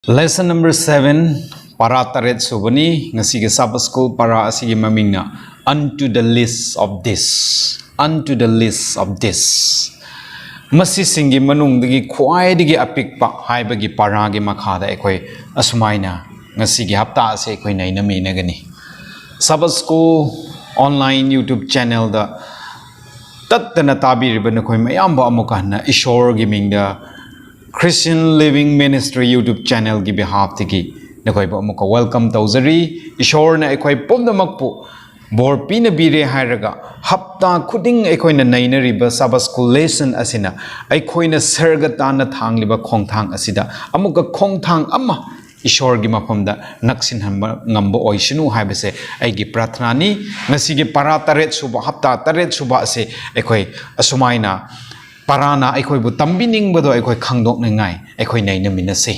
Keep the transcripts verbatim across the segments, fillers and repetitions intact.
Lesson number seven, ꯄꯔꯥ ꯇꯔꯦꯠ ꯁꯨꯕꯅꯤ꯫ ꯉꯁꯤꯒꯤ Sabbath School ꯄꯔꯥ ꯑꯁꯤꯒꯤ ꯃꯃꯤꯡꯅ Unto the Least of This, Unto the Least of This꯫ ꯃꯁꯤꯁꯤꯡꯒꯤ ꯃꯅꯨꯡꯗꯒꯤ ꯈ꯭ꯋꯥꯏꯗꯒꯤ ꯑꯄꯤꯛꯄ ꯍꯥꯏꯕꯒꯤ ꯄꯔꯥꯒꯤ ꯃꯈꯥꯗ ꯑꯩꯈꯣꯏ ꯑꯁꯨꯃꯥꯏꯅ ꯉꯁꯤꯒꯤ ꯍꯞꯇꯥ ꯑꯁꯤ ꯑꯩꯈꯣꯏ ꯅꯩꯅꯃꯤꯟꯅꯒꯅꯤ꯫ Sabbath School online YouTube channelꯗ ꯇꯠꯇꯅ ꯇꯥꯕꯤꯔꯤꯕ ꯅꯈꯣꯏ ꯃꯌꯥꯝꯕꯨ ꯑꯃꯨꯛꯀ ꯍꯟꯅ ꯏꯁꯣꯔꯒꯤ ꯃꯤꯡꯗ Christian Living Ministry YouTube channelꯒꯤ behalfꯇꯒꯤ ꯅꯈꯣꯏꯕꯨ ꯑꯃꯨꯛꯀ welcome ꯇꯧꯖꯔꯤ꯫ ꯏꯁꯣꯔꯅ ꯑꯩꯈꯣꯏ ꯄꯨꯝꯅꯃꯛꯄꯨ ꯕꯣꯔ ꯄꯤꯅꯕꯤꯔꯦ ꯍꯥꯏꯔꯒ ꯍꯞꯇꯥ ꯈꯨꯗꯤꯡ ꯑꯩꯈꯣꯏꯅ ꯅꯩꯅꯔꯤꯕ Sabbath School lesson ꯑꯁꯤꯅ ꯑꯩꯈꯣꯏꯅ ꯁꯔꯒ ꯇꯥꯟꯅ ꯊꯥꯡꯂꯤꯕ ꯈꯣꯡꯊꯥꯡ ꯑꯁꯤꯗ ꯑꯃꯨꯛꯀ ꯈꯣꯡꯊꯥꯡ ꯑꯃ ꯏꯁꯣꯔꯒꯤ ꯃꯐꯝꯗ ꯅꯛꯁꯤꯟꯍꯟꯕ ꯉꯝꯕ ꯑꯣꯏꯁꯅꯨ ꯍꯥꯏꯕꯁꯦ ꯑꯩꯒꯤ ꯄ꯭ꯔꯥꯊꯅꯥꯅꯤ꯫ ꯉꯁꯤꯒꯤ ꯄꯔꯥ ꯇꯔꯦꯠ ꯁꯨꯕ, ꯍꯞꯇꯥ ꯇꯔꯦꯠ ꯁꯨꯕ ꯑꯁꯤ ꯑꯩꯈꯣꯏ ꯑꯁꯨꯃꯥꯏꯅ ꯄꯔꯥꯅ ꯑꯩꯈꯣꯏꯕꯨ ꯇꯝꯕꯤꯅꯤꯡꯕꯗꯣ ꯑꯩꯈꯣꯏ ꯈꯪꯗꯣꯛꯅꯤꯡꯉꯥꯏ ꯑꯩꯈꯣꯏ ꯅꯩꯅꯃꯤꯟꯅꯁꯤ꯫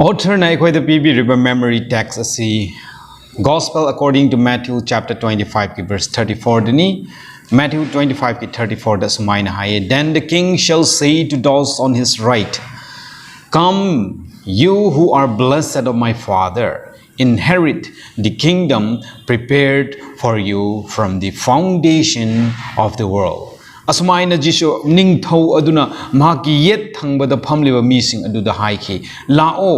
Authorꯅ ꯑꯩꯈꯣꯏꯗ ꯄꯤꯕꯤꯔꯤꯕ memory text ꯑꯁꯤ Gospel according to Matthew chapter twenty fiveꯀꯤ verse thirty fourꯗꯅꯤ꯫ Matthew twenty fiveꯀꯤ thirty fourꯗ ꯁꯨꯃꯥꯏꯅ ꯍꯥꯏꯌꯦ, "Then the king shall say to those on his right, 'Come, you who are blessed of my Father, inherit the kingdom prepared for you from the foundation of the world.'" ꯑꯁꯨꯃꯥꯏꯅ ꯖꯤꯁꯨ ꯅꯤꯡꯊꯧ ꯑꯗꯨꯅ ꯃꯍꯥꯛꯀꯤ ꯌꯦꯠ ꯊꯪꯕꯗ ꯐꯝꯂꯤꯕ ꯃꯤꯁꯤꯡ ꯑꯗꯨꯗ ꯍꯥꯏꯈꯤ, "ꯂꯥꯛꯑꯣ,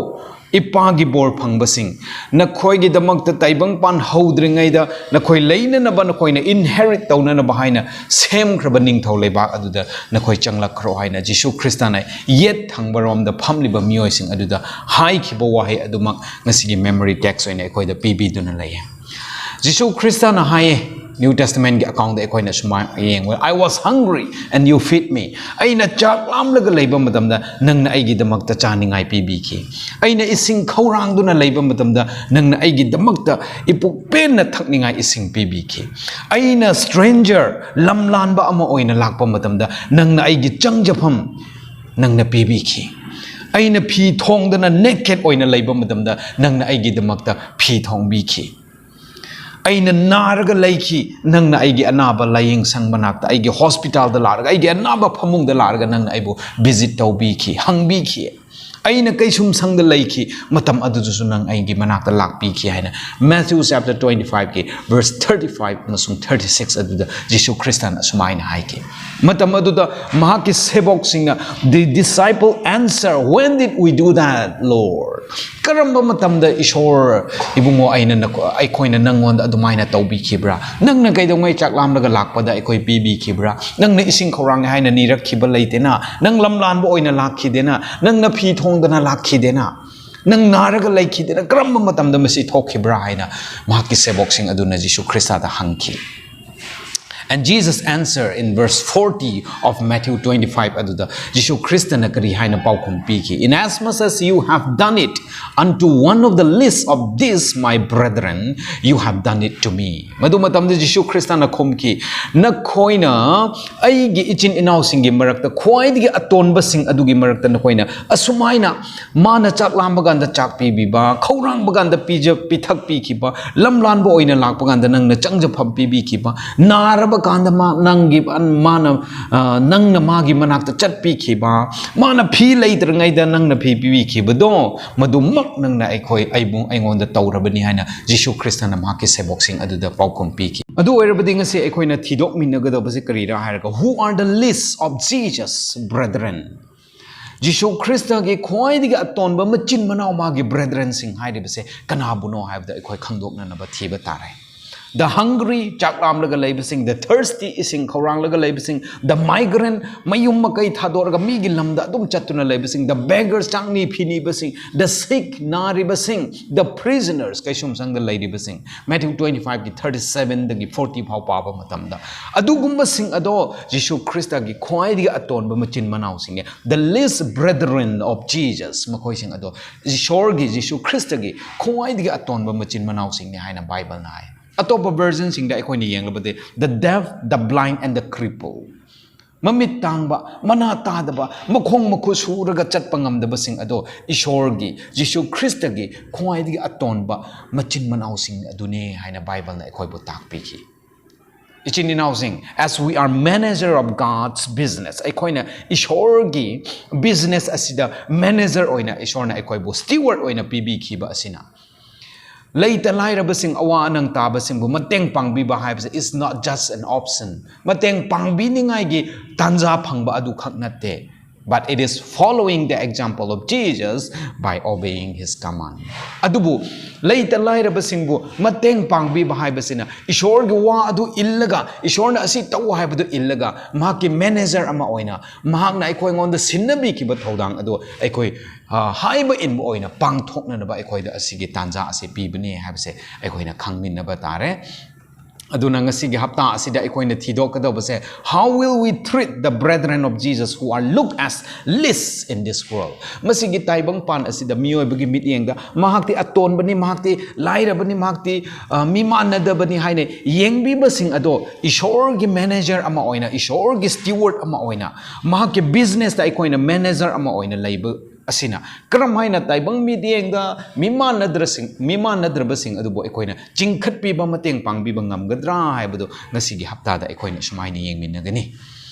ꯏꯄꯥꯒꯤ ꯕꯣꯔ ꯐꯪꯕꯁꯤꯡ, ꯅꯈꯣꯏꯒꯤꯗꯃꯛꯇ ꯇꯥꯏꯕꯪꯄꯥꯟ ꯍꯧꯗ꯭ꯔꯤꯉꯩꯗ ꯅꯈꯣꯏ ꯂꯩꯅꯅꯕ, ꯅꯈꯣꯏꯅ inherit ꯇꯧꯅꯅꯕ ꯍꯥꯏꯅ ꯁꯦꯝꯈ꯭ꯔꯕ ꯅꯤꯡꯊꯧ ꯂꯩꯕꯥꯛ ꯑꯗꯨꯗ ꯅꯈꯣꯏ ꯆꯪꯂꯛꯈ꯭ꯔꯣ" ꯍꯥꯏꯅ ꯖꯤꯁꯨ ꯈ꯭ꯔꯤꯁꯇꯅ ꯌꯦꯠ ꯊꯪꯕꯔꯣꯝꯗ ꯐꯝꯂꯤꯕ ꯃꯤꯑꯣꯏꯁꯤꯡ ꯑꯗꯨꯗ ꯍꯥꯏꯈꯤꯕ ꯋꯥꯍꯩ ꯑꯗꯨꯃꯛ ꯉꯁꯤꯒꯤ memory text ꯑꯣꯏꯅ ꯑꯩꯈꯣꯏꯗ ꯄꯤꯕꯤꯗꯨꯅ ꯂꯩꯌꯦ꯫ ꯖꯤꯁꯨ ꯈ꯭ꯔꯤꯁꯇꯅ ꯍꯥꯏꯌꯦ, New Testamentꯀꯤ accountꯗ ꯑꯩꯈꯣꯏꯅ ꯁꯨꯃꯥꯏꯅ ꯌꯦꯡꯕ, "I was hungry and you feed me." ꯑꯩꯅ ꯆꯥꯛ ꯂꯥꯝꯂꯒ ꯂꯩꯕ ꯃꯇꯝꯗ ꯅꯪꯅ ꯑꯩꯒꯤꯗꯃꯛꯇ ꯆꯥꯅꯤꯡꯉꯥꯏ ꯄꯤꯕꯤꯈꯤ꯫ ꯑꯩꯅ ꯏꯁꯤꯡ ꯈꯧꯔꯥꯡꯗꯨꯅ ꯂꯩꯕ ꯃꯇꯝꯗ ꯅꯪꯅ ꯑꯩꯒꯤꯗꯃꯛꯇ ꯏꯄꯨꯛ ꯄꯦꯟꯅ ꯊꯛꯅꯤꯡꯉꯥꯏ ꯏꯁꯤꯡ ꯄꯤꯕꯤꯈꯤ꯫ ꯑꯩꯅ stranger, ꯂꯝ ꯂꯥꯟꯕ ꯑꯃ ꯑꯣꯏꯅ ꯂꯥꯛꯄ ꯃꯇꯝꯗ ꯅꯪꯅ ꯑꯩꯒꯤ ꯆꯪꯖꯐꯝ ꯅꯪꯅ ꯄꯤꯕꯤꯈꯤ꯫ ꯑꯩꯅ ꯐꯤ ꯊꯣꯡꯗꯅ naked ꯑꯣꯏꯅ ꯂꯩꯕ ꯃꯇꯝꯗ ꯅꯪꯅ ꯑꯩꯒꯤꯗꯃꯛꯇ ꯐꯤ ꯊꯣꯡꯕꯤꯈꯤ꯫ ꯑꯩꯅ ꯅꯥꯔꯒ ꯂꯩꯈꯤ, ꯅꯪꯅ ꯑꯩꯒꯤ ꯑꯅꯥꯕ ꯂꯥꯏꯌꯦꯡ ꯁꯪ ꯃꯅꯥꯛꯇ, ꯑꯩꯒꯤ hospitalꯗ ꯂꯥꯛꯂꯒ, ꯑꯩꯒꯤ ꯑꯅꯥꯕ ꯐꯃꯨꯡꯗ ꯂꯥꯛꯂꯒ ꯅꯪꯅ ꯑꯩꯕꯨ visit ꯇꯧꯕꯤꯈꯤ, ꯍꯪꯕꯤꯈꯤ꯫ ꯑꯩꯅ ꯀꯩꯁꯨꯝꯁꯪꯗ ꯂꯩꯈꯤ, ꯃꯇꯝ ꯑꯗꯨꯗꯁꯨ ꯅꯪ ꯑꯩꯒꯤ ꯃꯅꯥꯛꯇ ꯂꯥꯛꯄꯤꯈꯤ" ꯍꯥꯏꯅ Matthew chapter twenty five ꯀꯤ verse thirty five ꯑꯃꯁꯨꯡ thirty six ꯑꯗꯨꯗ ꯖꯤꯁꯨ ꯈ꯭ꯔꯤꯁꯇꯅ ꯑꯁꯨꯃꯥꯏꯅ ꯍꯥꯏꯈꯤ꯫ ꯃꯇꯝ ꯑꯗꯨꯗ ꯃꯍꯥꯛꯀꯤ ꯁꯦꯕꯣꯛꯁꯤꯡꯅ, "The disciple answer, 'When did we do that, Lord?'" "ꯀꯔꯝꯕ ꯃꯇꯝꯗ, ꯏꯁꯣꯔ, ꯏꯕꯨꯡꯉꯣ, ꯑꯩꯅ ꯅꯈꯣ-, ꯑꯩꯈꯣꯏꯅ ꯅꯪꯉꯣꯟꯗ ꯑꯗꯨꯃꯥꯏꯅ ꯇꯧꯕꯤꯈꯤꯕ꯭ꯔꯥ? ꯅꯪꯅ ꯀꯩꯗꯧꯉꯩ ꯆꯥꯛ ꯂꯥꯝꯂꯒ ꯂꯥꯛꯄꯗ ꯑꯩꯈꯣꯏ ꯄꯤꯕꯤꯈꯤꯕ꯭ꯔꯥ? ꯅꯪꯅ ꯏꯁꯤꯡ ꯈꯧꯔꯥꯡꯉꯦ ꯍꯥꯏꯅ ꯅꯤꯔꯛꯈꯤꯕ ꯂꯩꯇꯦꯅ? ꯅꯪ ꯂꯝ ꯂꯥꯟꯕ ꯑꯣꯏꯅ ꯂꯥꯛꯈꯤꯗꯦꯅ? ꯅꯪꯅ ꯐꯤ ꯊꯣꯡꯗꯅ ꯂꯥꯛꯈꯤꯗꯦꯅ? ꯅꯪ ꯅꯥꯔꯒ ꯂꯩꯈꯤꯗꯦꯅ? ꯀꯔꯝꯕ ꯃꯇꯝꯗ ꯃꯁꯤ ꯊꯣꯛꯈꯤꯕ꯭ꯔꯥ?" ꯍꯥꯏꯅ ꯃꯍꯥꯛꯀꯤ ꯁꯦꯕꯣꯛꯁꯤꯡ ꯑꯗꯨꯅ ꯖꯤꯁꯨ ꯈ꯭ꯔꯤꯁꯇꯗ ꯍꯪꯈꯤ꯫ And Jesus answer in verse forty of Matthew twenty five ꯑꯗꯨꯗ ꯖꯤꯁꯨ ꯈ꯭ꯔꯤꯁꯇꯅ ꯀꯔꯤ ꯍꯥꯏꯅ ꯄꯥꯎꯈꯨꯝ ꯄꯤꯈꯤ? "Inasmuch as you have done it unto one of the least of these, my brethren, you have done it to me." ꯃꯗꯨ ꯃꯇꯝꯗ ꯖꯤꯁꯨ ꯈ꯭ꯔꯤꯁꯇꯅ ꯈꯨꯝꯈꯤ, "ꯅꯈꯣꯏꯅ ꯑꯩꯒꯤ ꯏꯆꯤꯟ ꯏꯅꯥꯎꯁꯤꯡꯒꯤ ꯃꯔꯛꯇ ꯈ꯭ꯋꯥꯏꯗꯒꯤ ꯑꯇꯣꯟꯕꯁꯤꯡ ꯑꯗꯨꯒꯤ ꯃꯔꯛꯇ ꯅꯈꯣꯏꯅ ꯑꯁꯨꯃꯥꯏꯅ, ꯃꯥꯅ ꯆꯥꯛ ꯂꯥꯝꯕ ꯀꯥꯟꯗ ꯆꯥꯛ ꯄꯤꯕꯤꯕ, ꯈꯧꯔꯥꯡꯕ ꯀꯥꯟꯗ ꯄꯤꯖ-, ꯄꯤꯊꯛ ꯄꯤꯈꯤꯕ, ꯂꯝ ꯂꯥꯟꯕ ꯑꯣꯏꯅ ꯂꯥꯛꯄ ꯀꯥꯟꯗ ꯅꯪꯅ ꯆꯪꯖꯐꯝ ꯄꯤꯕꯤꯈꯤꯕ, ꯅꯥꯔꯕ ꯀꯥꯟꯗ ꯃꯥ, ꯅꯪꯒꯤ, ꯃꯥꯅ, ꯑ, ꯅꯪꯅ ꯃꯥꯒꯤ ꯃꯅꯥꯛꯇ ꯆꯠꯄꯤꯈꯤꯕ, ꯃꯥꯅ ꯐꯤ ꯂꯩꯇ꯭ꯔꯤꯉꯩꯗ ꯅꯪꯅ ꯐꯤ ꯄꯤꯕꯤꯈꯤꯕꯗꯣ, ꯃꯗꯨꯃꯛ ꯅꯪꯅ ꯑꯩꯈꯣꯏ, ꯑꯩꯕꯨ, ꯑꯩꯉꯣꯟꯗ ꯇꯧꯔꯕꯅꯤ" ꯍꯥꯏꯅ ꯖꯤꯁꯨ ꯈ꯭ꯔꯤꯁꯇꯅ ꯃꯍꯥꯛꯀꯤ ꯁꯦꯕꯣꯛꯁꯤꯡ ꯑꯗꯨꯗ ꯄꯥꯎꯈꯨꯝ ꯄꯤꯈꯤ꯫ ꯑꯗꯨ ꯑꯣꯏꯔꯕꯗꯤ ꯉꯁꯤ ꯑꯩꯈꯣꯏꯅ ꯊꯤꯗꯣꯛꯃꯤꯟꯅꯒꯗꯕꯁꯤ ꯀꯔꯤꯔꯥ ꯍꯥꯏꯔꯒ, "Who are the least of Jesus, brethren?" ꯖꯤꯁꯨ ꯈ꯭ꯔꯤꯁꯇꯒꯤ ꯈ꯭ꯋꯥꯏꯗꯒꯤ ꯑꯇꯣꯟꯕ ꯃꯆꯤꯟ ꯃꯅꯥꯎ, ꯃꯥꯒꯤ brethrenꯁꯤꯡ ꯍꯥꯏꯔꯤꯕꯁꯦ ꯀꯅꯥꯕꯨꯅꯣ ꯍꯥꯏꯕꯗ ꯑꯩꯈꯣꯏ ꯈꯪꯗꯣꯛꯅꯅꯕ ꯊꯤꯕ ꯇꯥꯔꯦ꯫ The hungry, ꯆꯥꯛ ꯂꯥꯝꯂꯒ ꯂꯩꯕꯁꯤꯡ, the thirsty, ꯏꯁꯤꯡ ꯈꯧꯔꯥꯡꯂꯒ ꯂꯩꯕꯁꯤꯡ, the migrant, ꯃꯌꯨꯝ ꯃꯀꯩ ꯊꯥꯗꯣꯛꯂꯒ ꯃꯤꯒꯤ ꯂꯝꯗ ꯑꯗꯨꯝ ꯆꯠꯇꯨꯅ ꯂꯩꯕꯁꯤꯡ, the beggars, ꯆꯥꯛꯅꯤ ꯐꯤꯅꯤꯕꯁꯤꯡ, the sick, ꯅꯥꯔꯤꯕꯁꯤꯡ, the prisoners, ꯀꯩꯁꯨꯝꯁꯪꯗ ꯂꯩꯔꯤꯕꯁꯤꯡ꯫ Matthew twenty five ꯀꯤ thirty seven ꯗꯒꯤ forty ꯐꯥꯎ ꯄꯥꯕ ꯃꯇꯝꯗ ꯑꯗꯨꯒꯨꯝꯕꯁꯤꯡ ꯑꯗꯣ ꯖꯤꯁꯨ ꯈ꯭ꯔꯤꯁꯇꯒꯤ ꯈ꯭ꯋꯥꯏꯗꯒꯤ ꯑꯇꯣꯟꯕ ꯃꯆꯤꯟ ꯃꯅꯥꯎꯁꯤꯡꯅꯤ꯫ The least brethren of Jesus, ꯃꯈꯣꯏꯁꯤꯡ ꯑꯗꯣ ꯏꯁꯣꯔꯒꯤ, ꯖꯤꯁꯨ ꯈ꯭ꯔꯤꯁꯇꯒꯤ ꯈ꯭ꯋꯥꯏꯗꯒꯤ ꯑꯇꯣꯟꯕ ꯃꯆꯤꯟ ꯃꯅꯥꯎꯁꯤꯡꯅꯤ ꯍꯥꯏꯅ ꯕꯥꯏꯕꯜꯅ ꯍꯥꯏ꯫ ꯑꯇꯣꯞꯄ versionꯁꯤꯡꯗ ꯑꯩꯈꯣꯏꯅ ꯌꯦꯡꯂꯕꯗꯤ, the deaf, the blind and the cripple, ꯃꯃꯤꯠ ꯇꯥꯡꯕ, ꯃꯅꯥ ꯇꯥꯗꯕ, ꯃꯈꯣꯡ ꯃꯈꯨꯠ ꯁꯨꯔꯒ ꯆꯠꯄ ꯉꯝꯗꯕꯁꯤꯡ ꯑꯗꯣ ꯏꯁꯣꯔꯒꯤ, ꯖꯤꯁꯨ ꯈ꯭ꯔꯤꯁꯇꯒꯤ ꯈ꯭ꯋꯥꯏꯗꯒꯤ ꯑꯇꯣꯟꯕ ꯃꯆꯤꯟ ꯃꯅꯥꯎꯁꯤꯡ ꯑꯗꯨꯅꯤ ꯍꯥꯏꯅ ꯕꯥꯏꯕꯜꯅ ꯑꯩꯈꯣꯏꯕꯨ ꯇꯥꯛꯄꯤꯈꯤ꯫ ꯏꯆꯤꯟ ꯏꯅꯥꯎꯁꯤꯡ, as we are manager of God's business, ꯑꯩꯈꯣꯏꯅ ꯏꯁꯣꯔꯒꯤ business ꯑꯁꯤꯗ manager ꯑꯣꯏꯅ ꯏꯁꯣꯔꯅ ꯑꯩꯈꯣꯏꯕꯨ steward ꯑꯣꯏꯅ ꯄꯤꯕꯤꯈꯤꯕ ꯑꯁꯤꯅ, ꯂꯩꯇ ꯂꯥꯏꯔꯕꯁꯤꯡ, ꯑꯋꯥ ꯑꯅꯪ ꯇꯥꯕꯁꯤꯡꯕꯨ ꯃꯇꯦꯡ ꯄꯥꯡꯕꯤꯕ ꯍꯥꯏꯕꯁꯦ is not just an option. ꯃꯇꯦꯡ ꯄꯥꯡꯕꯤꯅꯤꯡꯉꯥꯏꯒꯤ ꯇꯥꯟꯖꯥ ꯐꯪꯕ ꯑꯗꯨꯈꯛ ꯅꯠꯇꯦ, but it is following the example of Jesus by obeying his command. ꯑꯗꯨꯕꯨ ꯂꯩꯇ ꯂꯥꯏꯔꯕꯁꯤꯡꯕꯨ ꯃꯇꯦꯡ ꯄꯥꯡꯕꯤꯕ ꯍꯥꯏꯕꯁꯤꯅ ꯏꯁꯣꯔꯒꯤ ꯋꯥ ꯑꯗꯨ ꯏꯜꯂꯒ, ꯏꯁꯣꯔꯅ ꯑꯁꯤ ꯇꯧ ꯍꯥꯏꯕꯗꯨ ꯏꯜꯂꯒ, ꯃꯍꯥꯛꯀꯤ manager ꯑꯃ ꯑꯣꯏꯅ ꯃꯍꯥꯛꯅ ꯑꯩꯈꯣꯏꯉꯣꯟꯗ ꯁꯤꯟꯅꯕꯤꯈꯤꯕ ꯊꯧꯗꯥꯡ ꯑꯗꯨ ꯑꯩꯈꯣꯏ, ꯑ, ꯍꯥꯏꯕ ꯏꯟꯕ ꯑꯣꯏꯅ ꯄꯥꯡꯊꯣꯛꯅꯅꯕ ꯑꯩꯈꯣꯏꯗ ꯑꯁꯤꯒꯤ ꯇꯥꯟꯖꯥ ꯑꯁꯤ ꯄꯤꯕꯅꯤ ꯍꯥꯏꯕꯁꯦ ꯑꯩꯈꯣꯏꯅ ꯈꯪꯃꯤꯟꯅꯕ ꯇꯥꯔꯦ꯫ ꯑꯗꯨꯅ ꯉꯁꯤꯒꯤ ꯍꯞꯇꯥ ꯑꯁꯤꯗ ꯑꯩꯈꯣꯏꯅ ꯊꯤꯗꯣꯛꯀꯗꯧꯕꯁꯦ, how will we treat the brethren of Jesus who are looked as least in this world? ꯃꯁꯤꯒꯤ ꯇꯥꯏꯕꯪꯄꯥꯟ ꯑꯁꯤꯗ ꯃꯤꯑꯣꯏꯕꯒꯤ ꯃꯤꯠꯌꯦꯡꯗ ꯃꯍꯥꯛꯇꯤ ꯑꯇꯣꯟꯕꯅꯤ, ꯃꯍꯥꯛꯇꯤ ꯂꯥꯏꯔꯕꯅꯤ, ꯃꯍꯥꯛꯇꯤ, ꯑ, ꯃꯤ ꯃꯥꯟꯅꯗꯕꯅꯤ ꯍꯥꯏꯅ ꯌꯦꯡꯕꯤꯕꯁꯤꯡ ꯑꯗꯣ ꯏꯁꯣꯔꯒꯤ manager ꯑꯃ ꯑꯣꯏꯅ, ꯏꯁꯣꯔꯒꯤ steward ꯑꯃ ꯑꯣꯏꯅ, ꯃꯍꯥꯛꯀꯤ businessꯇ ꯑꯩꯈꯣꯏꯅ manager ꯑꯃ ꯑꯣꯏꯅ ꯂꯩꯕ ꯑꯁꯤꯅ ꯀꯔꯝ ꯍꯥꯏꯅ ꯇꯥꯏꯕꯪ ꯃꯤꯠꯌꯦꯡꯗ ꯃꯤ ꯃꯥꯟꯅꯗ꯭ꯔꯁꯤꯡ, ꯃꯤ ꯃꯥꯟꯅꯗ꯭ꯔꯕꯁꯤꯡ ꯑꯗꯨꯕꯨ ꯑꯩꯈꯣꯏꯅ ꯆꯤꯡꯈꯠꯄꯤꯕ, ꯃꯇꯦꯡ ꯄꯥꯡꯕꯤꯕ ꯉꯝꯒꯗ꯭ꯔꯥ ꯍꯥꯏꯕꯗꯨ ꯉꯁꯤꯒꯤ ꯍꯞꯇꯥꯗ ꯑꯩꯈꯣꯏꯅ ꯁꯨꯃꯥꯏꯅ ꯌꯦꯡꯃꯤꯟꯅꯒꯅꯤ꯫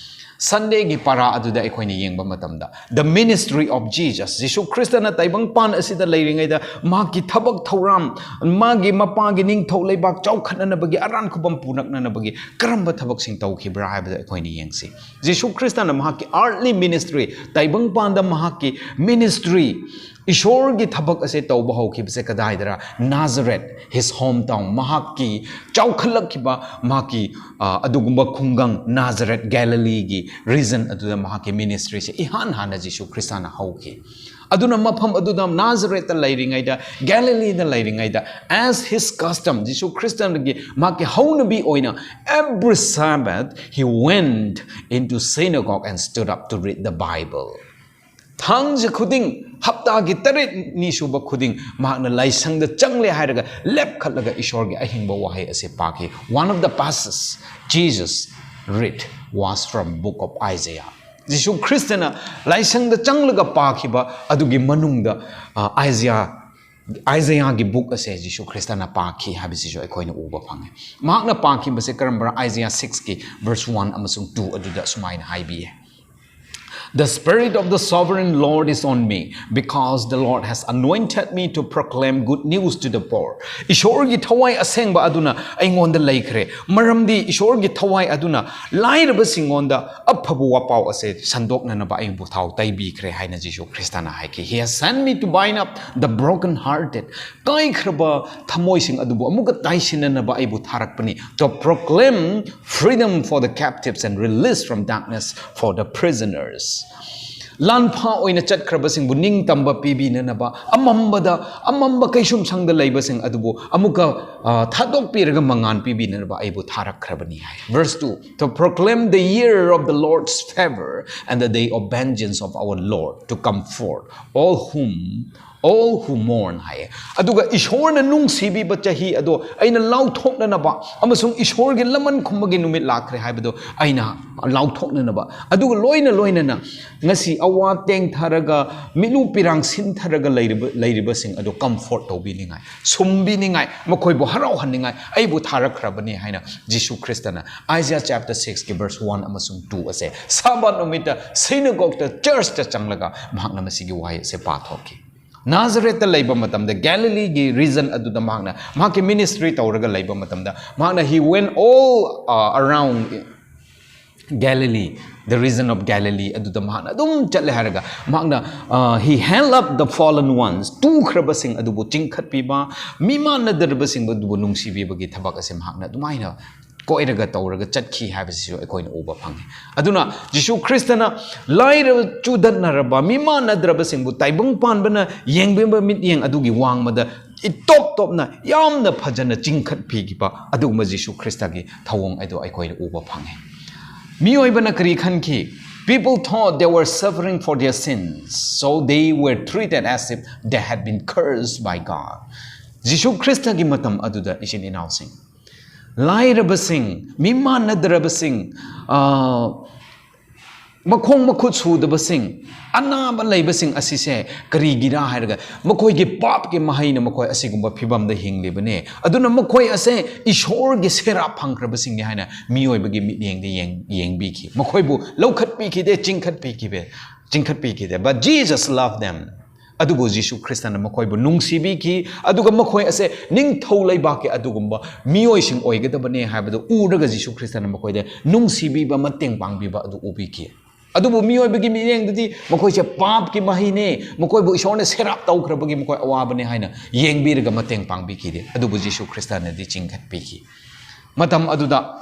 Sundayꯒꯤ ꯄꯥꯔꯥ ꯑꯗꯨꯗ ꯑꯩꯈꯣꯏꯅ ꯌꯦꯡꯕ ꯃꯇꯝꯗ, the ministry of Jesus, ꯖꯤꯁꯨ ꯈ꯭ꯔꯤꯁꯇꯅ ꯇꯥꯏꯕꯪꯄꯥꯟ ꯑꯁꯤꯗ ꯂꯩꯔꯤꯉꯩꯗ ꯃꯍꯥꯛꯀꯤ ꯊꯕꯛ ꯊꯧꯔꯝ, ꯃꯥꯒꯤ ꯃꯄꯥꯒꯤ ꯅꯤꯡꯊꯧ ꯂꯩꯕꯥꯛ ꯆꯥꯎꯈꯠꯅꯅꯕꯒꯤ, ꯑꯔꯥꯟ ꯈꯨꯕꯝ ꯄꯨꯔꯛꯅꯅꯕꯒꯤ ꯀꯔꯝꯕ ꯊꯕꯛꯁꯤꯡ ꯇꯧꯈꯤꯕ꯭ꯔꯥ ꯍꯥꯏꯕꯗꯨ ꯑꯩꯈꯣꯏꯅ ꯌꯦꯡꯁꯤ꯫ ꯖꯤꯁꯨ ꯈ꯭ꯔꯤꯁꯇꯅ ꯃꯍꯥꯛꯀꯤ earthly ministry, ꯇꯥꯏꯕꯪꯄꯥꯟꯗ ꯃꯍꯥꯛꯀꯤ ministry, ꯏꯁꯣꯔꯒꯤ ꯊꯕꯛ ꯑꯁꯦ ꯇꯧꯕ ꯍꯧꯈꯤꯕꯁꯦ ꯀꯗꯥꯏꯗꯔ? ꯅꯥꯖꯔꯦꯠ, his hometown, ꯃꯍꯥꯛꯀꯤ ꯆꯥꯎꯈꯠꯂꯛꯈꯤꯕ, ꯃꯍꯥꯛꯀꯤ, ꯑ, ꯑꯗꯨꯒꯨꯝꯕ ꯈꯨꯡꯒꯪ ꯅꯥꯖꯔꯦꯠ, ꯒꯦꯂꯤꯂꯤꯒꯤ region ꯑꯗꯨꯗ ꯃꯍꯥꯛꯀꯤ ministryꯁꯦ ꯏꯍꯥꯟ ꯍꯥꯟꯅ ꯖꯤꯁꯨ ꯈ꯭ꯔꯤꯁꯇꯅ ꯍꯧꯈꯤ꯫ ꯑꯗꯨꯅ ꯃꯐꯝ ꯑꯗꯨꯗ ꯅꯥꯖꯔꯦꯠꯇ ꯂꯩꯔꯤꯉꯩꯗ, ꯒꯦꯂꯤꯂꯤꯗ ꯂꯩꯔꯤꯉꯩꯗ, as his custom, ꯖꯤꯁꯨ ꯈ꯭ꯔꯤꯁꯇꯒꯤ ꯃꯍꯥꯛꯀꯤ ꯍꯧꯅꯕꯤ ꯑꯣꯏꯅ, every Sabbath he went into synagogue and stood up to read the Bible. ꯊꯥꯡꯖ ꯈꯨꯗꯤꯡ, ꯍꯞꯇꯥꯒꯤ ꯇꯔꯦꯠꯅꯤ ꯁꯨꯕ ꯈꯨꯗꯤꯡ ꯃꯍꯥꯛꯅ ꯂꯥꯏꯁꯪꯗ ꯆꯪꯂꯦ ꯍꯥꯏꯔꯒ ꯂꯦꯞꯈꯠꯂꯒ ꯏꯁꯣꯔꯒꯤ ꯑꯍꯤꯡꯕ ꯋꯥꯍꯩ ꯑꯁꯤ ꯄꯥꯈꯤ꯫ One of the passages Jesus read was from book of Isaiah. ꯖꯤꯁꯨ ꯈ꯭ꯔꯤꯁꯇꯅ ꯂꯥꯏꯁꯪꯗ ꯆꯪꯂꯒ ꯄꯥꯈꯤꯕ ꯑꯗꯨꯒꯤ ꯃꯅꯨꯡꯗ, ꯑ, ꯑꯥꯏꯖꯤꯌꯥ ꯑꯥꯏꯖꯌꯥꯒꯤ ꯕꯨꯛ ꯑꯁꯦ ꯖꯤꯁꯨ ꯈ꯭ꯔꯤꯁꯇꯅ ꯄꯥꯈꯤ ꯍꯥꯏꯕꯁꯤꯁꯨ ꯑꯩꯈꯣꯏꯅ ꯎꯕ ꯐꯪꯉꯦ꯫ ꯃꯍꯥꯛꯅ ꯄꯥꯈꯤꯕꯁꯦ ꯀꯔꯝꯕꯔ? ꯑꯥꯏꯖꯌꯥ ꯁꯤꯛꯁꯀꯤ ꯚꯔꯁ ꯋꯥꯟ ꯑꯃꯁꯨꯡ ꯇꯨ ꯑꯗꯨꯗ ꯁꯨꯃꯥꯏꯅ ꯍꯥꯏꯕꯤꯌꯦ, "The Spirit of the Sovereign Lord is on me, because the Lord has anointed me to proclaim good news to the poor." ꯏꯁꯣꯔꯒꯤ ꯊꯋꯥꯏ ꯑꯁꯦꯡꯕ ꯑꯗꯨꯅ ꯑꯩꯉꯣꯟꯗ ꯂꯩꯈ꯭ꯔꯦ, ꯃꯔꯝꯗꯤ ꯏꯁꯣꯔꯒꯤ ꯊꯋꯥꯏ ꯑꯗꯨꯅ ꯂꯥꯏꯔꯕꯁꯤꯡꯉꯣꯟꯗ ꯑꯐꯕ ꯋꯥꯄꯥꯎ ꯑꯁꯦ ꯁꯟꯗꯣꯛꯅꯅꯕ ꯑꯩꯕꯨ ꯊꯥꯎ ꯇꯩꯕꯤꯈ꯭ꯔꯦ ꯍꯥꯏꯅ ꯖꯤꯁꯨ ꯈ꯭ꯔꯤꯁꯇꯅ ꯍꯥꯏꯈꯤ꯫ "He has sent me to bind up the broken hearted." ꯀꯥꯏꯈ꯭ꯔꯕ ꯊꯃꯣꯏꯁꯤꯡ ꯑꯗꯨꯕꯨ ꯑꯃꯨꯛꯀ ꯇꯥꯏꯁꯤꯟꯅꯅꯕ ꯑꯩꯕꯨ ꯊꯥꯔꯛꯄꯅꯤ꯫ "To proclaim freedom for the captives and release from darkness for the prisoners." ꯂꯥꯟꯐꯥ ꯑꯣꯏꯅ ꯆꯠꯈ꯭ꯔꯕꯁꯤꯡꯕꯨ ꯅꯤꯡꯇꯝꯕ ꯄꯤꯕꯤꯅꯅꯕ, ꯑꯃꯝꯕꯗ, ꯑꯃꯝꯕ ꯀꯩꯁꯨꯝꯁꯪꯗ ꯂꯩꯕꯁꯤꯡ ꯑꯗꯨꯕꯨ ꯑꯃꯨꯛꯀ, ꯑ, ꯊꯥꯗꯣꯛꯄꯤꯔꯒ ꯃꯉꯥꯟ ꯄꯤꯕꯤꯅꯅꯕ ꯑꯩꯕꯨ ꯊꯥꯔꯛꯈ꯭ꯔꯕꯅꯤ ꯍꯥꯏ꯫ Verse two, "To proclaim the year of the Lord's favor and the day of vengeance of our Lord, to comfort all whom, all who mourn," ꯍꯥꯏꯌꯦ꯫ ꯑꯗꯨꯒ ꯏꯁꯣꯔꯅ ꯅꯨꯡꯁꯤꯕꯤꯕ ꯆꯍꯤ ꯑꯗꯣ ꯑꯩꯅ ꯂꯥꯎꯊꯣꯛꯅꯅꯕ ꯑꯃꯁꯨꯡ ꯏꯁꯣꯔꯒꯤ ꯂꯃꯟ ꯈꯨꯝꯕꯒꯤ ꯅꯨꯃꯤꯠ ꯂꯥꯛꯈ꯭ꯔꯦ ꯍꯥꯏꯕꯗꯣ ꯑꯩꯅ ꯂꯥꯎꯊꯣꯛꯅꯅꯕ, ꯑꯗꯨꯒ ꯂꯣꯏꯅ ꯂꯣꯏꯅꯅ ꯉꯁꯤ ꯑꯋꯥ ꯇꯦꯡꯊꯔꯒ, ꯃꯤꯠꯂꯨ ꯄꯤꯔꯥꯡ ꯁꯤꯟꯊꯔꯒ ꯂꯩꯔꯤꯕ, ꯂꯩꯔꯤꯕꯁꯤꯡ ꯑꯗꯣ ꯀꯝꯐꯣꯔꯠ ꯇꯧꯕꯤꯅꯤꯡꯉꯥꯏ, ꯁꯨꯝꯕꯤꯅꯤꯡꯉꯥꯏ, ꯃꯈꯣꯏꯕꯨ ꯍꯔꯥꯎꯍꯟꯅꯤꯡꯉꯥꯏ ꯑꯩꯕꯨ ꯊꯥꯔꯛꯈ꯭ꯔꯕꯅꯤ ꯍꯥꯏꯅ ꯖꯤꯁꯨ ꯈ꯭ꯔꯤꯁꯇꯅ ꯑꯥꯏꯖꯌꯥ ꯆꯦꯞꯇꯔ ꯁꯤꯛꯁꯀꯤ ꯚꯔꯁ ꯋꯥꯟ ꯑꯃꯁꯨꯡ ꯇꯨ ꯑꯁꯦ ꯁꯥꯕꯥꯠ ꯅꯨꯃꯤꯠꯇ ꯁꯤꯅꯒꯣꯒꯇ, ꯆꯔꯆꯇ ꯆꯪꯂꯒ ꯃꯍꯥꯛꯅ ꯃꯁꯤꯒꯤ ꯋꯥꯍꯩ ꯑꯁꯦ ꯄꯥꯊꯣꯛꯈꯤ꯫ ꯅꯥꯖꯔꯦꯠꯇ ꯂꯩꯕ ꯃꯇꯝꯗ, ꯒꯦꯂꯤꯂꯤꯒꯤ ꯔꯤꯖꯟ ꯑꯗꯨꯗ ꯃꯍꯥꯛꯅ ꯃꯍꯥꯛꯀꯤ ꯃꯤꯅꯤꯁꯇ꯭ꯔꯤ ꯇꯧꯔꯒ ꯂꯩꯕ ꯃꯇꯝꯗ, ꯃꯍꯥꯛꯅ he went all, uh, around Galilee, the region of Galilee, ꯑꯗꯨꯗ ꯃꯍꯥꯛꯅ ꯑꯗꯨꯝ ꯆꯠꯂꯦ ꯍꯥꯏꯔꯒ, ꯃꯍꯥꯛꯅ, uh, he held up the fallen ones, ꯇꯨꯈ꯭ꯔꯕꯁꯤꯡ ꯑꯗꯨꯕꯨ ꯆꯤꯡꯈꯠꯄꯤꯕ, ꯃꯤꯃꯥꯟꯅꯗ꯭ꯔꯕꯁꯤꯡ ꯑꯗꯨꯕꯨ ꯅꯨꯡꯁꯤꯕꯤꯕꯒꯤ ꯊꯕꯛ ꯑꯁꯦ ꯃꯍꯥꯛꯅ ꯑꯗꯨꯃꯥꯏꯅ ꯀꯣꯏꯔꯒ ꯇꯧꯔꯒ ꯆꯠꯈꯤ ꯍꯥꯏꯕꯁꯤꯁꯨ ꯑꯩꯈꯣꯏꯅ ꯎꯕ ꯐꯪꯉꯤ꯫ ꯑꯗꯨꯅ ꯖꯤꯁꯨ ꯈ꯭ꯔꯤꯁꯇꯅ ꯂꯥꯏꯔ ꯆꯨꯗꯠꯅꯔꯕ, ꯃꯤꯃꯥꯟꯅꯗ꯭ꯔꯕꯁꯤꯡꯕꯨ ꯇꯥꯏꯕꯪ ꯄꯥꯟꯕꯅ ꯌꯦꯡꯕꯤꯕ ꯃꯤꯠꯌꯦꯡ ꯑꯗꯨꯒꯤ ꯋꯥꯡꯃꯗ ꯏꯇꯣꯞ ꯇꯣꯞꯅ ꯌꯥꯝꯅ ꯐꯖꯅ ꯆꯤꯡꯈꯠꯄꯤꯈꯤꯕ ꯑꯗꯨꯒꯨꯝꯕ ꯖꯤꯁꯨ ꯈ꯭ꯔꯤꯁꯇꯒꯤ ꯊꯧꯑꯣꯡ ꯑꯗꯨ ꯑꯩꯈꯣꯏꯅ ꯎꯕ ꯐꯪꯉꯤ꯫ ꯃꯤꯑꯣꯏꯕꯅ ꯀꯔꯤ ꯈꯟꯈꯤ? People thought they were suffering for their sins, so they were treated as if they had been cursed by God. ꯖꯤꯁꯨ ꯈ꯭ꯔꯤꯁꯇꯒꯤ ꯃꯇꯝ ꯑꯗꯨꯗ, ꯏꯆꯤꯟ ꯏꯅꯥꯎꯁꯤꯡ, ꯂꯥꯏꯔꯕꯁꯤꯡ, ꯃꯤꯃꯥꯟꯅꯗ꯭ꯔꯕꯁꯤꯡ, ꯑ, ꯃꯈꯣꯡ ꯃꯈꯨꯠ ꯁꯨꯗꯕꯁꯤꯡ, ꯑꯅꯥꯕ ꯂꯩꯕꯁꯤꯡ ꯑꯁꯤꯁꯦ ꯀꯔꯤꯒꯤꯔꯥ ꯍꯥꯏꯔꯒ, ꯃꯈꯣꯏꯒꯤ ꯄꯥꯞꯀꯤ ꯃꯍꯩꯅ ꯃꯈꯣꯏ ꯑꯁꯤꯒꯨꯝꯕ ꯐꯤꯕꯝꯗ ꯍꯤꯡꯂꯤꯕꯅꯦ꯫ ꯑꯗꯨꯅ ꯃꯈꯣꯏ ꯑꯁꯦ ꯏꯁꯣꯔꯒꯤ ꯁꯦꯔꯥꯞ ꯐꯪꯈ꯭ꯔꯕꯁꯤꯡꯅꯤ ꯍꯥꯏꯅ ꯃꯤꯑꯣꯏꯕꯒꯤ ꯃꯤꯠꯌꯦꯡꯗ ꯌꯦꯡ-, ꯌꯦꯡꯕꯤꯈꯤ꯫ ꯃꯈꯣꯏꯕꯨ ꯂꯧꯈꯠꯄꯤꯈꯤꯗꯦ, ꯆꯤꯡꯈꯠꯄꯤꯈꯤꯗꯦ, ꯆꯤꯡꯈꯠꯄꯤꯈꯤꯗꯦ꯫ But Jesus loved them. ꯑꯗꯨꯕꯨ ꯖꯤꯁꯨ ꯈ꯭ꯔꯤꯁꯇꯅ ꯃꯈꯣꯏꯕꯨ ꯅꯨꯡꯁꯤꯕꯤꯈꯤ, ꯑꯗꯨꯒ ꯃꯈꯣꯏ ꯑꯁꯦ ꯅꯤꯡꯊꯧ ꯂꯩꯕꯥꯛꯀꯤ ꯑꯗꯨꯒꯨꯝꯕ ꯃꯤꯑꯣꯏꯁꯤꯡ ꯑꯣꯏꯒꯗꯕꯅꯦ ꯍꯥꯏꯕꯗꯨ ꯎꯔꯒ ꯖꯤꯁꯨ ꯈ꯭ꯔꯤꯁꯇꯅ ꯃꯈꯣꯏꯗ ꯅꯨꯡꯁꯤꯕꯤꯕ, ꯃꯇꯦꯡ ꯄꯥꯡꯕꯤꯕ ꯑꯗꯨ ꯎꯕꯤꯈꯤ꯫ ꯑꯗꯨꯕꯨ ꯃꯤꯑꯣꯏꯕꯒꯤ ꯃꯤꯠꯌꯦꯡꯗꯗꯤ ꯃꯈꯣꯏꯁꯦ ꯄꯥꯞꯀꯤ ꯃꯍꯩꯅꯦ, ꯃꯈꯣꯏꯕꯨ ꯏꯁꯣꯔꯅ ꯁꯦꯔꯥꯞ ꯇꯧꯈ꯭ꯔꯕꯒꯤ ꯃꯈꯣꯏ ꯑꯋꯥꯕꯅꯦ ꯍꯥꯏꯅ ꯌꯦꯡꯕꯤꯔꯒ ꯃꯇꯦꯡ ꯄꯥꯡꯕꯤꯈꯤꯗꯦ꯫ ꯑꯗꯨꯕꯨ ꯖꯤꯁꯨ ꯈ꯭ꯔꯤꯁꯇꯅꯗꯤ ꯆꯤꯡꯈꯠꯄꯤꯈꯤ꯫ ꯃꯇꯝ ꯑꯗꯨꯗ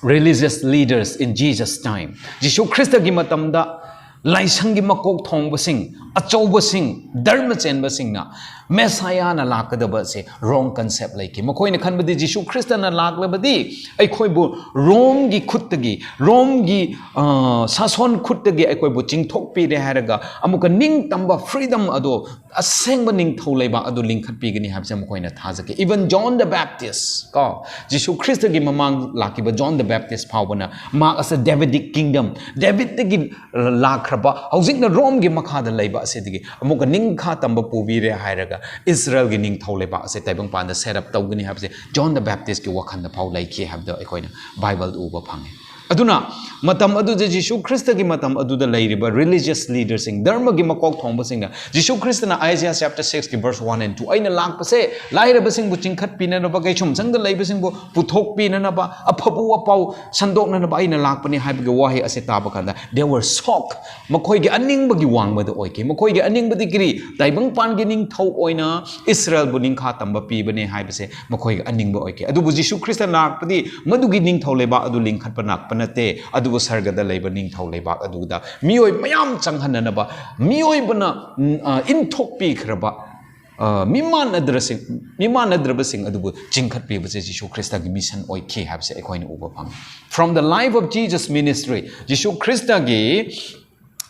religious leaders in Jesus' time, ꯖꯤꯁꯨ ꯈ꯭ꯔꯤꯁꯇꯒꯤ ꯃꯇꯝꯗ ꯂꯥꯏꯁꯪꯒꯤ ꯃꯀꯣꯛ ꯊꯣꯡꯕꯁꯤꯡ, ꯑꯆꯧꯕꯁꯤꯡ, ꯙꯔꯃ ꯆꯦꯟꯕꯁꯤꯡꯅ ꯃꯦꯁꯥꯌꯥꯅ ꯂꯥꯛꯀꯗꯕ ꯑꯁꯦ wrong concept ꯂꯩꯈꯤ꯫ ꯃꯈꯣꯏꯅ ꯈꯟꯕꯗꯤ ꯖꯤꯁꯨ ꯈ꯭ꯔꯤꯁꯇꯅ ꯂꯥꯛꯂꯕꯗꯤ ꯑꯩꯈꯣꯏꯕꯨ ꯔꯣꯝꯒꯤ ꯈꯨꯠꯇꯒꯤ, ꯔꯣꯝꯒꯤ, ꯑ, ꯁꯥꯁꯣꯟ ꯈꯨꯠꯇꯒꯤ ꯑꯩꯈꯣꯏꯕꯨ ꯆꯤꯡꯊꯣꯛꯄꯤꯔꯦ ꯍꯥꯏꯔꯒ ꯑꯃꯨꯛꯀ ꯅꯤꯡꯇꯝꯕ, freedom ꯑꯗꯣ, ꯑꯁꯦꯡꯕ ꯅꯤꯡꯊꯧ ꯂꯩꯕꯥꯛ ꯑꯗꯨ ꯂꯤꯡꯈꯠꯄꯤꯒꯅꯤ ꯍꯥꯏꯕꯁꯦ ꯃꯈꯣꯏꯅ ꯊꯥꯖꯈꯤ꯫ Even John the Baptist, ꯀꯣ, ꯖꯤꯁꯨ ꯈ꯭ꯔꯤꯁꯇꯒꯤ ꯃꯃꯥꯡ ꯂꯥꯛꯈꯤꯕ John the Baptist ꯐꯥꯎꯕꯅ ꯃꯍꯥꯛ ꯑꯁꯦ Davidic kingdom, ꯗꯦꯕꯤꯠꯇꯒꯤ ꯂꯥꯛꯈ꯭ꯔꯕ, ꯍꯧꯖꯤꯛꯅ ꯔꯣꯝꯒꯤ ꯃꯈꯥꯗ ꯂꯩꯕ ꯑꯁꯤꯗꯒꯤ ꯑꯃꯨꯛꯀ ꯅꯤꯡꯈꯥ ꯇꯝꯕ ꯄꯨꯕꯤꯔꯦ ꯍꯥꯏꯔꯒ ꯏꯁꯔꯥꯌꯦꯜꯒꯤ ꯅꯤꯡꯊꯧ ꯂꯩꯕꯥꯛ ꯑꯁꯦ ꯇꯥꯏꯕꯪꯄꯥꯟꯗ set up ꯇꯧꯒꯅꯤ ꯍꯥꯏꯕꯁꯦ John the Baptistꯀꯤ ꯋꯥꯈꯜꯗ ꯐꯥꯎ ꯂꯩꯈꯤ ꯍꯥꯏꯕꯗꯣ ꯑꯩꯈꯣꯏꯅ ꯕꯥꯏꯕꯜꯗ ꯎꯕ ꯐꯪꯉꯤ꯫ ꯑꯗꯨꯅ ꯃꯇꯝ ꯑꯗꯨꯗ ꯖꯤꯁꯨ ꯈ꯭ꯔꯤꯁꯇꯒꯤ ꯃꯇꯝ ꯑꯗꯨꯗ ꯂꯩꯔꯤꯕ religious leaderꯁꯤꯡ, ꯙꯔꯃꯒꯤ ꯃꯀꯣꯛ ꯊꯣꯡꯕꯁꯤꯡꯅ ꯖꯤꯁꯨ ꯈ꯭ꯔꯤꯁꯇꯅ Isaiah chapter sixꯀꯤ verse one and two, "ꯑꯩꯅ ꯂꯥꯛꯄꯁꯦ ꯂꯥꯏꯔꯕꯁꯤꯡꯕꯨ ꯆꯤꯡꯈꯠꯄꯤꯅꯅꯕ, ꯀꯩꯁꯨꯝꯁꯪꯗ ꯂꯩꯕꯁꯤꯡꯕꯨ ꯄꯨꯊꯣꯛꯄꯤꯅꯅꯕ, ꯑꯐꯕ ꯋꯥꯄꯥꯎ ꯁꯟꯗꯣꯛꯅꯅꯕ ꯑꯩꯅ ꯂꯥꯛꯄꯅꯤ" ꯍꯥꯏꯕꯒꯤ ꯋꯥꯍꯩ ꯑꯁꯤ ꯇꯥꯕ ꯀꯥꯟꯗ they were shocked꯫ ꯃꯈꯣꯏꯒꯤ ꯑꯅꯤꯡꯕꯒꯤ ꯋꯥꯡꯃꯗ ꯑꯣꯏꯈꯤ꯫ ꯃꯈꯣꯏꯒꯤ ꯑꯅꯤꯡꯕꯗꯤ ꯀꯔꯤ? ꯇꯥꯏꯕꯪꯄꯥꯟꯒꯤ ꯅꯤꯡꯊꯧ ꯑꯣꯏꯅ ꯏꯁꯔꯥꯌꯦꯜꯕꯨ ꯅꯤꯡꯈꯥ ꯇꯝꯕ ꯄꯤꯕꯅꯦ ꯍꯥꯏꯕꯁꯦ ꯃꯈꯣꯏꯒꯤ ꯑꯅꯤꯡꯕ ꯑꯣꯏꯈꯤ꯫ ꯑꯗꯨꯕꯨ ꯖꯤꯁꯨ ꯈ꯭ꯔꯤꯁꯇ ꯂꯥꯛꯄꯗꯤ ꯃꯗꯨꯒꯤ ꯅꯤꯡꯊꯧ ꯂꯩꯕꯥꯛ ꯑꯗꯨ ꯂꯤꯡꯈꯠꯄ ꯂꯥꯛꯄ ꯅꯠꯇꯦ, ꯑꯗꯨꯕꯨ ꯁꯔꯒꯗ ꯂꯩꯕ ꯅꯤꯡꯊꯧ ꯂꯩꯕꯥꯛ ꯑꯗꯨꯗ ꯃꯤꯑꯣꯏ ꯃꯌꯥꯝ ꯆꯪꯍꯟꯅꯅꯕ, ꯃꯤꯑꯣꯏꯕꯅ, ꯎꯝ, ꯑ, ꯏꯟꯊꯣꯛꯄꯤꯈ꯭ꯔꯕ, ꯑ, ꯃꯤꯃꯥꯟꯅꯗ꯭ꯔꯁꯤꯡ-, ꯃꯤꯃꯥꯟꯅꯗ꯭ꯔꯕꯁꯤꯡ ꯑꯗꯨꯕꯨ ꯆꯤꯡꯈꯠꯄꯤꯕꯁꯦ ꯖꯤꯁꯨ ꯈ꯭ꯔꯤꯁꯇꯒꯤ mission ꯑꯣꯏꯈꯤ ꯍꯥꯏꯕꯁꯦ ꯑꯩꯈꯣꯏꯅ ꯎꯕ ꯐꯪꯉꯤ꯫ From the life of Jesus ministry, ꯖꯤꯁꯨ ꯈ꯭ꯔꯤꯁꯇꯒꯤ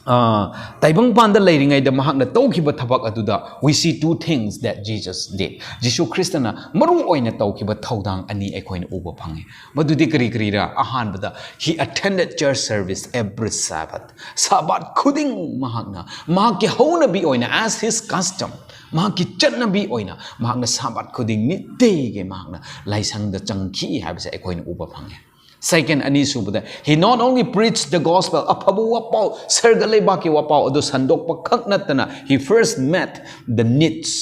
ꯇꯥꯏꯕꯪꯄꯥꯟꯗ ꯂꯩꯔꯤꯉꯩꯗ ꯃꯍꯥꯛꯅ ꯇꯧꯈꯤꯕ ꯊꯕꯛ ꯑꯗꯨꯗ we see two things that Jesus did. ꯖꯤꯁꯨ ꯈ꯭ꯔꯤꯁꯇꯅ ꯃꯔꯨ ꯑꯣꯏꯅ ꯇꯧꯈꯤꯕ ꯊꯧꯗꯥꯡ ꯑꯅꯤ ꯑꯩꯈꯣꯏꯅ ꯎꯕ ꯐꯪꯉꯤ꯫ ꯃꯗꯨꯗꯤ ꯀꯔꯤ ꯀꯔꯤꯔꯥ? ꯑꯍꯥꯟꯕꯗ, he attended church service every Sabbath. ꯁꯥꯕꯥꯠ ꯈꯨꯗꯤꯡ ꯃꯍꯥꯛꯅ ꯃꯍꯥꯛꯀꯤ ꯍꯧꯅꯕꯤ ꯑꯣꯏꯅ, as his custom, ꯃꯍꯥꯛꯀꯤ ꯆꯠꯅꯕꯤ ꯑꯣꯏꯅ ꯃꯍꯥꯛꯅ ꯁꯥꯕꯥꯠ ꯈꯨꯗꯤꯡ ꯅꯤꯇꯤꯒꯤ ꯃꯍꯥꯛꯅ ꯂꯥꯏꯁꯪꯗ ꯆꯪꯈꯤ ꯍꯥꯏꯕꯁꯦ ꯑꯩꯈꯣꯏꯅ ꯎꯕ ꯐꯪꯉꯤ꯫ Second, ꯑꯅꯤꯁꯨꯕꯗ, he not only preached the gospel, ꯑꯐꯕ ꯋꯥꯄꯥꯎ, ꯁꯔꯒ ꯂꯩꯕꯥꯛꯀꯤ ꯋꯥꯄꯥꯎ ꯑꯗꯨ ꯁꯟꯗꯣꯛꯄ ꯈꯛ ꯅꯠꯇꯅ, he first met the needs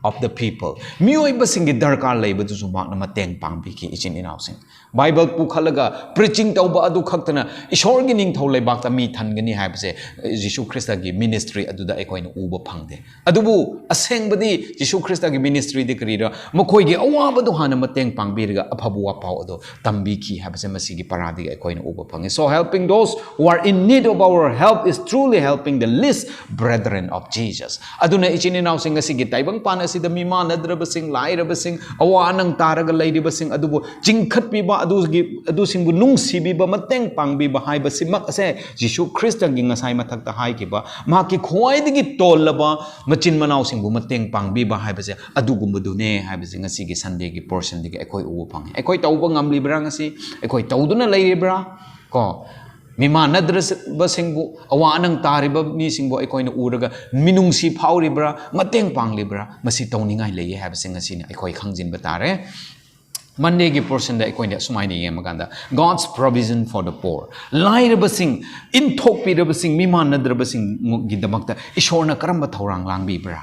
of the people. ꯃꯤꯑꯣꯏꯕꯁꯤꯡꯒꯤ ꯗꯔꯀꯥꯔ ꯂꯩꯕꯗꯨꯁꯨ ꯃꯍꯥꯛꯅ ꯃꯇꯦꯡ ꯄꯥꯡꯕꯤꯈꯤ, ꯏꯆꯤꯟ ꯏꯅꯥꯎꯁꯤꯡ꯫ ꯕꯥꯏꯕꯜ ꯄꯨꯈꯠꯂꯒ preaching ꯇꯧꯕ ꯑꯗꯨ ꯈꯛꯇꯅ ꯏꯁꯣꯔꯒꯤ ꯅꯤꯡꯊꯧ ꯂꯩꯕꯥꯛꯇ ꯃꯤ ꯊꯟꯒꯅꯤ ꯍꯥꯏꯕꯁꯦ ꯖꯤꯁꯨ ꯈ꯭ꯔꯤꯁꯇꯒꯤ ministry ꯑꯗꯨꯗ ꯑꯩꯈꯣꯏꯅ ꯎꯕ ꯐꯪꯗꯦ꯫ ꯑꯗꯨꯕꯨ ꯑꯁꯦꯡꯕꯗꯤ ꯖꯤꯁꯨ ꯈ꯭ꯔꯤꯁꯇꯒꯤ ministryꯗꯤ ꯀꯔꯤꯔ? ꯃꯈꯣꯏꯒꯤ ꯑꯋꯥꯕꯗꯨ ꯍꯥꯟꯅ ꯃꯇꯦꯡ ꯄꯥꯡꯕꯤꯔꯒ ꯑꯐꯕ ꯋꯥꯄꯥꯎ ꯑꯗꯨ ꯇꯝꯕꯤꯈꯤ ꯍꯥꯏꯕꯁꯦ ꯃꯁꯤꯒꯤ ꯄꯔꯥꯗꯒꯤ ꯑꯩꯈꯣꯏꯅ ꯎꯕ ꯐꯪꯉꯤ꯫ So helping those who are in need of our help is truly helping the least brethren of Jesus. ꯑꯗꯨꯅ ꯏꯆꯤꯟ ꯏꯅꯥꯎꯁꯤꯡ, ꯉꯁꯤꯒꯤ ꯇꯥꯏꯕꯪꯄꯥꯟ ꯑꯁꯤꯗ ꯃꯤꯃꯥꯟꯅꯗ꯭ꯔꯕꯁꯤꯡ, ꯂꯥꯏꯔꯕꯁꯤꯡ, ꯑꯋꯥ ꯑꯅꯪ ꯇꯥꯔꯒ ꯂꯩꯔꯤꯕꯁꯤꯡ ꯑꯗꯨꯕꯨ ꯆꯤꯡꯈꯠꯄꯤꯕ, ꯑꯗꯨꯒꯤ, ꯑꯗꯨꯁꯤꯡꯕꯨ ꯅꯨꯡꯁꯤꯕꯤꯕ, ꯃꯇꯦꯡ ꯄꯥꯡꯕꯤꯕ ꯍꯥꯏꯕꯁꯤꯃꯛ ꯑꯁꯦ ꯖꯤꯁꯨ ꯈ꯭ꯔꯤꯁꯇꯒꯤ ꯉꯁꯥꯏ ꯃꯊꯛꯇ ꯍꯥꯏꯈꯤꯕ ꯃꯍꯥꯛꯀꯤ ꯈ꯭ꯋꯥꯏꯗꯒꯤ ꯇꯣꯜꯂꯕ ꯃꯆꯤꯟ ꯃꯅꯥꯎꯁꯤꯡꯕꯨ ꯃꯇꯦꯡ ꯄꯥꯡꯕꯤꯕ ꯍꯥꯏꯕꯁꯦ ꯑꯗꯨꯒꯨꯝꯕꯗꯨꯅꯦ ꯍꯥꯏꯕꯁꯦ ꯉꯁꯤꯒꯤ Sundayꯒꯤ portionꯗꯒꯤ ꯑꯩꯈꯣꯏ ꯎꯕ ꯐꯪꯉꯤ꯫ ꯑꯩꯈꯣꯏ ꯇꯧꯕ ꯉꯝꯂꯤꯕ꯭ꯔꯥ? ꯉꯁꯤ ꯑꯩꯈꯣꯏ ꯇꯧꯗꯨꯅ ꯂꯩꯔꯤꯕ꯭ꯔꯥ? ꯀꯣ, ꯃꯤꯃꯥꯟꯅꯗ꯭ꯔꯕꯁꯤꯡꯕꯨ, ꯑꯋꯥ ꯑꯅꯪ ꯇꯥꯔꯤꯕ ꯃꯤꯁꯤꯡꯕꯨ ꯑꯩꯈꯣꯏꯅ ꯎꯔꯒ ꯃꯤꯅꯨꯡꯁꯤ ꯐꯥꯎꯔꯤꯕ꯭ꯔꯥ, ꯃꯇꯦꯡ ꯄꯥꯡꯂꯤꯕ꯭ꯔꯥ? ꯃꯁꯤ ꯇꯧꯅꯤꯡꯉꯥꯏ ꯂꯩꯌꯦ ꯍꯥꯏꯕꯁꯤ ꯉꯁꯤꯅ ꯑꯩꯈꯣꯏ ꯈꯪꯖꯤꯟꯕ ꯇꯥꯔꯦ꯫ Mondayꯒꯤ portionꯗ ꯑꯩꯈꯣꯏꯅ ꯑꯁꯨꯃꯥꯏꯅ ꯌꯦꯡꯕ ꯀꯥꯟꯗ, God's provision for the poor, ꯂꯥꯏꯔꯕꯁꯤꯡ, ꯏꯟꯊꯣꯛꯄꯤꯔꯕꯁꯤꯡ, ꯃꯤꯃꯥꯟꯅꯗ꯭ꯔꯕꯁꯤꯡꯒꯤꯗꯃꯛꯇ ꯏꯁꯣꯔꯅ ꯀꯔꯝꯕ ꯊꯧꯔꯥꯡ ꯂꯥꯡꯕꯤꯕ꯭ꯔꯥ?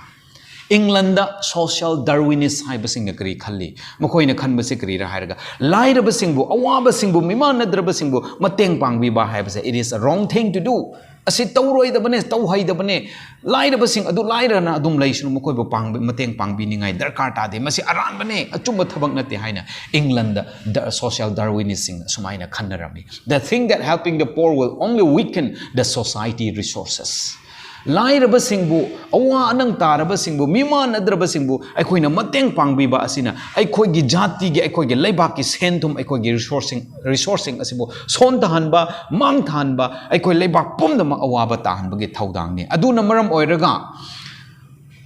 ꯏꯪꯂꯟꯗ social Darwinist ꯍꯥꯏꯕꯁꯤꯡꯅ ꯀꯔꯤ ꯈꯜꯂꯤ? ꯃꯈꯣꯏꯅ ꯈꯟꯕꯁꯦ ꯀꯔꯤꯔꯥ ꯍꯥꯏꯔꯒ, ꯂꯥꯏꯔꯕꯁꯤꯡꯕꯨ, ꯑꯋꯥꯕꯁꯤꯡꯕꯨ, ꯃꯤꯃꯥꯟꯅꯗ꯭ꯔꯕꯁꯤꯡꯕꯨ ꯃꯇꯦꯡ ꯄꯥꯡꯕꯤꯕ ꯍꯥꯏꯕꯁꯦ, it is a wrong thing to do. ꯑꯁꯤ ꯇꯧꯔꯣꯏꯗꯕꯅꯦ, ꯇꯧꯍꯩꯗꯕꯅꯦ꯫ ꯂꯥꯏꯔꯕꯁꯤꯡ ꯑꯗꯨ ꯂꯥꯏꯔꯅ ꯑꯗꯨꯝ ꯂꯩꯁꯅꯨ, ꯃꯈꯣꯏꯕꯨ ꯄꯥꯡꯕ-, ꯃꯇꯦꯡ ꯄꯥꯡꯕꯤꯅꯤꯡꯉꯥꯏ ꯗꯔꯀꯥꯔ ꯇꯥꯗꯦ, ꯃꯁꯤ ꯑꯔꯥꯟꯕꯅꯦ, ꯑꯆꯨꯝꯕ ꯊꯕꯛ ꯅꯠꯇꯦ ꯍꯥꯏꯅ ꯏꯪꯂꯟꯗ ꯗ-, social Darwinistꯁꯤꯡꯅ ꯑꯁꯨꯃꯥꯏꯅ ꯈꯟꯅꯔꯝꯃꯤ꯫ The thing that helping the poor will only weaken the society resources. ꯂꯥꯏꯔꯕꯁꯤꯡꯕꯨ, ꯑꯋꯥ ꯑꯅꯪ ꯇꯥꯔꯕꯁꯤꯡꯕꯨ, ꯃꯤꯃꯥꯟꯅꯗ꯭ꯔꯕꯁꯤꯡꯕꯨ ꯑꯩꯈꯣꯏꯅ ꯃꯇꯦꯡ ꯄꯥꯡꯕꯤꯕ ꯑꯁꯤꯅ ꯑꯩꯈꯣꯏꯒꯤ ꯖꯥꯇꯤꯒꯤ, ꯑꯩꯈꯣꯏꯒꯤ ꯂꯩꯕꯥꯛꯀꯤ ꯁꯦꯟ ꯊꯨꯝ, ꯑꯩꯈꯣꯏꯒꯤ ꯔꯤꯁꯣꯔꯁꯁꯤꯡ, ꯔꯤꯁꯣꯔꯁꯁꯤꯡ ꯑꯁꯤꯕꯨ ꯁꯣꯟꯊꯍꯟꯕ, ꯃꯥꯡꯊꯍꯟꯕ, ꯑꯩꯈꯣꯏ ꯂꯩꯕꯥꯛ ꯄꯨꯝꯅꯃꯛ ꯑꯋꯥꯕ ꯇꯥꯍꯟꯕꯒꯤ ꯊꯧꯗꯥꯡꯅꯤ꯫ ꯑꯗꯨꯅ ꯃꯔꯝ ꯑꯣꯏꯔꯒ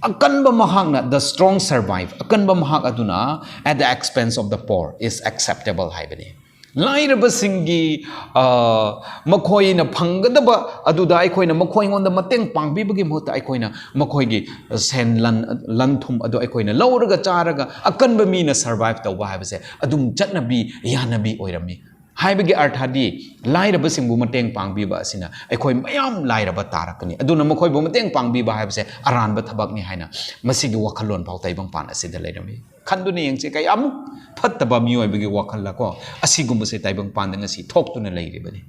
ꯑꯀꯟꯕ ꯃꯍꯥꯛꯅ, "The strong survive", ꯑꯀꯟꯕ ꯃꯍꯥꯛ ꯑꯗꯨꯅ "at the expense of the poor is acceptable" ꯍꯥꯏꯕꯅꯤ꯫ ꯂꯥꯏꯔꯕꯁꯤꯡꯒꯤ, ꯑ, ꯃꯈꯣꯏꯅ ꯐꯪꯒꯗꯕ ꯑꯗꯨꯗ ꯑꯩꯈꯣꯏꯅ ꯃꯈꯣꯏꯉꯣꯟꯗ ꯃꯇꯦꯡ ꯄꯥꯡꯕꯤꯕꯒꯤ ꯃꯍꯨꯠꯇ ꯑꯩꯈꯣꯏꯅ ꯃꯈꯣꯏꯒꯤ ꯁꯦꯟ ꯂꯟ, ꯂꯟ ꯊꯨꯝ ꯑꯗꯨ ꯑꯩꯈꯣꯏꯅ ꯂꯧꯔꯒ ꯆꯥꯔꯒ ꯑꯀꯟꯕ ꯃꯤꯅ ꯁꯔꯚꯥꯏꯚ ꯇꯧꯕ ꯍꯥꯏꯕꯁꯦ ꯑꯗꯨꯝ ꯆꯠꯅꯕꯤ, ꯌꯥꯅꯕꯤ ꯑꯣꯏꯔꯝꯃꯤ꯫ ꯍꯥꯏꯕꯒꯤ ꯑꯔꯊꯗꯤ ꯂꯥꯏꯔꯕꯁꯤꯡꯕꯨ ꯃꯇꯦꯡ ꯄꯥꯡꯕꯤꯕ ꯑꯁꯤꯅ ꯑꯩꯈꯣꯏ ꯃꯌꯥꯝ ꯂꯥꯏꯔꯕ ꯇꯥꯔꯛꯀꯅꯤ꯫ ꯑꯗꯨꯅ ꯃꯈꯣꯏꯕꯨ ꯃꯇꯦꯡ ꯄꯥꯡꯕꯤꯕ ꯍꯥꯏꯕꯁꯦ ꯑꯔꯥꯟꯕ ꯊꯕꯛꯅꯤ ꯍꯥꯏꯅ ꯃꯁꯤꯒꯤ ꯋꯥꯈꯜꯂꯣꯟ ꯐꯥꯎ ꯇꯥꯏꯕꯪꯄꯥꯟ ꯑꯁꯤꯗ ꯂꯩꯔꯝꯃꯤ꯫ ꯈꯟꯗꯨꯅ ꯌꯦꯡꯁꯦ, ꯀꯌꯥꯃꯨꯛ ꯐꯠꯇꯕ ꯃꯤꯑꯣꯏꯕꯒꯤ ꯋꯥꯈꯜꯂ ꯀꯣ, ꯑꯁꯤꯒꯨꯝꯕꯁꯦ ꯇꯥꯏꯕꯪꯄꯥꯟꯗ ꯉꯁꯤ ꯊꯣꯛꯇꯨꯅ ꯂꯩꯔꯤꯕꯅꯤ꯫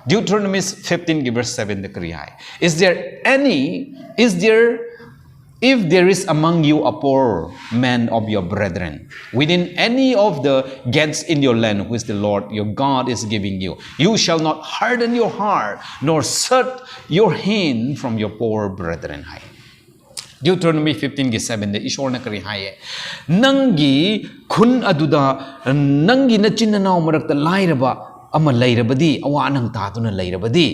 Deuteronomy fifteen ꯒꯤ verse seven ꯗ ꯀꯔꯤ ꯍꯥꯏ? "Is there any, is there, if there is among you a poor man of your brethren, within any of the gates in your land which the Lord your God is giving you, you shall not harden your heart, nor shut your hand from your poor brethren" high. Deuteronomy fifteen ꯒꯤ seven ꯗ ꯏꯁꯣꯔꯅ ꯀꯔꯤ ꯍꯥꯏꯌꯦ? "ꯅꯪꯒꯤ ꯈꯨꯟ ꯑꯗꯨꯗ, ꯅꯪꯒꯤ ꯅꯆꯤꯟ ꯅꯅꯥꯎ ꯃꯔꯛꯇ ꯂꯥꯏꯔꯕ ꯑꯃ ꯂꯩꯔꯕꯗꯤ, ꯑꯋꯥ ꯑꯅꯪ ꯇꯥꯗꯨꯅ ꯂꯩꯔꯕꯗꯤ",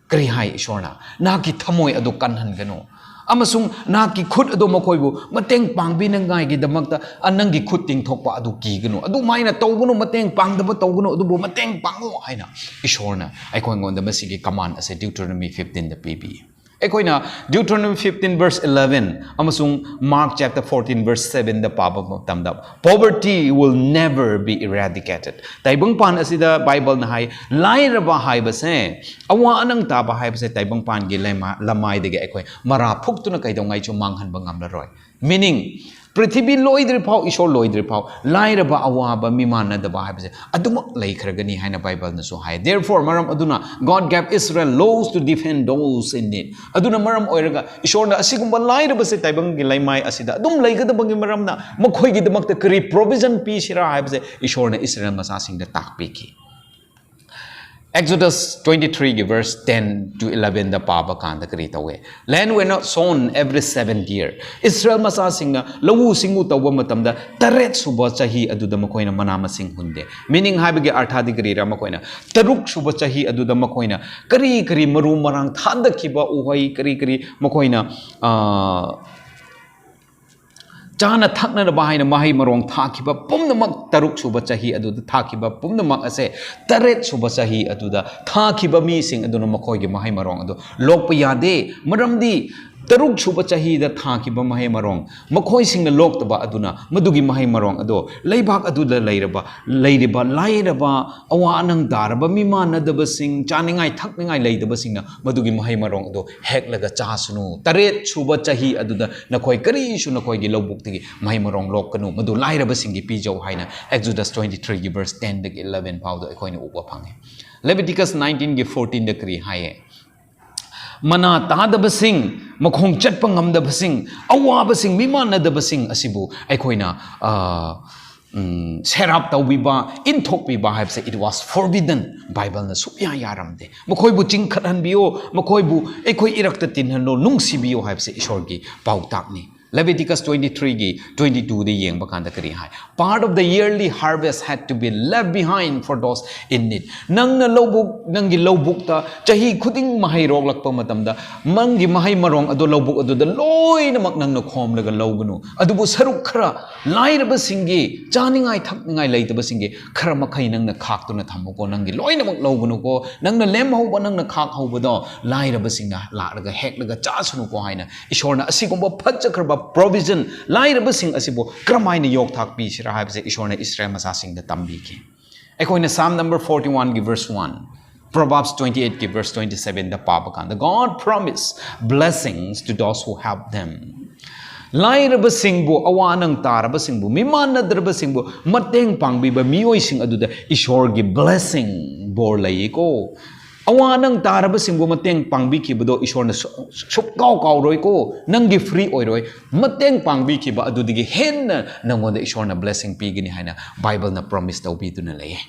ꯀꯔꯤ ꯍꯥꯏ ꯏꯁꯣꯔꯅ? "ꯅꯍꯥꯛꯀꯤ ꯊꯃꯣꯏ ꯑꯗꯨ ꯀꯟꯍꯟꯒꯅꯨ, ꯑꯃꯁꯨꯡ ꯅꯍꯥꯛꯀꯤ ꯈꯨꯠ ꯑꯗꯨ ꯃꯈꯣꯏꯕꯨ ꯃꯇꯦꯡ ꯄꯥꯡꯕꯤꯅꯉꯥꯏꯒꯤꯗꯃꯛꯇ, ꯑ, ꯅꯪꯒꯤ ꯈꯨꯠ ꯇꯤꯡꯊꯣꯛꯄ ꯑꯗꯨ ꯀꯤꯒꯅꯨ꯫ ꯑꯗꯨꯃꯥꯏꯅ ꯇꯧꯒꯅꯨ, ꯃꯇꯦꯡ ꯄꯥꯡꯗꯕ ꯇꯧꯒꯅꯨ, ꯑꯗꯨꯕꯨ ꯃꯇꯦꯡ ꯄꯥꯡꯉꯨ" ꯍꯥꯏꯅ ꯏꯁꯣꯔꯅ ꯑꯩꯈꯣꯏꯉꯣꯟꯗ ꯃꯁꯤꯒꯤ ꯀꯃꯥꯟ ꯑꯁꯦ Deuteronomy fifteen ꯗ ꯄꯤꯕꯤ꯫ ꯑꯩꯈꯣꯏꯅ Deuteronomy fifteen verse eleven ꯑꯃꯁꯨꯡ Mark chapter fourteen verse seven ꯗ ꯄꯥꯕ ꯃꯇꯝꯗ, "Poverty will never be eradicated." ꯇꯥꯏꯕꯪꯄꯥꯟ ꯑꯁꯤꯗ ꯕꯥꯏꯕꯜꯅ ꯍꯥꯏ, ꯂꯥꯏꯔꯕ ꯍꯥꯏꯕꯁꯦ, ꯑꯋꯥ ꯑꯅꯪ ꯇꯥꯕ ꯍꯥꯏꯕꯁꯦ ꯇꯥꯏꯕꯪꯄꯥꯟꯒꯤ ꯂꯩꯃ-, ꯂꯃꯥꯏꯗꯒꯤ ꯑꯩꯈꯣꯏ ꯃꯔꯥ ꯐꯨꯛꯇꯨꯅ ꯀꯩꯗꯧꯉꯩꯁꯨ ꯃꯥꯡꯍꯟꯕ ꯉꯝꯂꯔꯣꯏ꯫ Meaning, ꯄ꯭ꯔꯤꯊꯤꯕꯤ ꯂꯣꯏꯗ꯭ꯔꯤ ꯐꯥꯎ, ꯏꯁꯣꯔ ꯂꯣꯏꯗ꯭ꯔꯤ ꯐꯥꯎ, ꯂꯥꯏꯔꯕ, ꯑꯋꯥꯕ, ꯃꯤꯃꯥꯟꯅꯗꯕ ꯍꯥꯏꯕꯁꯦ ꯑꯗꯨꯃꯛ ꯂꯩꯈ꯭ꯔꯒꯅꯤ ꯍꯥꯏꯅ ꯕꯥꯏꯕꯜꯅꯁꯨ ꯍꯥꯏ꯫ Therefore, ꯃꯔꯝ ꯑꯗꯨꯅ, "God gave Israel laws to defend those in need." ꯑꯗꯨꯅ ꯃꯔꯝ ꯑꯣꯏꯔꯒ ꯏꯁꯣꯔꯅ ꯑꯁꯤꯒꯨꯝꯕ ꯂꯥꯏꯔꯕꯁꯦ ꯇꯥꯏꯕꯪꯒꯤ ꯂꯩꯃꯥꯏ ꯑꯁꯤꯗ ꯑꯗꯨꯝ ꯂꯩꯒꯗꯕꯒꯤ ꯃꯔꯝꯅ, ꯃꯈꯣꯏꯒꯤꯗꯃꯛꯇ ꯀꯔꯤ ꯄ꯭ꯔꯣꯚꯤꯖꯟ ꯄꯤꯁꯤꯔꯥ ꯍꯥꯏꯕꯁꯦ ꯏꯁꯣꯔꯅ ꯏꯁꯔꯥꯌꯦꯜ ꯃꯆꯥꯁꯤꯡꯗ ꯇꯥꯛꯄꯤꯈꯤ꯫ Exodus twenty-three ꯒꯤ verse ten to eleven ꯗ ꯄꯥꯕ ꯀꯥꯟꯗ ꯀꯔꯤ ꯇꯧꯋꯦ? Land were not sown every seventh year. ꯏꯁꯔꯥꯌꯦꯜ ꯃꯆꯥꯁꯤꯡꯅ ꯂꯧꯎ ꯁꯤꯡꯎ ꯇꯧꯕ ꯃꯇꯝꯗ ꯇꯔꯦꯠ ꯁꯨꯕ ꯆꯍꯤ ꯑꯗꯨꯗ ꯃꯈꯣꯏꯅ ꯃꯅꯥ ꯃꯁꯤꯡ ꯍꯨꯟꯗꯦ꯫ Meaning ꯍꯥꯏꯕꯒꯤ ꯑꯔꯊꯗꯤ ꯀꯔꯤꯔꯥ? ꯃꯈꯣꯏꯅ ꯇꯔꯨꯛ ꯁꯨꯕ ꯆꯍꯤ ꯑꯗꯨꯗ ꯃꯈꯣꯏꯅ ꯀꯔꯤ ꯀꯔꯤ ꯃꯔꯨ ꯃꯔꯥꯡ ꯊꯥꯗꯈꯤꯕ ꯎꯍꯩ ꯀꯔꯤ ꯀꯔꯤ ꯃꯈꯣꯏꯅ, ꯑ, ꯆꯥꯅ ꯊꯛꯅꯅꯕ ꯍꯥꯏꯅ ꯃꯍꯩ ꯃꯔꯣꯡ ꯊꯥꯈꯤꯕ ꯄꯨꯝꯅꯃꯛ, ꯇꯔꯨꯛ ꯁꯨꯕ ꯆꯍꯤ ꯑꯗꯨꯗ ꯊꯥꯈꯤꯕ ꯄꯨꯝꯅꯃꯛ ꯑꯁꯦ ꯇꯔꯦꯠ ꯁꯨꯕ ꯆꯍꯤ ꯑꯗꯨꯗ ꯊꯥꯈꯤꯕ ꯃꯤꯁꯤꯡ ꯑꯗꯨꯅ ꯃꯈꯣꯏꯒꯤ ꯃꯍꯩ ꯃꯔꯣꯡ ꯑꯗꯨ ꯂꯣꯛꯄ ꯌꯥꯗꯦ꯫ ꯃꯔꯝꯗꯤ ꯇꯔꯨꯛ ꯁꯨꯕ ꯆꯍꯤꯗ ꯊꯥꯈꯤꯕ ꯃꯍꯩ ꯃꯔꯣꯡ ꯃꯈꯣꯏꯁꯤꯡꯅ ꯂꯣꯛꯇꯕ ꯑꯗꯨꯅ ꯃꯗꯨꯒꯤ ꯃꯍꯩ ꯃꯔꯣꯡ ꯑꯗꯨ ꯂꯩꯕꯥꯛ ꯑꯗꯨꯗ ꯂꯩꯔꯕ, ꯂꯩꯔꯤꯕ ꯂꯥꯏꯔꯕ, ꯑꯋꯥ ꯑꯅꯪ ꯇꯥꯔꯕ, ꯃꯤꯃꯥꯟꯅꯗꯕꯁꯤꯡ, ꯆꯥꯅꯤꯡꯉꯥꯏ ꯊꯛꯅꯤꯡꯉꯥꯏ ꯂꯩꯇꯕꯁꯤꯡꯅ ꯃꯗꯨꯒꯤ ꯃꯍꯩ ꯃꯔꯣꯡ ꯑꯗꯨ ꯍꯦꯛꯂꯒ ꯆꯥꯁꯅꯨ꯫ ꯇꯔꯦꯠ ꯁꯨꯕ ꯆꯍꯤ ꯑꯗꯨꯗ ꯅꯈꯣꯏ ꯀꯔꯤꯁꯨ ꯅꯈꯣꯏꯒꯤ ꯂꯧꯕꯨꯛꯇꯒꯤ ꯃꯍꯩ ꯃꯔꯣꯡ ꯂꯣꯛꯀꯅꯨ, ꯃꯗꯨ ꯂꯥꯏꯔꯕꯁꯤꯡꯒꯤ ꯄꯤꯖꯧ ꯍꯥꯏꯅ Exodus twenty-three ꯒꯤ verse ten ꯗꯒꯤ eleven ꯐꯥꯎꯗ ꯑꯩꯈꯣꯏꯅ ꯎꯕ ꯐꯪꯉꯤ꯫ Leviticus nineteen ꯒꯤ fourteen ꯗ ꯀꯔꯤ ꯍꯥꯏꯌꯦ? ꯃꯅꯥ ꯇꯥꯗꯕꯁꯤꯡ, ꯃꯈꯣꯡ ꯆꯠꯄ ꯉꯝꯗꯕꯁꯤꯡ, ꯑꯋꯥꯕꯁꯤꯡ, ꯃꯤꯃꯥꯟꯅꯗꯕꯁꯤꯡ ꯑꯁꯤꯕꯨ ꯑꯩꯈꯣꯏꯅ, ꯑ, ꯎꯝ, ꯁꯦꯔꯥꯞ ꯇꯧꯕꯤꯕ, ꯏꯟꯊꯣꯛꯄꯤꯕ ꯍꯥꯏꯕꯁꯦ it was forbidden. ꯕꯥꯏꯕꯜꯅ ꯁꯨꯛꯌꯥ ꯌꯥꯔꯝꯗꯦ꯫ ꯃꯈꯣꯏꯕꯨ ꯆꯤꯡꯈꯠꯍꯟꯕꯤꯌꯣ, ꯃꯈꯣꯏꯕꯨ ꯑꯩꯈꯣꯏ ꯏꯔꯛꯇ ꯇꯤꯟꯍꯜꯂꯣ, ꯅꯨꯡꯁꯤꯕꯤꯌꯣ ꯍꯥꯏꯕꯁꯦ ꯏꯁꯣꯔꯒꯤ ꯄꯥꯎꯇꯥꯛꯅꯤ꯫ Leviticus twenty-three ꯒꯤ twenty-two ꯗ ꯌꯦꯡꯕ ꯀꯥꯟꯗ ꯀꯔꯤ ꯍꯥꯏ? Part of the yearly harvest had to be left behind for those in need. ꯅꯪꯅ ꯂꯧꯕꯨꯛ, ꯅꯪꯒꯤ ꯂꯧꯕꯨꯛꯇ ꯆꯍꯤ ꯈꯨꯗꯤꯡ ꯃꯍꯩ ꯔꯣꯛꯂꯛꯄ ꯃꯇꯝꯗ, ꯅꯪꯒꯤ ꯃꯍꯩ ꯃꯔꯣꯡ ꯑꯗꯨ ꯂꯧꯕꯨꯛ ꯑꯗꯨꯗ ꯂꯣꯏꯅꯃꯛ ꯅꯪꯅ ꯈꯣꯝꯂꯒ ꯂꯧꯒꯅꯨ꯫ ꯑꯗꯨꯕꯨ ꯁꯔꯨꯛ ꯈꯔ ꯂꯥꯏꯔꯕꯁꯤꯡꯒꯤ, ꯆꯥꯅꯤꯡꯉꯥꯏ ꯊꯛꯅꯤꯡꯉꯥꯏ ꯂꯩꯇꯕꯁꯤꯡꯒꯤ ꯈꯔ ꯃꯈꯩ ꯅꯪꯅ ꯈꯥꯛꯇꯨꯅ ꯊꯝꯃꯨꯀꯣ꯫ ꯅꯪꯒꯤ ꯂꯣꯏꯅꯃꯛ ꯂꯧꯒꯅꯨꯀꯣ꯫ ꯅꯪꯅ ꯂꯦꯝꯍꯧꯕ, ꯅꯪꯅ ꯈꯥꯛꯍꯧꯕꯗꯣ ꯂꯥꯏꯔꯕꯁꯤꯡꯅ ꯂꯥꯛꯂꯒ ꯍꯦꯛꯂꯒ ꯆꯥꯁꯅꯨꯀꯣ ꯍꯥꯏꯅ ꯏꯁꯣꯔꯅ ꯑꯁꯤꯒꯨꯝꯕ ꯐꯖꯈ꯭ꯔꯕ provision, ꯂꯥꯏꯔꯕꯁꯤꯡ ꯑꯁꯤꯕꯨ ꯀꯔꯝꯍꯥꯏꯅ ꯌꯣꯛꯊꯥꯛ ꯄꯤꯁꯤꯔꯥ ꯍꯥꯏꯕꯁꯦ ꯏꯁꯣꯔꯅ ꯏꯁꯔꯥꯌꯦꯜ ꯃꯆꯥꯁꯤꯡꯗ ꯇꯝꯕꯤꯈꯤ꯫ ꯑꯩꯈꯣꯏꯅ Psalm number forty-one ꯒꯤ verse one, Proverbs twenty-eight ꯒꯤ verse twenty-seven ꯗ ꯄꯥꯕ ꯀꯥꯟꯗ, "God promise blessings to those who help them." ꯂꯥꯏꯔꯕꯁꯤꯡꯕꯨ, ꯑꯋꯥ ꯑꯅꯪ ꯇꯥꯔꯕꯁꯤꯡꯕꯨ, ꯃꯤꯃꯥꯟꯅꯗ꯭ꯔꯕꯁꯤꯡꯕꯨ ꯃꯇꯦꯡ ꯄꯥꯡꯕꯤꯕ ꯃꯤꯑꯣꯏꯁꯤꯡ ꯑꯗꯨꯗ ꯏꯁꯣꯔꯒꯤ blessing, ꯕꯣꯔ ꯂꯩꯌꯦꯀꯣ꯫ ꯑꯋꯥ ꯑꯅꯪ ꯇꯥꯔꯕꯁꯤꯡꯕꯨ ꯃꯇꯦꯡ ꯄꯥꯡꯕꯤꯈꯤꯕꯗꯣ ꯏꯁꯣꯔꯅ ꯁꯨ-, ꯁꯨꯛꯀꯥꯎ ꯀꯥꯎꯔꯣꯏꯀꯣ꯫ ꯅꯪꯒꯤ free ꯑꯣꯏꯔꯣꯏ꯫ ꯃꯇꯦꯡ ꯄꯥꯡꯕꯤꯈꯤꯕ ꯑꯗꯨꯗꯒꯤ ꯍꯦꯟꯅ ꯅꯪꯉꯣꯟꯗ ꯏꯁꯣꯔꯅ blessing ꯄꯤꯒꯅꯤ ꯍꯥꯏꯅ ꯕꯥꯏꯕꯜꯅ promise ꯇꯧꯕꯤꯗꯨꯅ ꯂꯩꯌꯦ꯫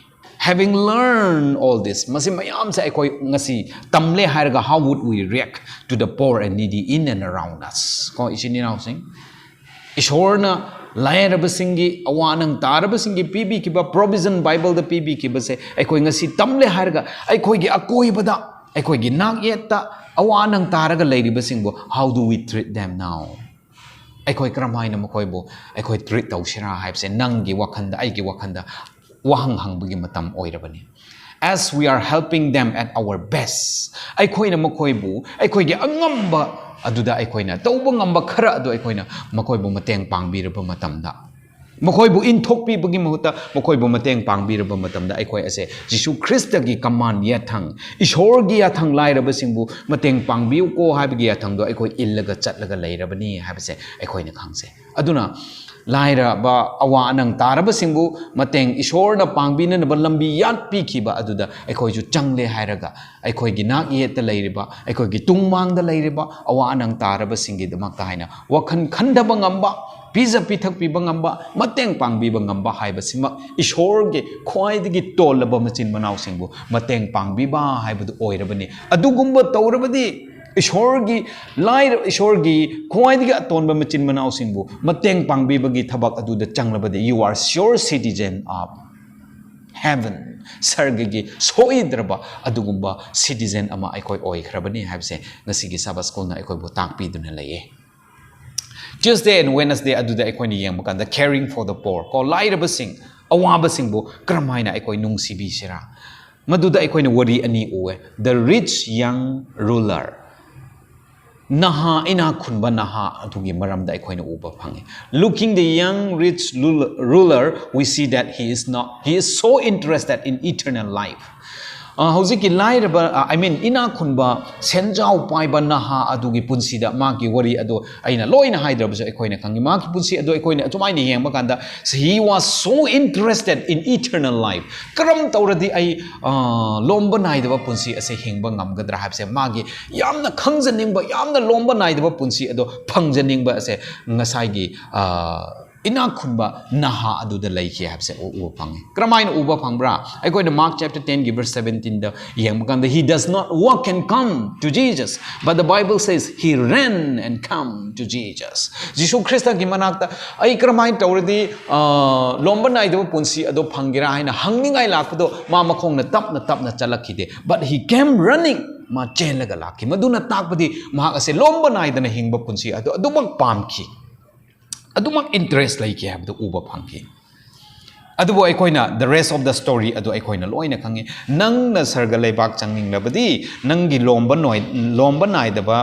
Having learned all this, ꯃꯁꯤ ꯃꯌꯥꯝꯁꯦ ꯑꯩꯈꯣꯏ ꯉꯁꯤ ꯇꯝꯂꯦ ꯍꯥꯏꯔꯒ, how would we react to the poor and needy in and around us? ꯀꯣ, ꯏꯆꯤꯟ ꯏꯅꯥꯎꯁꯤꯡ, ꯏꯁꯣꯔꯅ ꯂꯥꯏꯔꯕꯁꯤꯡꯒꯤ, ꯑꯋꯥ ꯑꯅꯪ ꯇꯥꯔꯕꯁꯤꯡꯒꯤ ꯄꯤꯕꯤꯈꯤꯕ provision, Bible ꯗ ꯄꯤꯕꯤꯈꯤꯕꯁꯦ ꯑꯩꯈꯣꯏ ꯉꯁꯤ ꯇꯝꯂꯦ ꯍꯥꯏꯔꯒ, ꯑꯩꯈꯣꯏꯒꯤ ꯑꯀꯣꯏꯕꯗ, ꯑꯩꯈꯣꯏꯒꯤ ꯅꯥꯛꯌꯦꯠꯇ ꯑꯋꯥ ꯑꯅꯪ ꯇꯥꯔꯒ ꯂꯩꯔꯤꯕꯁꯤꯡꯕꯨ, how do we treat them now? ꯑꯩꯈꯣꯏ ꯀꯔꯝ ꯍꯥꯏꯅ ꯃꯈꯣꯏꯕꯨ ꯑꯩꯈꯣꯏ treat ꯇꯧꯁꯤꯔꯥ ꯍꯥꯏꯕꯁꯦ ꯅꯪꯒꯤ ꯋꯥꯈꯜꯗ, ꯑꯩꯒꯤ ꯋꯥꯈꯜꯗ ꯋꯥꯍꯪ ꯍꯪꯕꯒꯤ ꯃꯇꯝ ꯑꯣꯏꯔꯕꯅꯤ꯫ As we are helping them at our best, ꯑꯩꯈꯣꯏꯅ ꯃꯈꯣꯏꯕꯨ ꯑꯩꯈꯣꯏꯒꯤ ꯑꯉꯝꯕ ꯑꯗꯨꯗ, ꯑꯩꯈꯣꯏꯅ ꯇꯧꯕ ꯉꯝꯕ ꯈꯔ ꯑꯗꯨ ꯑꯩꯈꯣꯏꯅ ꯃꯈꯣꯏꯕꯨ ꯃꯇꯦꯡ ꯄꯥꯡꯕꯤꯔꯕ ꯃꯇꯝꯗ, ꯃꯈꯣꯏꯕꯨ ꯏꯟꯊꯣꯛꯄꯤꯕꯒꯤ ꯃꯍꯨꯠꯇ ꯃꯈꯣꯏꯕꯨ ꯃꯇꯦꯡ ꯄꯥꯡꯕꯤꯔꯕ ꯃꯇꯝꯗ, ꯑꯩꯈꯣꯏ ꯑꯁꯦ ꯖꯤꯁꯨ ꯈ꯭ꯔꯤꯁꯇꯒꯤ command ꯌꯥꯊꯪ, ꯏꯁꯣꯔꯒꯤ ꯌꯥꯊꯪ, ꯂꯥꯏꯔꯕꯁꯤꯡꯕꯨ ꯃꯇꯦꯡ ꯄꯥꯡꯕꯤꯌꯨꯀꯣ ꯍꯥꯏꯕꯒꯤ ꯌꯥꯊꯪꯗꯣ ꯑꯩꯈꯣꯏ ꯏꯜꯂꯒ ꯆꯠꯂꯒ ꯂꯩꯔꯕꯅꯤ ꯍꯥꯏꯕꯁꯦ ꯑꯩꯈꯣꯏꯅ ꯈꯪꯖꯩ꯫ ꯑꯗꯨꯅ ꯂꯥꯏꯔꯕ, ꯑꯋꯥ ꯑꯅꯪ ꯇꯥꯔꯕꯁꯤꯡꯕꯨ ꯃꯇꯦꯡ, ꯏꯁꯣꯔꯅ ꯄꯥꯡꯕꯤꯅꯅꯕ ꯂꯝꯕꯤ ꯌꯥꯠꯄꯤꯈꯤꯕ ꯑꯗꯨꯗ ꯑꯩꯈꯣꯏꯁꯨ ꯆꯪꯂꯦ ꯍꯥꯏꯔꯒ, ꯑꯩꯈꯣꯏꯒꯤ ꯅꯥꯛ ꯌꯦꯠꯇ ꯂꯩꯔꯤꯕ, ꯑꯩꯈꯣꯏꯒꯤ ꯇꯨꯡꯃꯥꯡꯗ ꯂꯩꯔꯤꯕ ꯑꯋꯥ ꯑꯅꯪ ꯇꯥꯔꯕꯁꯤꯡꯒꯤꯗꯃꯛꯇ ꯍꯥꯏꯅ ꯋꯥꯈꯜ ꯈꯟꯊꯕ ꯉꯝꯕ, ꯄꯤꯖ ꯄꯤꯊꯛꯄꯤꯕ ꯉꯝꯕ, ꯃꯇꯦꯡ ꯄꯥꯡꯕꯤꯕ ꯉꯝꯕ ꯍꯥꯏꯕꯁꯤꯃꯛ ꯏꯁꯣꯔꯒꯤ ꯈ꯭ꯋꯥꯏꯗꯒꯤ ꯇꯣꯜꯂꯕ ꯃꯆꯤꯟ ꯃꯅꯥꯎꯁꯤꯡꯕꯨ ꯃꯇꯦꯡ ꯄꯥꯡꯕꯤꯕ ꯍꯥꯏꯕꯗꯨ ꯑꯣꯏꯔꯕꯅꯤ꯫ ꯑꯗꯨꯒꯨꯝꯕ ꯇꯧꯔꯕꯗꯤ, ꯏꯁꯣꯔꯒꯤ ꯂꯥꯏꯔ-, ꯏꯁꯣꯔꯒꯤ ꯈ꯭ꯋꯥꯏꯗꯒꯤ ꯑꯇꯣꯟꯕ ꯃꯆꯤꯟ ꯃꯅꯥꯎꯁꯤꯡꯕꯨ ꯃꯇꯦꯡ ꯄꯥꯡꯕꯤꯕꯒꯤ ꯊꯕꯛ ꯑꯗꯨꯗ ꯆꯪꯂꯕꯗꯤ, you are sure citizen of heaven, ꯁꯔꯒꯒꯤ ꯁꯣꯏꯗ꯭ꯔꯕ ꯑꯗꯨꯒꯨꯝꯕ citizen ꯑꯃ ꯑꯩꯈꯣꯏ ꯑꯣꯏꯈ꯭ꯔꯕꯅꯤ ꯍꯥꯏꯕꯁꯦ ꯉꯁꯤꯒꯤ Sabbath Schoolꯅ ꯑꯩꯈꯣꯏꯕꯨ ꯇꯥꯛꯄꯤꯗꯨꯅ ꯂꯩꯌꯦ꯫ Tuesday and Wednesday ꯑꯗꯨꯗ ꯑꯩꯈꯣꯏꯅ ꯌꯦꯡꯕ ꯀꯥꯟꯗ, caring for the poor, ꯀꯣ, ꯂꯥꯏꯔꯕꯁꯤꯡ, ꯑꯋꯥꯕꯁꯤꯡꯕꯨ ꯀꯔꯝ ꯍꯥꯏꯅ ꯑꯩꯈꯣꯏ ꯅꯨꯡꯁꯤꯕꯤꯁꯤꯔꯥ? ꯃꯗꯨꯗ ꯑꯩꯈꯣꯏꯅ ꯋꯥꯔꯤ ꯑꯅꯤ ꯎꯑꯦ, the rich young ruler, ꯅꯍꯥ, ꯏꯅꯥꯛ ꯈꯨꯟꯕ ꯅꯍꯥ ꯑꯗꯨꯒꯤ ꯃꯔꯝꯗ ꯑꯩꯈꯣꯏꯅ ꯎꯕ ꯐꯪꯉꯤ꯫ Looking the young rich ruler, we see that he is not, he is so interested in eternal life. ꯑ, ꯍꯧꯖꯤꯛꯀꯤ ꯂꯥꯏꯔꯕ, ꯑ, I mean, ꯏꯅꯥꯛ ꯈꯨꯟꯕ, ꯁꯦꯟꯖꯥꯎ ꯄꯥꯏꯕ ꯅꯍꯥ ꯑꯗꯨꯒꯤ ꯄꯨꯟꯁꯤꯗ ꯃꯥꯒꯤ ꯋꯥꯔꯤ ꯑꯗꯣ ꯑꯩꯅ ꯂꯣꯏꯅ ꯍꯥꯏꯗ꯭ꯔꯕꯁꯨ, ꯑꯩꯈꯣꯏꯅ ꯈꯪꯉꯤ꯫ ꯃꯥꯒꯤ ꯄꯨꯟꯁꯤ ꯑꯗꯣ ꯑꯩꯈꯣꯏꯅ ꯑꯁꯨꯃꯥꯏꯅ ꯌꯦꯡꯕ ꯀꯥꯟꯗ, he was so interested in eternal life. ꯀꯔꯝ ꯇꯧꯔꯗꯤ ꯑꯩ, ꯑ, ꯂꯣꯝꯕ ꯅꯥꯏꯗꯕ ꯄꯨꯟꯁꯤ ꯑꯁꯦ ꯍꯤꯡꯕ ꯉꯝꯒꯗ꯭ꯔꯥ ꯍꯥꯏꯕꯁꯦ ꯃꯥꯒꯤ ꯌꯥꯝꯅ ꯈꯪꯖꯅꯤꯡꯕ, ꯌꯥꯝꯅ ꯂꯣꯝꯕ ꯅꯥꯏꯗꯕ ꯄꯨꯟꯁꯤ ꯑꯗꯣ ꯐꯪꯖꯅꯤꯡꯕ ꯑꯁꯦ ꯉꯁꯥꯏꯒꯤ, ꯑ, ꯏꯅꯥꯛ ꯈꯨꯟꯕ ꯅꯍꯥ ꯑꯗꯨꯗ ꯂꯩꯈꯤ ꯍꯥꯏꯕꯁꯦ ꯎ- ꯎꯕ ꯐꯪꯉꯤ꯫ ꯀꯔꯝꯍꯥꯏꯅ ꯎꯕ ꯐꯪꯕ꯭ꯔꯥ? ꯑꯩꯈꯣꯏꯅ Mark chapter ten ꯒꯤ verse seventeen ꯗ ꯌꯦꯡꯕ ꯀꯥꯟꯗ, "He does not walk and come to Jesus, but the Bible says he ran and come to Jesus." ꯖꯤꯁꯨ ꯈ꯭ꯔꯤꯁꯇꯒꯤ ꯃꯅꯥꯛꯇ ꯑꯩ ꯀꯔꯝꯍꯥꯏꯅ ꯇꯧꯔꯗꯤ, ꯑ, ꯂꯣꯝꯕ ꯅꯥꯏꯗꯕ ꯄꯨꯟꯁꯤ ꯑꯗꯣ ꯐꯪꯒꯦꯔꯥ ꯍꯥꯏꯅ ꯍꯪꯅꯤꯡꯉꯥꯏ ꯂꯥꯛꯄꯗꯣ, ꯃꯥ ꯃꯈꯣꯡꯅ ꯇꯞꯅ ꯇꯞꯅ ꯆꯠꯂꯛꯈꯤꯗꯦ, but he came running, ꯃꯥ ꯆꯦꯜꯂꯒ ꯂꯥꯛꯈꯤ꯫ ꯃꯗꯨꯅ ꯇꯥꯛꯄꯗꯤ ꯃꯍꯥꯛ ꯑꯁꯦ ꯂꯣꯝꯕ ꯅꯥꯏꯗꯅ ꯍꯤꯡꯕ ꯄꯨꯟꯁꯤ ꯑꯗꯨ ꯑꯗꯨꯃꯛ ꯄꯥꯝꯈꯤ, ꯑꯗꯨꯃꯛ interest ꯂꯩꯈꯤ ꯍꯥꯏꯕꯗꯨ ꯎꯕ ꯐꯪꯈꯤ꯫ ꯑꯗꯨꯕꯨ ꯑꯩꯈꯣꯏꯅ the rest of the story ꯑꯗꯨ ꯑꯩꯈꯣꯏꯅ ꯂꯣꯏꯅ ꯈꯪꯉꯤ꯫ ꯅꯪꯅ ꯁꯔꯒ ꯂꯩꯕꯥꯛ ꯆꯪꯅꯤꯡꯂꯕꯗꯤ, ꯅꯪꯒꯤ ꯂꯣꯝꯕ ꯅꯣꯏ-, ꯂꯣꯝꯕ ꯅꯥꯏꯗꯕ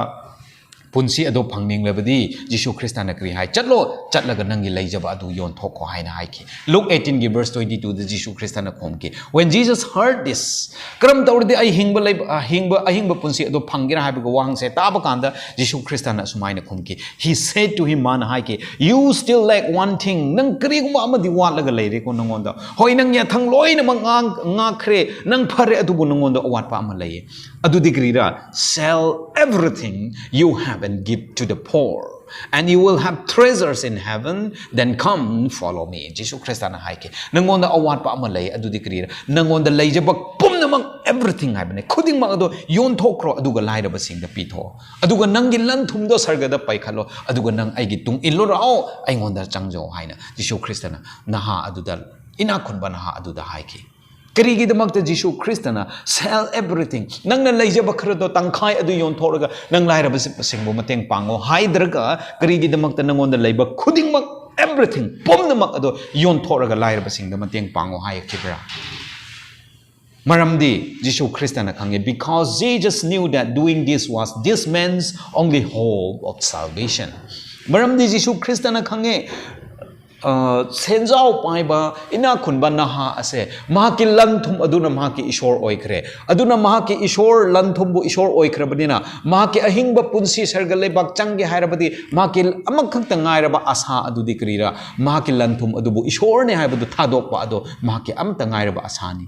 ꯄꯨꯟꯁꯤ ꯑꯗꯨ ꯐꯪꯅꯤꯡꯂꯕꯗꯤ, ꯖꯤꯁꯨ ꯈ꯭ꯔꯤꯁꯇꯅ ꯀꯔꯤ ꯍꯥꯏ? "ꯆꯠꯂꯣ, ꯆꯠꯂꯒ ꯅꯪꯒꯤ ꯂꯩꯖꯕ ꯑꯗꯨ ꯌꯣꯟꯊꯣꯛꯈꯣ" ꯍꯥꯏꯅ ꯍꯥꯏꯈꯤ꯫ Luke eighteen ꯒꯤ verse twenty two the Jesus ꯈ꯭ꯔꯤꯁꯇꯅ ꯈꯨꯝꯈꯤ, "When Jesus heard this," ꯀꯔꯝ ꯇꯧꯔꯗꯤ ꯑꯩ ꯍꯤꯡꯕ ꯂꯩꯕ, ꯑ, ꯍꯤꯡꯕ, ꯑꯍꯤꯡꯕ ꯄꯨꯟꯁꯤ ꯑꯗꯨ ꯐꯪꯒꯦꯔꯥ ꯍꯥꯏꯕꯒꯤ ꯋꯥꯍꯪꯁꯦ ꯇꯥꯕ ꯀꯥꯟꯗ, ꯖꯤꯁꯨ ꯈ꯭ꯔꯤꯁꯇꯅ ꯑꯁꯨꯃꯥꯏꯅ ꯈꯨꯝꯈꯤ, "He said to him," ꯃꯥꯅ ꯍꯥꯏꯈꯤ, "You still lack one thing." ꯅꯪ ꯀꯔꯤꯒꯨꯝꯕ ꯑꯃꯗꯤ ꯋꯥꯠꯂꯒ ꯂꯩꯔꯦꯀꯣ ꯅꯪꯉꯣꯟꯗ꯫ ꯍꯣꯏ, ꯅꯪ ꯌꯥꯊꯪ ꯂꯣꯏꯅꯃꯛ ꯉꯥꯡ-, ꯉꯥꯛꯈ꯭ꯔꯦ, ꯅꯪ ꯐꯔꯦ, ꯑꯗꯨꯕꯨ ꯅꯪꯉꯣꯟꯗ ꯑꯋꯥꯠꯄ ꯑꯃ ꯂꯩꯌꯦ꯫ ꯑꯗꯨꯗꯤ ꯀꯔꯤꯔꯥ? "Sell everything you have and give to the poor, and you will have treasures in heaven, then come, follow me." ꯖꯤꯁꯨ ꯈ꯭ꯔꯤꯁꯇꯅ ꯍꯥꯏꯈꯤ, "ꯅꯪꯉꯣꯟꯗ ꯑꯋꯥꯠꯄ ꯑꯃ ꯂꯩ, ꯑꯗꯨꯗꯤ ꯀꯔꯤꯔꯥ? ꯅꯪꯉꯣꯟꯗ ꯂꯩꯖꯕ ꯄꯨꯝꯅꯃꯛ," everything ꯍꯥꯏꯕꯅꯦ, "ꯈꯨꯗꯤꯡꯃꯛ ꯑꯗꯣ ꯌꯣꯟꯊꯣꯛꯈ꯭ꯔꯣ, ꯑꯗꯨꯒ ꯂꯥꯏꯔꯕꯁꯤꯡꯗ ꯄꯤꯊꯣꯛꯑꯣ, ꯑꯗꯨꯒ ꯅꯪꯒꯤ ꯂꯟ ꯊꯨꯝꯗꯣ ꯁꯔꯒꯗ ꯄꯩꯈꯠꯂꯣ, ꯑꯗꯨꯒ ꯅꯪ ꯑꯩꯒꯤ ꯇꯨꯡ ꯏꯜꯂꯨꯔꯛꯑꯣ, ꯑꯩꯉꯣꯟꯗ ꯆꯪꯖꯧ" ꯍꯥꯏꯅ ꯖꯤꯁꯨ ꯈ꯭ꯔꯤꯁꯇꯅ ꯅꯍꯥ ꯑꯗꯨꯗ, ꯏꯅꯥꯛ ꯈꯨꯟꯕ ꯅꯍꯥ ꯑꯗꯨꯗ ꯍꯥꯏꯈꯤ꯫ ꯀꯔꯤꯒꯤꯗꯃꯛꯇ ꯖꯤꯁꯨ ꯈ꯭ꯔꯤꯁꯇꯅ "Sell everything," ꯅꯪꯅ ꯂꯩꯖꯕ ꯈꯔꯗꯣ ꯇꯪꯈꯥꯏ ꯑꯗꯨ ꯌꯣꯟꯊꯣꯛꯂꯒ ꯅꯪ ꯂꯥꯏꯔꯕꯁꯤꯡꯕꯨ ꯃꯇꯦꯡ ꯄꯥꯡꯉꯣ ꯍꯥꯏꯗ꯭ꯔꯒ, ꯀꯔꯤꯒꯤꯗꯃꯛꯇ ꯅꯪꯉꯣꯟꯗ ꯂꯩꯕ ꯈꯨꯗꯤꯡꯃꯛ, everything, ꯄꯨꯝꯅꯃꯛ ꯑꯗꯣ ꯌꯣꯟꯊꯣꯛꯂꯒ ꯂꯥꯏꯔꯕꯁꯤꯡꯗ ꯃꯇꯦꯡ ꯄꯥꯡꯉꯣ ꯍꯥꯏꯈꯤꯕ꯭ꯔꯥ? ꯃꯔꯝꯗꯤ ꯖꯤꯁꯨ ꯈ꯭ꯔꯤꯁꯇꯅ ꯈꯪꯉꯦ, because Jesus knew that doing this was this man's only hope of salvation. ꯃꯔꯝꯗꯤ ꯖꯤꯁꯨ ꯈ꯭ꯔꯤꯁꯇꯅ ꯈꯪꯉꯦ, ꯑ, ꯁꯦꯟꯖꯥꯎ ꯄꯥꯏꯕ, ꯏꯅꯥꯛ ꯈꯨꯟꯕ ꯅꯍꯥ ꯑꯁꯦ ꯃꯍꯥꯛꯀꯤ ꯂꯟ ꯊꯨꯝ ꯑꯗꯨꯅ ꯃꯍꯥꯛꯀꯤ ꯏꯁꯣꯔ ꯑꯣꯏꯈ꯭ꯔꯦ꯫ ꯑꯗꯨꯅ ꯃꯍꯥꯛꯀꯤ ꯏꯁꯣꯔ, ꯂꯟ ꯊꯨꯝꯕꯨ ꯏꯁꯣꯔ ꯑꯣꯏꯈ꯭ꯔꯕꯅꯤꯅ, ꯃꯍꯥꯛꯀꯤ ꯑꯍꯤꯡꯕ ꯄꯨꯟꯁꯤ ꯁꯔꯒ ꯂꯩꯕꯥꯛ ꯆꯪꯒꯦ ꯍꯥꯏꯔꯕꯗꯤ, ꯃꯍꯥꯛꯀꯤ ꯑꯃꯈꯛꯇ ꯉꯥꯏꯔꯕ ꯑꯁꯥ ꯑꯗꯨꯗꯤ ꯀꯔꯤꯔꯥ? ꯃꯍꯥꯛꯀꯤ ꯂꯟ ꯊꯨꯝ ꯑꯗꯨꯕꯨ ꯏꯁꯣꯔꯅꯦ ꯍꯥꯏꯕꯗꯨ ꯊꯥꯗꯣꯛꯄ ꯑꯗꯣ ꯃꯍꯥꯛꯀꯤ ꯑꯃꯠꯇ ꯉꯥꯏꯔꯕ ꯑꯁꯥꯅꯤ꯫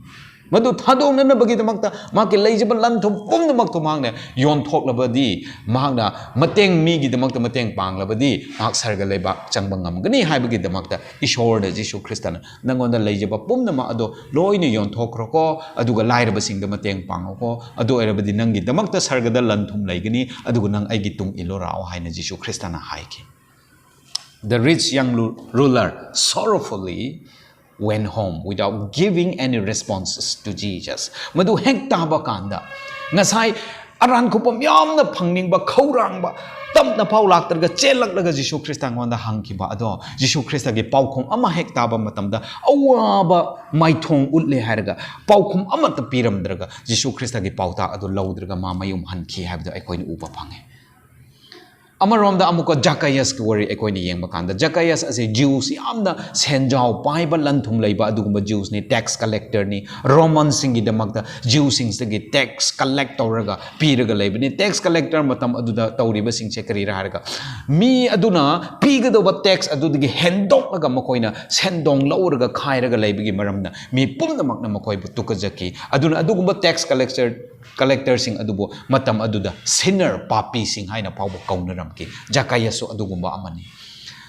ꯃꯗꯨ ꯊꯥꯗꯣꯛꯅꯅꯕꯒꯤꯗꯃꯛꯇ ꯃꯍꯥꯛꯀꯤ ꯂꯩꯖꯕ ꯂꯟ ꯊꯨꯝ ꯄꯨꯝꯅꯃꯛꯇꯨ ꯃꯍꯥꯛꯅ ꯌꯣꯟꯊꯣꯛꯂꯕꯗꯤ, ꯃꯍꯥꯛꯅ ꯃꯇꯦꯡ, ꯃꯤꯒꯤꯗꯃꯛꯇ ꯃꯇꯦꯡ ꯄꯥꯡꯂꯕꯗꯤ, ꯃꯍꯥꯛ ꯁꯔꯒ ꯂꯩꯕꯥꯛ ꯆꯪꯕ ꯉꯝꯒꯅꯤ ꯍꯥꯏꯕꯒꯤꯗꯃꯛꯇ ꯏꯁꯣꯔꯗ ꯖꯤꯁꯨ ꯈ꯭ꯔꯤꯁꯇꯅ, "ꯅꯪꯉꯣꯟꯗ ꯂꯩꯖꯕ ꯄꯨꯝꯅꯃꯛ ꯑꯗꯣ ꯂꯣꯏꯅ ꯌꯣꯟꯊꯣꯛꯈ꯭ꯔꯣꯀꯣ, ꯑꯗꯨꯒ ꯂꯥꯏꯔꯕꯁꯤꯡꯗ ꯃꯇꯦꯡ ꯄꯥꯡꯉꯣꯀꯣ, ꯑꯗꯨ ꯑꯣꯏꯔꯕꯗꯤ ꯅꯪꯒꯤꯗꯃꯛꯇ ꯁꯔꯒꯗ ꯂꯟ ꯊꯨꯝ ꯂꯩꯒꯅꯤ, ꯑꯗꯨꯒ ꯅꯪ ꯑꯩꯒꯤ ꯇꯨꯡ ꯏꯜꯂꯣ ꯂꯥꯛꯑꯣ" ꯍꯥꯏꯅ ꯖꯤꯁꯨ ꯈ꯭ꯔꯤꯁꯇꯅ ꯍꯥꯏꯈꯤ꯫ The rich young ru-, ruler sorrowfully went home without giving any responses to Jesus. ꯃꯗꯨ ꯍꯦꯛ ꯇꯥꯕ ꯀꯥꯟꯗ, ꯉꯁꯥꯏ ꯑꯔꯥꯟ ꯈꯨꯕꯝ ꯌꯥꯝꯅ ꯐꯪꯅꯤꯡꯕ, ꯈꯧꯔꯥꯡꯕ, ꯇꯞꯅ ꯐꯥꯎ ꯂꯥꯛꯇ꯭ꯔꯒ ꯆꯦꯜꯂꯛꯂꯒ ꯖꯤꯁꯨ ꯈ꯭ꯔꯤꯁꯇ ꯑꯩꯉꯣꯟꯗ ꯍꯪꯈꯤꯕ ꯑꯗꯣ, ꯖꯤꯁꯨ ꯈ꯭ꯔꯤꯁꯇꯒꯤ ꯄꯥꯎꯈꯨꯝ ꯑꯃ ꯍꯦꯛ ꯇꯥꯕ ꯃꯇꯝꯗ ꯑꯋꯥꯕ ꯃꯥꯏꯊꯣꯡ ꯎꯠꯂꯦ ꯍꯥꯏꯔꯒ ꯄꯥꯎꯈꯨꯝ ꯑꯃꯠꯇ ꯄꯤꯔꯝꯗ꯭ꯔꯒ, ꯖꯤꯁꯨ ꯈ꯭ꯔꯤꯁꯇꯒꯤ ꯄꯥꯎꯇꯥꯛ ꯑꯗꯨ ꯂꯧꯗ꯭ꯔꯒ ꯃꯥ ꯃꯌꯨꯝ ꯍꯟꯈꯤ ꯍꯥꯏꯕꯗꯣ ꯑꯩꯈꯣꯏꯅ ꯎꯕ ꯐꯪꯉꯦ꯫ ꯑꯃꯔꯣꯝꯗ ꯑꯃꯨꯛꯀ ꯖꯀꯥꯌꯁꯀꯤ ꯋꯥꯔꯤ ꯑꯩꯈꯣꯏꯅ ꯌꯦꯡꯕ ꯀꯥꯟꯗ, ꯖꯀꯥꯌꯁ ꯑꯁꯤ ꯖ꯭ꯌꯨꯁ ꯌꯥꯝꯅ ꯁꯦꯟꯖꯥꯎ ꯄꯥꯏꯕ, ꯂꯟ ꯊꯨꯝ ꯂꯩꯕ ꯑꯗꯨꯒꯨꯝꯕ ꯖ꯭ꯌꯨꯁꯅꯤ, ꯇꯦꯛꯁ ꯀꯂꯦꯛꯇꯔꯅꯤ꯫ ꯔꯣꯃꯟꯁꯤꯡꯒꯤꯗꯃꯛꯇ ꯖ꯭ꯌꯨꯁꯤꯡꯁꯤꯗꯒꯤ ꯇꯦꯛꯁ ꯀꯂꯦꯛ ꯇꯧꯔꯒ ꯄꯤꯔꯒ ꯂꯩꯕꯅꯤ꯫ ꯇꯦꯛꯁ ꯀꯂꯦꯛꯇꯔ ꯃꯇꯝ ꯑꯗꯨꯗ ꯇꯧꯔꯤꯕꯁꯤꯡꯁꯦ ꯀꯔꯤꯔꯥ ꯍꯥꯏꯔꯒ, ꯃꯤ ꯑꯗꯨꯅ ꯄꯤꯒꯗꯧꯕ ꯇꯦꯛꯁ ꯑꯗꯨꯗꯒꯤ ꯍꯦꯟꯗꯣꯛꯂꯒ ꯃꯈꯣꯏꯅ ꯁꯦꯟꯗꯣꯡ ꯂꯧꯔꯒ ꯈꯥꯏꯔꯒ ꯂꯩꯕꯒꯤ ꯃꯔꯝꯅ ꯃꯤ ꯄꯨꯝꯅꯃꯛꯅ ꯃꯈꯣꯏꯕꯨ ꯇꯨꯀꯠꯆꯈꯤ꯫ ꯑꯗꯨꯅ ꯑꯗꯨꯒꯨꯝꯕ ꯇꯦꯛꯁ ꯀꯂꯦꯛꯇꯔ ꯀꯂꯦꯛꯇꯔꯁꯤꯡ ꯑꯗꯨꯕꯨ ꯃꯇꯝ ꯑꯗꯨꯗ ꯁꯤꯟꯅꯔ, ꯄꯥꯄꯤꯁꯤꯡ ꯍꯥꯏꯅ ꯐꯥꯎꯕ ꯀꯧꯅꯔꯝꯈꯤ꯫ ꯖꯀꯥꯌꯁꯁꯨ ꯑꯗꯨꯒꯨꯝꯕ ꯑꯃꯅꯤ꯫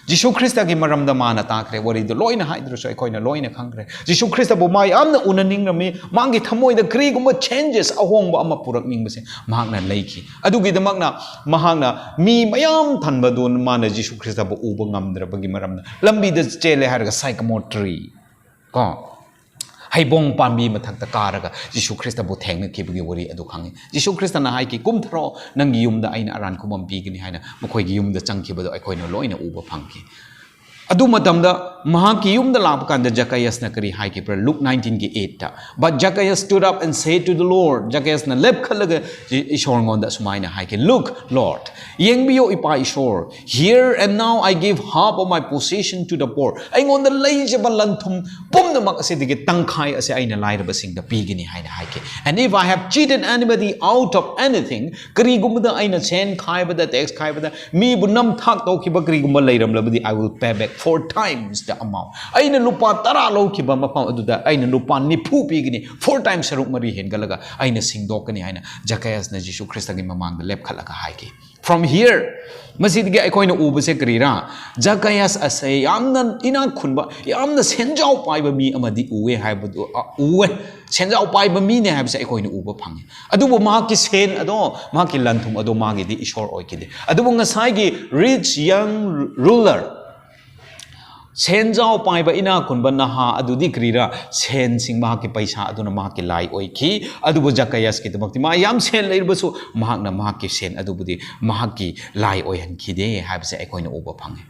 ꯖꯤꯁꯨ ꯈ꯭ꯔꯤꯁꯇꯒꯤ ꯃꯔꯝꯗ ꯃꯥꯅ ꯇꯥꯈ꯭ꯔꯦ, ꯋꯥꯔꯤꯗꯨ ꯂꯣꯏꯅ ꯍꯥꯏꯗ꯭ꯔꯁꯨ ꯑꯩꯈꯣꯏꯅ ꯂꯣꯏꯅ ꯈꯪꯈ꯭ꯔꯦ꯫ ꯖꯤꯁꯨ ꯈ꯭ꯔꯤꯁꯇꯕꯨ ꯃꯥ ꯌꯥꯝꯅ ꯎꯅꯅꯤꯡꯔꯝꯃꯤ, ꯃꯥꯒꯤ ꯊꯃꯣꯏꯗ ꯀꯔꯤꯒꯨꯝꯕ ꯆꯦꯟꯖꯦꯁ, ꯑꯍꯣꯡꯕ ꯑꯃ ꯄꯨꯔꯛꯅꯤꯡꯕꯁꯦ ꯃꯍꯥꯛꯅ ꯂꯩꯈꯤ꯫ ꯑꯗꯨꯒꯤꯗꯃꯛꯅ ꯃꯍꯥꯛꯅ ꯃꯤ ꯃꯌꯥꯝ ꯊꯟꯕꯗꯨ ꯃꯥꯅ ꯖꯤꯁꯨ ꯈ꯭ꯔꯤꯁꯇꯕꯨ ꯎꯕ ꯉꯝꯗ꯭ꯔꯕꯒꯤ ꯃꯔꯝꯅ ꯂꯝꯕꯤꯗ ꯆꯦꯜꯂꯦ ꯍꯥꯏꯔꯒ sycamore tree, ꯀꯣ, ꯍꯩꯕꯣꯡ ꯄꯥꯝꯕꯤ ꯃꯊꯛꯇ ꯀꯥꯔꯒ ꯖꯤꯁꯨ ꯈ꯭ꯔꯤꯁꯇꯕꯨ ꯊꯦꯡꯅꯈꯤꯕꯒꯤ ꯋꯥꯔꯤ ꯑꯗꯨ ꯈꯪꯉꯤ꯫ ꯖꯤꯁꯨ ꯈ꯭ꯔꯤꯁꯇꯅ ꯍꯥꯏꯈꯤ, "ꯀꯨꯝꯊꯔꯛꯑꯣ, ꯅꯪꯒꯤ ꯌꯨꯝꯗ ꯑꯩꯅ ꯑꯔꯥꯟ ꯈꯨꯕꯝ ꯄꯤꯒꯅꯤ" ꯍꯥꯏꯅ ꯃꯈꯣꯏꯒꯤ ꯌꯨꯝꯗ ꯆꯪꯈꯤꯕꯗꯣ ꯑꯩꯈꯣꯏꯅ ꯂꯣꯏꯅ ꯎꯕ ꯐꯪꯈꯤ꯫ ꯑꯗꯨ ꯃꯇꯝꯗ ꯃꯍꯥꯛꯀꯤ ꯌꯨꯝꯗ ꯂꯥꯛꯄ ꯀꯥꯟꯗ ꯖꯀꯥꯌꯁꯅ ꯀꯔꯤ ꯍꯥꯏꯈꯤꯕ꯭ꯔꯥ? ꯂꯨꯛ ꯅꯥꯏꯟꯇꯤꯟꯒꯤ ꯑꯩꯠꯇ, "But Zacchaeus stood up and said to the Lord," ꯖꯀꯥꯌꯁꯅ ꯂꯦꯞꯈꯠꯂꯒ E-, ꯏꯁꯣꯔꯉꯣꯟꯗ ꯑꯁꯨꯃꯥꯏꯅ ꯍꯥꯏꯈꯤ, "Look, Lord, ꯌꯦꯡꯕꯤꯌꯣ, ꯏꯄꯥ ꯏꯁꯣꯔ, here and now I give half of my possession to the poor." ꯑꯩꯉꯣꯟꯗ ꯂꯩꯖꯕ ꯂꯟ ꯊꯨꯝ ꯄꯨꯝꯅꯃꯛ ꯑꯁꯤꯗꯒꯤ ꯇꯪꯈꯥꯏ ꯑꯁꯤ ꯑꯩꯅ ꯂꯥꯏꯔꯕꯁꯤꯡꯗ ꯄꯤꯒꯅꯤ ꯍꯥꯏꯅ ꯍꯥꯏꯈꯤ꯫ "And if I have cheated anybody out of anything," ꯀꯔꯤꯒꯨꯝꯕꯗ ꯑꯩꯅ ꯁꯦꯟ ꯈꯥꯏꯕꯗ, ꯇꯦꯛꯁ ꯈꯥꯏꯕꯗ ꯃꯤꯕꯨ ꯅꯝꯊꯥꯛ ꯇꯧꯈꯤꯕ ꯀꯔꯤꯒꯨꯝꯕ ꯂꯩꯔꯝꯂꯕꯗꯤ, "I will pay back four times the amount. ꯑꯩꯅ ꯂꯨꯄꯥ ꯇꯔꯥ ꯂꯧꯈꯤꯕ ꯃꯐꯝ ꯑꯗꯨꯗ ꯑꯩꯅ ꯂꯨꯄꯥ ꯅꯤꯐꯨ ꯄꯤꯒꯅꯤ, four times, ꯁꯔꯨꯛ ꯃꯔꯤ ꯍꯦꯟꯒꯠꯂꯒ ꯑꯩꯅ ꯁꯤꯡꯗꯣꯛꯀꯅꯤ ꯍꯥꯏꯅ ꯖꯀꯥꯌꯁꯅ ꯖꯤꯁꯨ ꯈ꯭ꯔꯤꯁꯇꯒꯤ ꯃꯃꯥꯡꯗ ꯂꯦꯞꯈꯠꯂꯒ ꯍꯥꯏꯈꯤ꯫ From here, ꯃꯁꯤꯗꯒꯤ ꯑꯩꯈꯣꯏꯅ ꯎꯕꯁꯦ ꯀꯔꯤꯔꯥ? ꯖꯀꯥꯌꯁ ꯑꯁꯦ ꯌꯥꯝꯅ ꯏꯅꯥꯛ ꯈꯨꯟꯕ, ꯌꯥꯝꯅ ꯁꯦꯟꯖꯥꯎ ꯄꯥꯏꯕ ꯃꯤ ꯑꯃꯗꯤ ꯎꯋꯦ ꯍꯥꯏꯕꯗꯨ, ꯑ, ꯎꯋꯦ꯫ ꯁꯦꯟꯖꯥꯎ ꯄꯥꯏꯕ ꯃꯤꯅꯦ ꯍꯥꯏꯕꯁꯦ ꯑꯩꯈꯣꯏꯅ ꯎꯕ ꯐꯪꯉꯤ꯫ ꯑꯗꯨꯕꯨ ꯃꯍꯥꯛꯀꯤ ꯁꯦꯟ ꯑꯗꯣ, ꯃꯍꯥꯛꯀꯤ ꯂꯟ ꯊꯨꯝ ꯑꯗꯣ ꯃꯥꯒꯤꯗꯤ ꯏꯁꯣꯔ ꯑꯣꯏꯈꯤꯗꯦ꯫ ꯑꯗꯨꯕꯨ ꯉꯁꯥꯏꯒꯤ rich young ruler, ꯁꯦꯟꯖꯥꯎ ꯄꯥꯏꯕ ꯏꯅꯥꯛ ꯈꯨꯟꯕ ꯅꯍꯥ ꯑꯗꯨꯗꯤ ꯀꯔꯤꯔꯥ? ꯁꯦꯟꯁꯤꯡ, ꯃꯍꯥꯛꯀꯤ ꯄꯩꯁꯥ ꯑꯗꯨꯅ ꯃꯍꯥꯛꯀꯤ ꯂꯥꯏ ꯑꯣꯏꯈꯤ꯫ ꯑꯗꯨꯕꯨ ꯖꯀꯥꯌꯁꯀꯤꯗꯃꯛꯇꯤ, ꯃꯥ ꯌꯥꯝ ꯁꯦꯟ ꯂꯩꯔꯕꯁꯨ, ꯃꯍꯥꯛꯅ ꯃꯍꯥꯛꯀꯤ ꯁꯦꯟ ꯑꯗꯨꯕꯨꯗꯤ ꯃꯍꯥꯛꯀꯤ ꯂꯥꯏ ꯑꯣꯏꯍꯟꯈꯤꯗꯦ ꯍꯥꯏꯕꯁꯦ ꯑꯩꯈꯣꯏꯅ ꯎꯕ ꯐꯪꯉꯤ꯫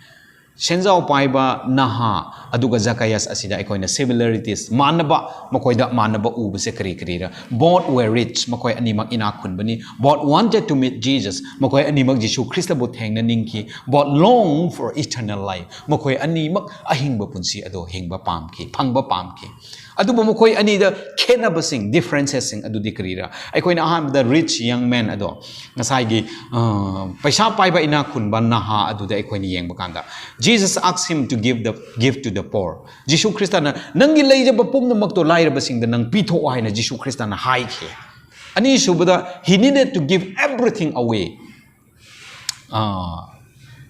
ꯁꯦꯟꯖꯥꯎ ꯄꯥꯏꯕ ꯅꯍꯥ ꯑꯗꯨꯒ ꯖꯀꯥꯌꯁ ꯑꯁꯤꯗ ꯑꯩꯈꯣꯏꯅ similarities, ꯃꯥꯟꯅꯕ, ꯃꯈꯣꯏꯗ ꯃꯥꯟꯅꯕ ꯎꯕꯁꯦ ꯀꯔꯤ ꯀꯔꯤꯔ? Both were rich, ꯃꯈꯣꯏ ꯑꯅꯤꯃꯛ ꯏꯅꯥꯛ ꯈꯨꯟꯕꯅꯤ꯫ Both wanted to meet Jesus, ꯃꯈꯣꯏ ꯑꯅꯤꯃꯛ ꯖꯤꯁꯨ ꯈ꯭ꯔꯤꯁꯇꯕꯨ ꯊꯦꯡꯅꯅꯤꯡꯈꯤ꯫ Both long for eternal life, ꯃꯈꯣꯏ ꯑꯅꯤꯃꯛ ꯑꯍꯤꯡꯕ ꯄꯨꯟꯁꯤ ꯑꯗꯣ ꯍꯤꯡꯕ ꯄꯥꯝꯈꯤ, ꯐꯪꯕ ꯄꯥꯝꯈꯤ꯫ ꯑꯗꯨꯕꯨ ꯃꯈꯣꯏ ꯑꯅꯤꯗ ꯈꯦꯠꯅꯕꯁꯤꯡ, differences ꯁꯤꯡ ꯑꯗꯨꯗꯤ ꯀꯔꯤꯔꯥ? ꯑꯩꯈꯣꯏꯅ ꯑꯍꯥꯟꯕꯗ rich young man ꯑꯗꯣ, ꯉꯁꯥꯏꯒꯤ, ꯑ, ꯄꯩꯁꯥ ꯄꯥꯏꯕ ꯏꯅꯥꯛ ꯈꯨꯟꯕ ꯅꯍꯥ ꯑꯗꯨꯗ ꯑꯩꯈꯣꯏꯅ ꯌꯦꯡꯕ ꯀꯥꯟꯗ, Jesus asked him to give the, give to the poor. ꯖꯤꯁꯨ ꯈ꯭ꯔꯤꯁꯇꯅ, "ꯅꯪꯒꯤ ꯂꯩꯖꯕ ꯄꯨꯝꯅꯃꯛꯇꯣ ꯂꯥꯏꯔꯕꯁꯤꯡꯗ ꯅꯪ ꯄꯤꯊꯣꯛꯑꯣ" ꯍꯥꯏꯅ ꯖꯤꯁꯨ ꯈ꯭ꯔꯤꯁꯇꯅ ꯍꯥꯏꯈꯤ꯫ ꯑꯅꯤꯁꯨꯕꯗ, he needed to give everything away. ꯑꯥ,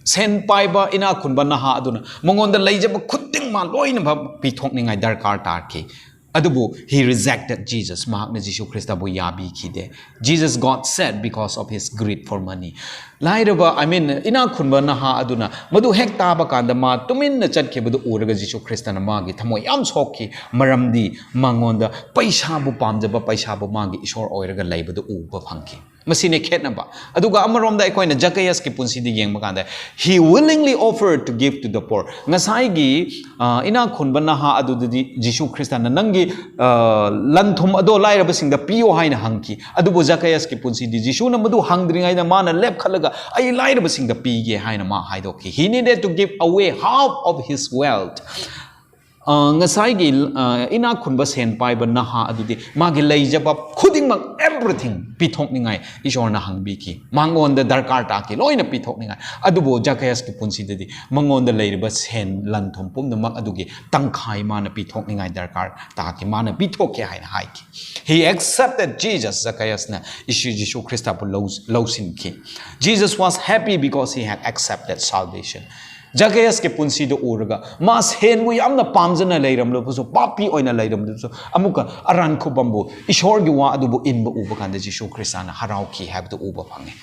ꯁꯦꯟ ꯄꯥꯏꯕ ꯏꯅꯥꯛ ꯈꯨꯟꯕ ꯅꯍꯥ ꯑꯗꯨꯅ ꯃꯉꯣꯟꯗ ꯂꯩꯖꯕ ꯈꯨꯗꯤꯡꯃꯛ ꯂꯣꯏꯅꯃꯛ ꯄꯤꯊꯣꯛꯅꯤꯡꯉꯥꯏ ꯗꯔꯀꯥꯔ ꯇꯥꯔꯛꯈꯤ꯫ ꯑꯗꯨꯕꯨ he rejected Jesus, ꯃꯍꯥꯛꯅ ꯖꯤꯁꯨ ꯈ꯭ꯔꯤꯁꯇꯕꯨ ꯌꯥꯕꯤꯈꯤꯗꯦ꯫ Jesus got sad because of his greed for money. ꯂꯥꯏꯔꯕ, I mean, ꯏꯅꯥꯛ ꯈꯨꯟꯕ ꯅꯍꯥ ꯑꯗꯨꯅ ꯃꯗꯨ ꯍꯦꯛ ꯇꯥꯕ ꯀꯥꯟꯗ ꯃꯥ ꯇꯨꯃꯤꯟꯅ ꯆꯠꯈꯤꯕꯗꯨ ꯎꯔꯒ ꯖꯤꯁꯨ ꯈ꯭ꯔꯤꯁꯇꯅ ꯃꯥꯒꯤ ꯊꯃꯣꯏ ꯌꯥꯝ ꯁꯣꯛꯈꯤ, ꯃꯔꯝꯗꯤ ꯃꯉꯣꯟꯗ ꯄꯩꯁꯥꯕꯨ ꯄꯥꯝꯖꯕ, ꯄꯩꯁꯥꯕꯨ ꯃꯥꯒꯤ ꯏꯁꯣꯔ ꯑꯣꯏꯔꯒ ꯂꯩꯕꯗꯨ ꯎꯕ ꯐꯪꯈꯤ꯫ ꯃꯁꯤꯅꯦ ꯈꯦꯠꯅꯕ꯫ ꯑꯗꯨꯒ ꯑꯃꯔꯣꯝꯗ ꯑꯩꯈꯣꯏꯅ ꯖꯀꯥꯌꯁꯀꯤ ꯄꯨꯟꯁꯤꯗ ꯌꯦꯡꯕ ꯀꯥꯟꯗ, he willingly offered to give to the poor. ꯉꯁꯥꯏꯒꯤ, ꯑ, ꯏꯅꯥꯛ ꯈꯨꯟꯕ ꯅꯍꯥ ꯑꯗꯨꯗꯗꯤ ꯖꯤꯁꯨ ꯈ꯭ꯔꯤꯁꯇꯅ, "ꯅꯪꯒꯤ, ꯑ, ꯂꯟ ꯊꯨꯝ ꯑꯗꯣ ꯂꯥꯏꯔꯕꯁꯤꯡꯗ ꯄꯤꯌꯣ" ꯍꯥꯏꯅ ꯍꯪꯈꯤ꯫ ꯑꯗꯨꯕꯨ ꯖꯀꯥꯌꯁꯀꯤ ꯄꯨꯟꯁꯤꯗꯤ ꯖꯤꯁꯨꯅ ꯃꯗꯨ ꯍꯪꯗ꯭ꯔꯤꯉꯩꯗ ꯃꯥꯅ ꯂꯦꯞꯈꯠꯂꯒ, "ꯑꯩ ꯂꯥꯏꯔꯕꯁꯤꯡꯗ ꯄꯤꯒꯦ" ꯍꯥꯏꯅ ꯃꯥ ꯍꯥꯏꯗꯣꯛꯈꯤ꯫ He needed to give away half of his wealth. ꯑ, ꯉꯁꯥꯏꯒꯤ, ꯑ, ꯏꯅꯥꯛ ꯈꯨꯟꯕ ꯁꯦꯟ ꯄꯥꯏꯕ ꯅꯍꯥ ꯑꯗꯨꯗꯤ ꯃꯥꯒꯤ ꯂꯩꯖꯕ ꯈꯨꯗꯤꯡꯃꯛ, everything, ꯄꯤꯊꯣꯛꯅꯤꯡꯉꯥꯏ ꯏꯁꯣꯔꯅ ꯍꯪꯕꯤꯈꯤ꯫ ꯃꯉꯣꯟꯗ ꯗꯔꯀꯥꯔ ꯇꯥꯈꯤ, ꯂꯣꯏꯅ ꯄꯤꯊꯣꯛꯅꯤꯡꯉꯥꯏ꯫ ꯑꯗꯨꯕꯨ ꯖꯀꯌꯁꯀꯤ ꯄꯨꯟꯁꯤꯗꯗꯤ ꯃꯉꯣꯟꯗ ꯂꯩꯔꯤꯕ ꯁꯦꯟ ꯂꯟ ꯊꯨꯝ ꯄꯨꯝꯅꯃꯛ ꯑꯗꯨꯒꯤ ꯇꯪꯈꯥꯏ ꯃꯥꯅ ꯄꯤꯊꯣꯛꯅꯤꯡꯉꯥꯏ ꯗꯔꯀꯥꯔ ꯇꯥꯈꯤ, ꯃꯥꯅ ꯄꯤꯊꯣꯛꯀꯦ ꯍꯥꯏꯅ ꯍꯥꯏꯈꯤ꯫ He accepted Jesus, ꯖꯀꯌꯁꯅ ꯏꯁꯨ ꯖꯤꯁꯨ ꯈ꯭ꯔꯤꯁꯇꯕꯨ ꯂꯧ-, ꯂꯧꯁꯤꯟꯈꯤ꯫ Jesus was happy because he had accepted salvation. ꯖꯀꯌꯁꯀꯤ ꯄꯨꯟꯁꯤꯗ ꯎꯔꯒ, ꯃꯥ ꯁꯦꯟꯕꯨ ꯌꯥꯝꯅ ꯄꯥꯝꯖꯅ ꯂꯩꯔꯝꯂꯕꯁꯨ, ꯄꯥꯄꯤ ꯑꯣꯏꯅ ꯂꯩꯔꯝꯂꯕꯁꯨ, ꯑꯃꯨꯛꯀ ꯑꯔꯥꯟ ꯈꯨꯕꯝꯕꯨ, ꯏꯁꯣꯔꯒꯤ ꯋꯥ ꯑꯗꯨꯕꯨ ꯏꯟꯕ ꯎꯕ ꯀꯥꯟꯗ ꯖꯤꯁꯨ ꯈ꯭ꯔꯤꯁꯇꯅ ꯍꯔꯥꯎꯈꯤ ꯍꯥꯏꯕꯗꯨ ꯎꯕ ꯐꯪꯉꯤ꯫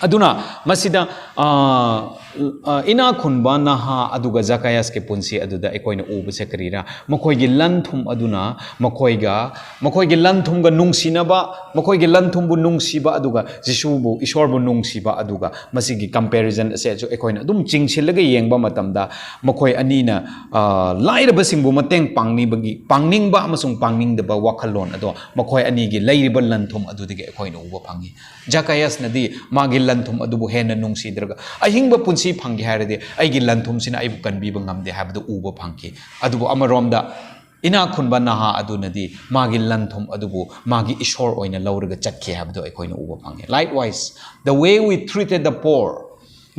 ꯑꯗꯨꯅ ꯃꯁꯤꯗ, ꯑ, ꯑ, ꯏꯅꯥꯛ ꯈꯨꯟꯕ ꯅꯍꯥ ꯑꯗꯨꯒ ꯖꯀꯌꯁꯀꯤ ꯄꯨꯟꯁꯤ ꯑꯗꯨꯗ ꯑꯩꯈꯣꯏꯅ ꯎꯕꯁꯦ ꯀꯔꯤꯔꯥ? ꯃꯈꯣꯏꯒꯤ ꯂꯟ ꯊꯨꯝ ꯑꯗꯨꯅ ꯃꯈꯣꯏꯒ, ꯃꯈꯣꯏꯒꯤ ꯂꯟ ꯊꯨꯝꯒ ꯅꯨꯡꯁꯤꯅꯕ, ꯃꯈꯣꯏꯒꯤ ꯂꯟ ꯊꯨꯝꯕꯨ ꯅꯨꯡꯁꯤꯕ ꯑꯗꯨꯒ ꯖꯤꯁꯨꯕꯨ, ꯏꯁꯣꯔꯕꯨ ꯅꯨꯡꯁꯤꯕ ꯑꯗꯨꯒ ꯃꯁꯤꯒꯤ comparison ꯑꯁꯦꯁꯨ ꯑꯩꯈꯣꯏꯅ ꯑꯗꯨꯝ ꯆꯤꯡꯁꯤꯜꯂꯒ ꯌꯦꯡꯕ ꯃꯇꯝꯗ, ꯃꯈꯣꯏ ꯑꯅꯤꯅ, ꯑ, ꯂꯥꯏꯔꯕꯁꯤꯡꯕꯨ ꯃꯇꯦꯡ ꯄꯥꯡꯅꯤꯡꯕꯒꯤ, ꯄꯥꯡꯅꯤꯡꯕ ꯑꯃꯁꯨꯡ ꯄꯥꯡꯅꯤꯡꯗꯕ ꯋꯥꯈꯜꯂꯣꯟ ꯑꯗꯣ ꯃꯈꯣꯏ ꯑꯅꯤꯒꯤ ꯂꯩꯔꯤꯕ ꯂꯟ ꯊꯨꯝ ꯑꯗꯨꯗꯒꯤ ꯑꯩꯈꯣꯏꯅ ꯎꯕ ꯐꯪꯉꯤ꯫ ꯖꯀꯌꯁꯅꯗꯤ ꯃꯥꯒꯤ ꯂꯟ ꯊꯨꯝ ꯑꯗꯨꯕꯨ ꯍꯦꯟꯅ ꯅꯨꯡꯁꯤꯗ꯭ꯔꯒ, ꯑꯍꯤꯡꯕ ꯄꯨꯟꯁꯤ ꯐꯪꯒꯦ ꯍꯥꯏꯔꯗꯤ ꯑꯩꯒꯤ ꯂꯟ ꯊꯨꯝꯁꯤꯅ ꯑꯩꯕꯨ ꯀꯟꯕꯤꯕ ꯉꯝꯗꯦ ꯍꯥꯏꯕꯗꯨ ꯎꯕ ꯐꯪꯈꯤ꯫ ꯑꯗꯨꯕꯨ ꯑꯃꯔꯣꯝꯗ ꯏꯅꯥꯛ ꯈꯨꯟꯕ ꯅꯍꯥ ꯑꯗꯨꯅꯗꯤ ꯃꯥꯒꯤ ꯂꯟ ꯊꯨꯝ ꯑꯗꯨꯕꯨ ꯃꯥꯒꯤ ꯏꯁꯣꯔ ꯑꯣꯏꯅ ꯂꯧꯔꯒ ꯆꯠꯈꯤ ꯍꯥꯏꯕꯗꯨ ꯑꯩꯈꯣꯏꯅ ꯎꯕ ꯐꯪꯉꯤ꯫ Likewise, the way we treated the poor,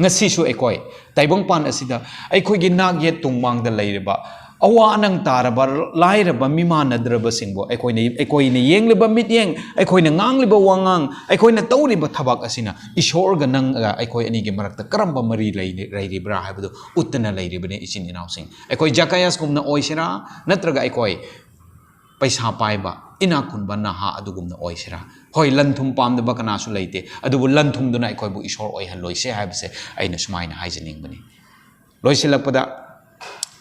ꯉꯁꯤꯁꯨ ꯑꯩꯈꯣꯏ ꯇꯥꯏꯕꯪꯄꯥꯟ ꯑꯁꯤꯗ ꯑꯩꯈꯣꯏꯒꯤ ꯅꯥꯛ ꯌꯦꯠ ꯇꯨꯡꯃꯥꯡꯗ ꯂꯩꯔꯤꯕ, ꯑꯋꯥ ꯑꯅꯪ ꯇꯥꯔꯕ, ꯂꯥꯏꯔꯕ, ꯃꯤꯃꯥꯟꯅꯗ꯭ꯔꯕꯁꯤꯡꯕꯨ ꯑꯩꯈꯣꯏꯅ, ꯑꯩꯈꯣꯏꯅ ꯌꯦꯡꯂꯤꯕ ꯃꯤꯠꯌꯦꯡ, ꯑꯩꯈꯣꯏꯅ ꯉꯥꯡꯂꯤꯕ ꯋꯥꯉꯥꯡ, ꯑꯩꯈꯣꯏꯅ ꯇꯧꯔꯤꯕ ꯊꯕꯛ ꯑꯁꯤꯅ ꯏꯁꯣꯔꯒ ꯅꯪꯒ ꯑꯩꯈꯣꯏ ꯑꯅꯤꯒꯤ ꯃꯔꯛꯇ ꯀꯔꯝꯕ ꯃꯔꯤ ꯂꯩ-, ꯂꯩꯔꯤꯕ꯭ꯔꯥ ꯍꯥꯏꯕꯗꯨ ꯎꯠꯇꯅ ꯂꯩꯔꯤꯕꯅꯤ, ꯏꯆꯤꯟ ꯏꯅꯥꯎꯁꯤꯡ꯫ ꯑꯩꯈꯣꯏ ꯖꯀꯌꯁꯀꯨꯝꯅ ꯑꯣꯏꯁꯤꯔꯥ, ꯅꯠꯇ꯭ꯔꯒ ꯑꯩꯈꯣꯏ ꯄꯩꯁꯥ ꯄꯥꯏꯕ, ꯏꯅꯥꯛ ꯈꯨꯟꯕ ꯅꯍꯥ ꯑꯗꯨꯒꯨꯝꯅ ꯑꯣꯏꯁꯤꯔꯥ? ꯍꯣꯏ, ꯂꯟ ꯊꯨꯝ ꯄꯥꯝꯗꯕ ꯀꯅꯥꯁꯨ ꯂꯩꯇꯦ, ꯑꯗꯨꯕꯨ ꯂꯟ ꯊꯨꯝꯗꯨꯅ ꯑꯩꯈꯣꯏꯕꯨ ꯏꯁꯣꯔ ꯑꯣꯏꯍꯜꯂꯣꯏꯁꯦ ꯍꯥꯏꯕꯁꯦ ꯑꯩꯅ ꯁꯨꯃꯥꯏꯅ ꯍꯥꯏꯖꯅꯤꯡꯕꯅꯤ꯫ ꯂꯣꯏꯁꯤꯜꯂꯛꯄꯗ,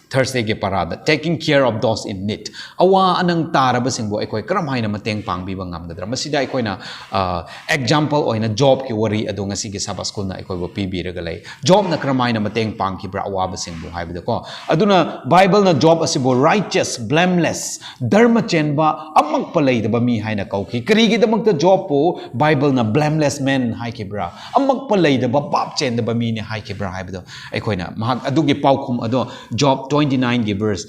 Thursdayꯒꯤ ꯄꯔꯥꯗ, "Taking care of those in need", ꯑꯋꯥ ꯑꯅꯪ ꯇꯥꯔꯕꯁꯤꯡꯕꯨ ꯑꯩꯈꯣꯏ ꯀꯔꯝ ꯍꯥꯏꯅ ꯃꯇꯦꯡ ꯄꯥꯡꯕꯤꯕ ꯉꯝꯒꯗ꯭ꯔꯥ? ꯃꯁꯤꯗ ꯑꯩꯈꯣꯏꯅ, ꯑ, example ꯑꯣꯏꯅ ꯖꯣꯕꯀꯤ ꯋꯥꯔꯤ ꯑꯗꯨ ꯉꯁꯤꯒꯤ Sabbath Schoolꯅ ꯑꯩꯈꯣꯏꯕꯨ ꯄꯤꯕꯤꯔꯒ ꯂꯩ꯫ ꯖꯣꯕꯅ ꯀꯔꯝ ꯍꯥꯏꯅ ꯃꯇꯦꯡ ꯄꯥꯡꯈꯤꯕ꯭ꯔꯥ ꯑꯋꯥꯕꯁꯤꯡꯕꯨ ꯍꯥꯏꯕꯗꯀꯣ? ꯑꯗꯨꯅ ꯕꯥꯏꯕꯜꯅ ꯖꯣꯕ ꯑꯁꯤꯕꯨ righteous, blameless, ꯙꯔꯃ ꯆꯦꯟꯕ, ꯑꯃꯛꯄ ꯂꯩꯗꯕ ꯃꯤ ꯍꯥꯏꯅ ꯀꯧꯈꯤ꯫ ꯀꯔꯤꯒꯤꯗꯃꯛꯇ ꯖꯣꯕꯄꯨ ꯕꯥꯏꯕꯜꯅ blameless man ꯍꯥꯏꯈꯤꯕ꯭ꯔꯥ? ꯑꯃꯛꯄ ꯂꯩꯗꯕ, ꯄꯥꯞ ꯆꯦꯟꯗꯕ ꯃꯤꯅꯤ ꯍꯥꯏꯈꯤꯕ꯭ꯔꯥ ꯍꯥꯏꯕꯗꯣ ꯑꯩꯈꯣꯏꯅ ꯃꯍꯥꯛ ꯑꯗꯨꯒꯤ ꯄꯥꯎꯈꯨꯝ ꯑꯗꯣ ꯖꯣꯕ twenty nineꯒꯤ verse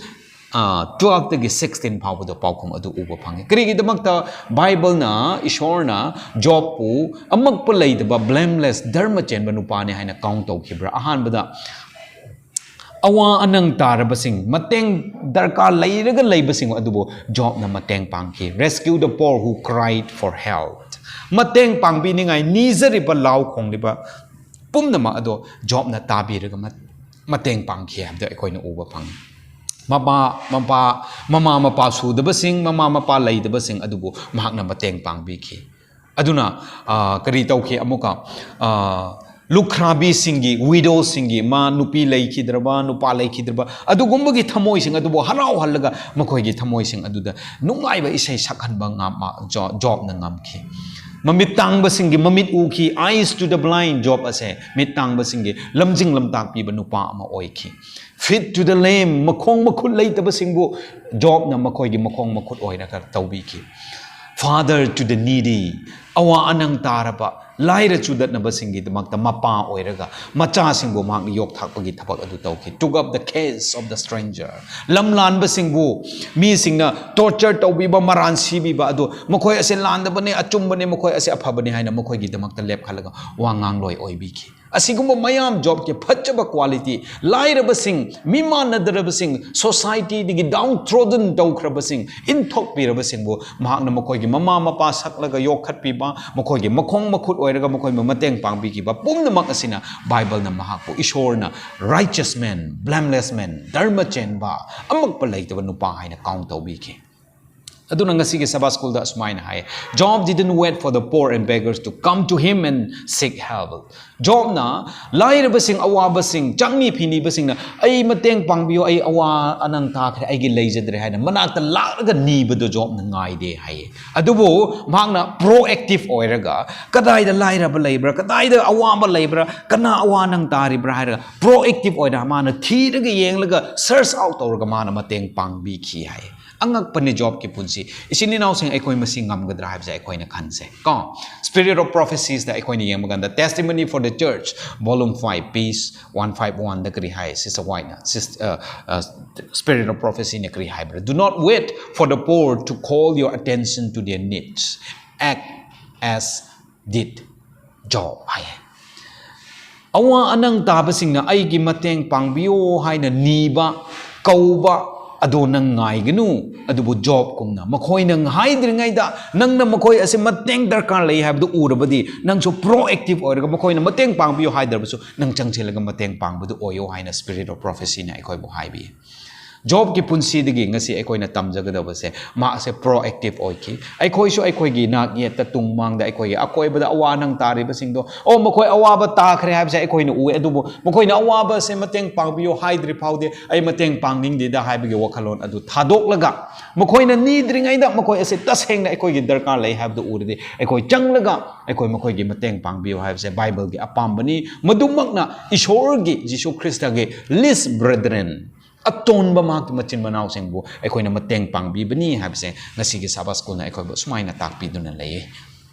ꯇ꯭ꯋꯦꯜꯐꯇꯒꯤ ꯁꯤꯛꯁꯇꯤꯟ ꯐꯥꯎꯕꯗ ꯄꯥꯎꯈꯨꯝ ꯑꯗꯨ ꯎꯕ ꯐꯪꯉꯤ꯫ ꯀꯔꯤꯒꯤꯗꯃꯛꯇ ꯕꯥꯏꯕꯜꯅ, ꯏꯁꯣꯔꯅ ꯖꯣꯕꯄꯨ ꯑꯃꯛꯄ ꯂꯩꯇꯕ, ꯕ꯭ꯂꯦꯝꯂꯦꯁ, ꯙꯔꯃ ꯆꯦꯟꯕ ꯅꯨꯄꯥꯅꯤ ꯍꯥꯏꯅ ꯀꯥꯎꯟ ꯇꯧꯈꯤꯕ꯭ꯔꯥ? ꯑꯍꯥꯟꯕꯗ, ꯑꯋꯥ ꯑꯅꯪ ꯇꯥꯔꯕꯁꯤꯡ, ꯃꯇꯦꯡ ꯗꯔꯀꯥꯔ ꯂꯩꯔꯒ ꯂꯩꯕꯁꯤꯡ ꯑꯗꯨꯕꯨ ꯖꯣꯕꯅ ꯃꯇꯦꯡ ꯄꯥꯡꯈꯤ꯫ Rescue the poor who cried for help. ꯃꯇꯦꯡ ꯄꯥꯡꯕꯤꯅꯤꯡꯉꯥꯏ ꯅꯤꯖꯔꯤꯕ, ꯂꯥꯎ ꯈꯣꯡꯂꯤꯕ ꯄꯨꯝꯅꯃꯛ ꯑꯗꯣ ꯖꯣꯕꯅ ꯇꯥꯕꯤꯔꯒ ꯃ-, ꯃꯇꯦꯡ ꯄꯥꯡꯈꯤ ꯍꯥꯏꯕꯗꯣ ꯑꯩꯈꯣꯏꯅ ꯎꯕ ꯐꯪꯉꯤ꯫ ꯃꯄꯥ, ꯃꯄꯥ, ꯃꯃꯥ ꯃꯄꯥ ꯁꯨꯗꯕꯁꯤꯡ, ꯃꯃꯥ ꯃꯄꯥ ꯂꯩꯇꯕꯁꯤꯡ ꯑꯗꯨꯕꯨ ꯃꯍꯥꯛꯅ ꯃꯇꯦꯡ ꯄꯥꯡꯕꯤꯈꯤ꯫ ꯑꯗꯨꯅ, ꯑ, ꯀꯔꯤ ꯇꯧꯈꯤ ꯑꯃꯨꯛꯀ? ꯑ, ꯂꯨꯈ꯭ꯔꯥꯕꯤꯁꯤꯡꯒꯤ, ꯋꯤꯗꯣꯁꯤꯡꯒꯤ, ꯃꯥ ꯅꯨꯄꯤ ꯂꯩꯈꯤꯗ꯭ꯔꯕ, ꯅꯨꯄꯥ ꯂꯩꯈꯤꯗ꯭ꯔꯕ, ꯑꯗꯨꯒꯨꯝꯕꯒꯤ ꯊꯃꯣꯏꯁꯤꯡ ꯑꯗꯨꯕꯨ ꯍꯔꯥꯎꯍꯜꯂꯒ ꯃꯈꯣꯏꯒꯤ ꯊꯃꯣꯏꯁꯤꯡ ꯑꯗꯨꯗ ꯅꯨꯡꯉꯥꯏꯕ ꯏꯁꯩ ꯁꯛꯍꯟꯕ ꯉꯝ-, ꯖꯣ-, ꯖꯣꯕꯅ ꯉꯝꯈꯤ꯫ ꯃꯃꯤꯠ ꯇꯥꯡꯕꯁꯤꯡꯒꯤ ꯃꯃꯤꯠ ꯎꯈꯤ, eyes to the blind, job ꯑꯁꯦ ꯃꯤꯠ ꯇꯥꯡꯕꯁꯤꯡꯒꯤ ꯂꯝꯖꯤꯡ ꯂꯝꯇꯥꯛꯄꯤꯕ ꯅꯨꯄꯥ ꯑꯃ ꯑꯣꯏꯈꯤ꯫ Feet to the lame, ꯃꯈꯣꯡ ꯃꯈꯨꯠ ꯂꯩꯇꯕꯁꯤꯡꯕꯨ ꯖꯣꯕꯅ ꯃꯈꯣꯏꯒꯤ ꯃꯈꯣꯡ ꯃꯈꯨꯠ ꯑꯣꯏꯔꯒ ꯇꯧꯕꯤꯈꯤ꯫ Father to the needy, ꯑꯋꯥ ꯑꯅꯪ ꯇꯥꯔꯕ, ꯂꯥꯏꯔ ꯆꯨꯗꯠꯅꯕꯁꯤꯡꯒꯤꯗꯃꯛꯇ ꯃꯄꯥ ꯑꯣꯏꯔꯒ ꯃꯆꯥꯁꯤꯡꯕꯨ ꯃꯍꯥꯛꯅ ꯌꯣꯛꯊꯥꯛꯄꯒꯤ ꯊꯕꯛ ꯑꯗꯨ ꯇꯧꯈꯤ꯫ Took up the case of the stranger, ꯂꯝ ꯂꯥꯟꯕꯁꯤꯡꯕꯨ, ꯃꯤꯁꯤꯡꯅ ꯇꯣꯔꯆꯔ ꯇꯧꯕꯤꯕ, ꯃꯔꯥꯟ ꯁꯤꯕꯤꯕ ꯑꯗꯨ, ꯃꯈꯣꯏ ꯑꯁꯦ ꯂꯥꯟꯗꯕꯅꯦ, ꯑꯆꯨꯝꯕꯅꯦ, ꯃꯈꯣꯏ ꯑꯁꯦ ꯑꯐꯕꯅꯦ ꯍꯥꯏꯅ ꯃꯈꯣꯏꯒꯤꯗꯃꯛꯇ ꯂꯦꯞꯈꯠꯂꯒ ꯋꯥ ꯉꯥꯡꯂꯣꯏ ꯑꯣꯏꯕꯤꯈꯤ꯫ ꯑꯁꯤꯒꯨꯝꯕ ꯃꯌꯥꯝ ꯖꯣꯕꯀꯤ ꯐꯖꯕ ꯀ꯭ꯋꯥꯂꯤꯇꯤ, ꯂꯥꯏꯔꯕꯁꯤꯡ, ꯃꯤ ꯃꯥꯟꯅꯗ꯭ꯔꯕꯁꯤꯡ, ꯁꯣꯁꯥꯏꯇꯤꯗꯒꯤ ꯗꯥꯎꯟ ꯇ꯭ꯔꯣꯗꯟ ꯇꯧꯈ꯭ꯔꯕꯁꯤꯡ, ꯏꯟꯊꯣꯛꯄꯤꯔꯕꯁꯤꯡꯕꯨ ꯃꯍꯥꯛꯅ ꯃꯈꯣꯏꯒꯤ ꯃꯃꯥ ꯃꯄꯥ ꯁꯛꯂꯒ ꯌꯣꯛꯈꯠꯄꯤꯕ, ꯃꯈꯣꯏꯒꯤ ꯃꯈꯣꯡ ꯃꯈꯨꯠ ꯑꯣꯏꯔꯒ ꯃꯈꯣꯏꯕꯨ ꯃꯇꯦꯡ ꯄꯥꯡꯕꯤꯈꯤꯕ ꯄꯨꯝꯅꯃꯛ ꯑꯁꯤꯅ ꯕꯥꯏꯕꯜꯅ ꯃꯍꯥꯛꯄꯨ ꯏꯁꯣꯔꯅ righteous man, blameless man, ꯙꯔꯃ ꯆꯦꯟꯕ, ꯑꯃꯛꯄ ꯂꯩꯇꯕ ꯅꯨꯄꯥ ꯍꯥꯏꯅ ꯀꯥꯎꯟ ꯇꯧꯕꯤꯈꯤ꯫ ꯑꯗꯨꯅ ꯉꯁꯤꯒꯤ ꯁꯕꯥ ꯁ꯭ꯀꯨꯜꯗ ꯑꯁꯨꯃꯥꯏꯅ ꯍꯥꯏ, "Job didn't wait for the poor and beggars to come to him and seek help." ꯖꯣꯕꯅ ꯂꯥꯏꯔꯕꯁꯤꯡ, ꯑꯋꯥꯕꯁꯤꯡ, ꯆꯥꯛꯅꯤ ꯐꯤꯅꯤꯕꯁꯤꯡꯅ "ꯑꯩ ꯃꯇꯦꯡ ꯄꯥꯡꯕꯤꯌꯨ, ꯑꯩ ꯑꯋꯥ ꯑꯅꯪ ꯇꯥꯈ꯭ꯔꯦ, ꯑꯩꯒꯤ ꯂꯩꯖꯗ꯭ꯔꯦ" ꯍꯥꯏꯅ ꯃꯅꯥꯛꯇ ꯂꯥꯛꯂꯒ ꯅꯤꯕꯗꯨ ꯖꯣꯕꯅ ꯉꯥꯏꯗꯦ ꯍꯥꯏꯌꯦ꯫ ꯑꯗꯨꯕꯨ ꯃꯍꯥꯛꯅ ꯄ꯭ꯔꯣꯑꯦꯛꯇꯤꯚ ꯑꯣꯏꯔꯒ, ꯀꯗꯥꯏꯗ ꯂꯥꯏꯔꯕ ꯂꯩꯕ꯭ꯔꯥ, ꯀꯗꯥꯏꯗ ꯑꯋꯥꯕ ꯂꯩꯕ꯭ꯔꯥ, ꯀꯅꯥ ꯑꯋꯥ ꯑꯅꯪ ꯇꯥꯔꯤꯕ꯭ꯔꯥ ꯍꯥꯏꯔꯒ ꯄ꯭ꯔꯣꯑꯦꯛꯇꯤꯚ ꯑꯣꯏꯅ ꯃꯥꯅ ꯊꯤꯔꯒ ꯌꯦꯡꯂꯒ ꯁꯔꯆ ꯑꯥꯎꯠ ꯇꯧꯔꯒ ꯃꯥꯅ ꯃꯇꯦꯡ ꯄꯥꯡꯕꯤꯈꯤ ꯍꯥꯏ꯫ ꯑꯉꯛꯄꯅꯤ ꯖꯣꯕꯀꯤ ꯄꯨꯟꯁꯤ꯫ ꯏꯆꯤꯟ ꯏꯅꯥꯎꯁꯤꯡ, ꯑꯩꯈꯣꯏ ꯃꯁꯤ ꯉꯝꯒꯗ꯭ꯔꯥ ꯍꯥꯏꯕꯁꯦ ꯑꯩꯈꯣꯏꯅ ꯈꯟꯁꯦ ꯀꯣ꯫ Spirit of Prophesiesꯗ ꯑꯩꯈꯣꯏꯅ ꯌꯦꯡꯕ ꯀꯥꯟꯗ, Testimony for the Church, Volume five, page one five oneꯗ ꯀꯔꯤ ꯍꯥꯏ? Sister Whiteꯅ, Sis-, uh, uh, Spirit of Prophecyꯅ ꯀꯔꯤ ꯍꯥꯏꯕ꯭ꯔꯥ? "Do not wait for the poor to call your attention to their needs. Act as did Job" ꯍꯥꯏꯌꯦ꯫ "ꯑꯋꯥ ꯑꯅꯪ ꯇꯥꯕꯁꯤꯡꯅ ꯑꯩꯒꯤ ꯃꯇꯦꯡ ꯄꯥꯡꯕꯤꯌꯣ ꯍꯥꯏꯅ ꯅꯤꯕ, ꯀꯧꯕ ꯑꯗꯣ ꯅꯪ ꯉꯥꯏꯒꯅꯨ꯫ ꯑꯗꯨꯕꯨ ꯖꯣꯕꯀꯨꯝꯅ ꯃꯈꯣꯏꯅ ꯍꯥꯏꯗ꯭ꯔꯤꯉꯩꯗ ꯅꯪꯅ ꯃꯈꯣꯏ ꯑꯁꯤ ꯃꯇꯦꯡ ꯗꯔꯀꯥꯔ ꯂꯩ ꯍꯥꯏꯕꯗꯨ ꯎꯔꯕꯗꯤ, ꯅꯪꯁꯨ proactive ꯑꯣꯏꯔꯒ ꯃꯈꯣꯏꯅ ꯃꯇꯦꯡ ꯄꯥꯡꯕꯤꯌꯨ ꯍꯥꯏꯗ꯭ꯔꯕꯁꯨ ꯅꯪ ꯆꯪꯁꯤꯜꯂꯒ ꯃꯇꯦꯡ ꯄꯥꯡꯕꯗꯨ ꯑꯣꯏꯌꯣ" ꯍꯥꯏꯅ Spirit of Prophecyꯅ ꯑꯩꯈꯣꯏꯕꯨ ꯍꯥꯏꯕꯤ꯫ ꯖꯣꯕꯀꯤ ꯄꯨꯟꯁꯤꯗꯒꯤ ꯉꯁꯤ ꯑꯩꯈꯣꯏꯅ ꯇꯝꯖꯒꯗꯕꯁꯦ, ꯃꯍꯥꯛꯁꯦ proactive ꯑꯣꯏꯈꯤ꯫ ꯑꯩꯈꯣꯏꯁꯨ ꯑꯩꯈꯣꯏꯒꯤ ꯅꯥꯛ ꯌꯦꯠꯇ, ꯇꯨꯡ ꯃꯥꯡꯗ, ꯑꯩꯈꯣꯏꯒꯤ ꯑꯀꯣꯏꯕꯗ ꯑꯋꯥ ꯑꯅꯪ ꯇꯥꯔꯤꯕꯁꯤꯡꯗꯣ, "ꯑꯣ, ꯃꯈꯣꯏ ꯑꯋꯥꯕ ꯇꯥꯈ꯭ꯔꯦ" ꯍꯥꯏꯕꯁꯦ ꯑꯩꯈꯣꯏꯅ ꯎꯏ, ꯑꯗꯨꯕꯨ ꯃꯈꯣꯏꯅ ꯑꯋꯥꯕꯁꯦ ꯃꯇꯦꯡ ꯄꯥꯡꯕꯤꯌꯨ ꯍꯥꯏꯗ꯭ꯔꯤ ꯐꯥꯎꯗꯤ ꯑꯩ ꯃꯇꯦꯡ ꯄꯥꯡꯅꯤꯡꯗꯦꯗ ꯍꯥꯏꯕꯒꯤ ꯋꯥꯈꯜꯂꯣꯟ ꯑꯗꯨ ꯊꯥꯗꯣꯛꯂꯒ, ꯃꯈꯣꯏꯅ ꯅꯤꯗ꯭ꯔꯤꯉꯩꯗ ꯃꯈꯣꯏ ꯑꯁꯦ ꯇꯁꯦꯡꯅ ꯑꯩꯈꯣꯏꯒꯤ ꯗꯔꯀꯥꯔ ꯂꯩ ꯍꯥꯏꯕꯗꯨ ꯎꯔꯗꯤ, ꯑꯩꯈꯣꯏ ꯆꯪꯂꯒ ꯑꯩꯈꯣꯏ ꯃꯈꯣꯏꯒꯤ ꯃꯇꯦꯡ ꯄꯥꯡꯕꯤꯌꯨ ꯍꯥꯏꯕꯁꯦ ꯕꯥꯏꯕꯜꯒꯤ ꯑꯄꯥꯝꯕꯅꯤ꯫ ꯃꯗꯨꯃꯛꯅ ꯏꯁꯣꯔꯒꯤ, ꯖꯤꯁꯨ ꯈ꯭ꯔꯤꯁꯇꯒꯤ least brethren, ꯑꯇꯣꯟꯕ ꯃꯍꯥꯛꯀꯤ ꯃꯆꯤꯟ ꯃꯅꯥꯎꯁꯤꯡꯕꯨ ꯑꯩꯈꯣꯏꯅ ꯃꯇꯦꯡ ꯄꯥꯡꯕꯤꯕꯅꯤ ꯍꯥꯏꯕꯁꯦ ꯉꯁꯤꯒꯤ ꯁꯥꯕꯥꯠ ꯁ꯭ꯀꯨꯜꯅ ꯑꯩꯈꯣꯏꯕꯨ ꯁꯨꯃꯥꯏꯅ ꯇꯥꯛꯄꯤꯗꯨꯅ ꯂꯩꯌꯦ꯫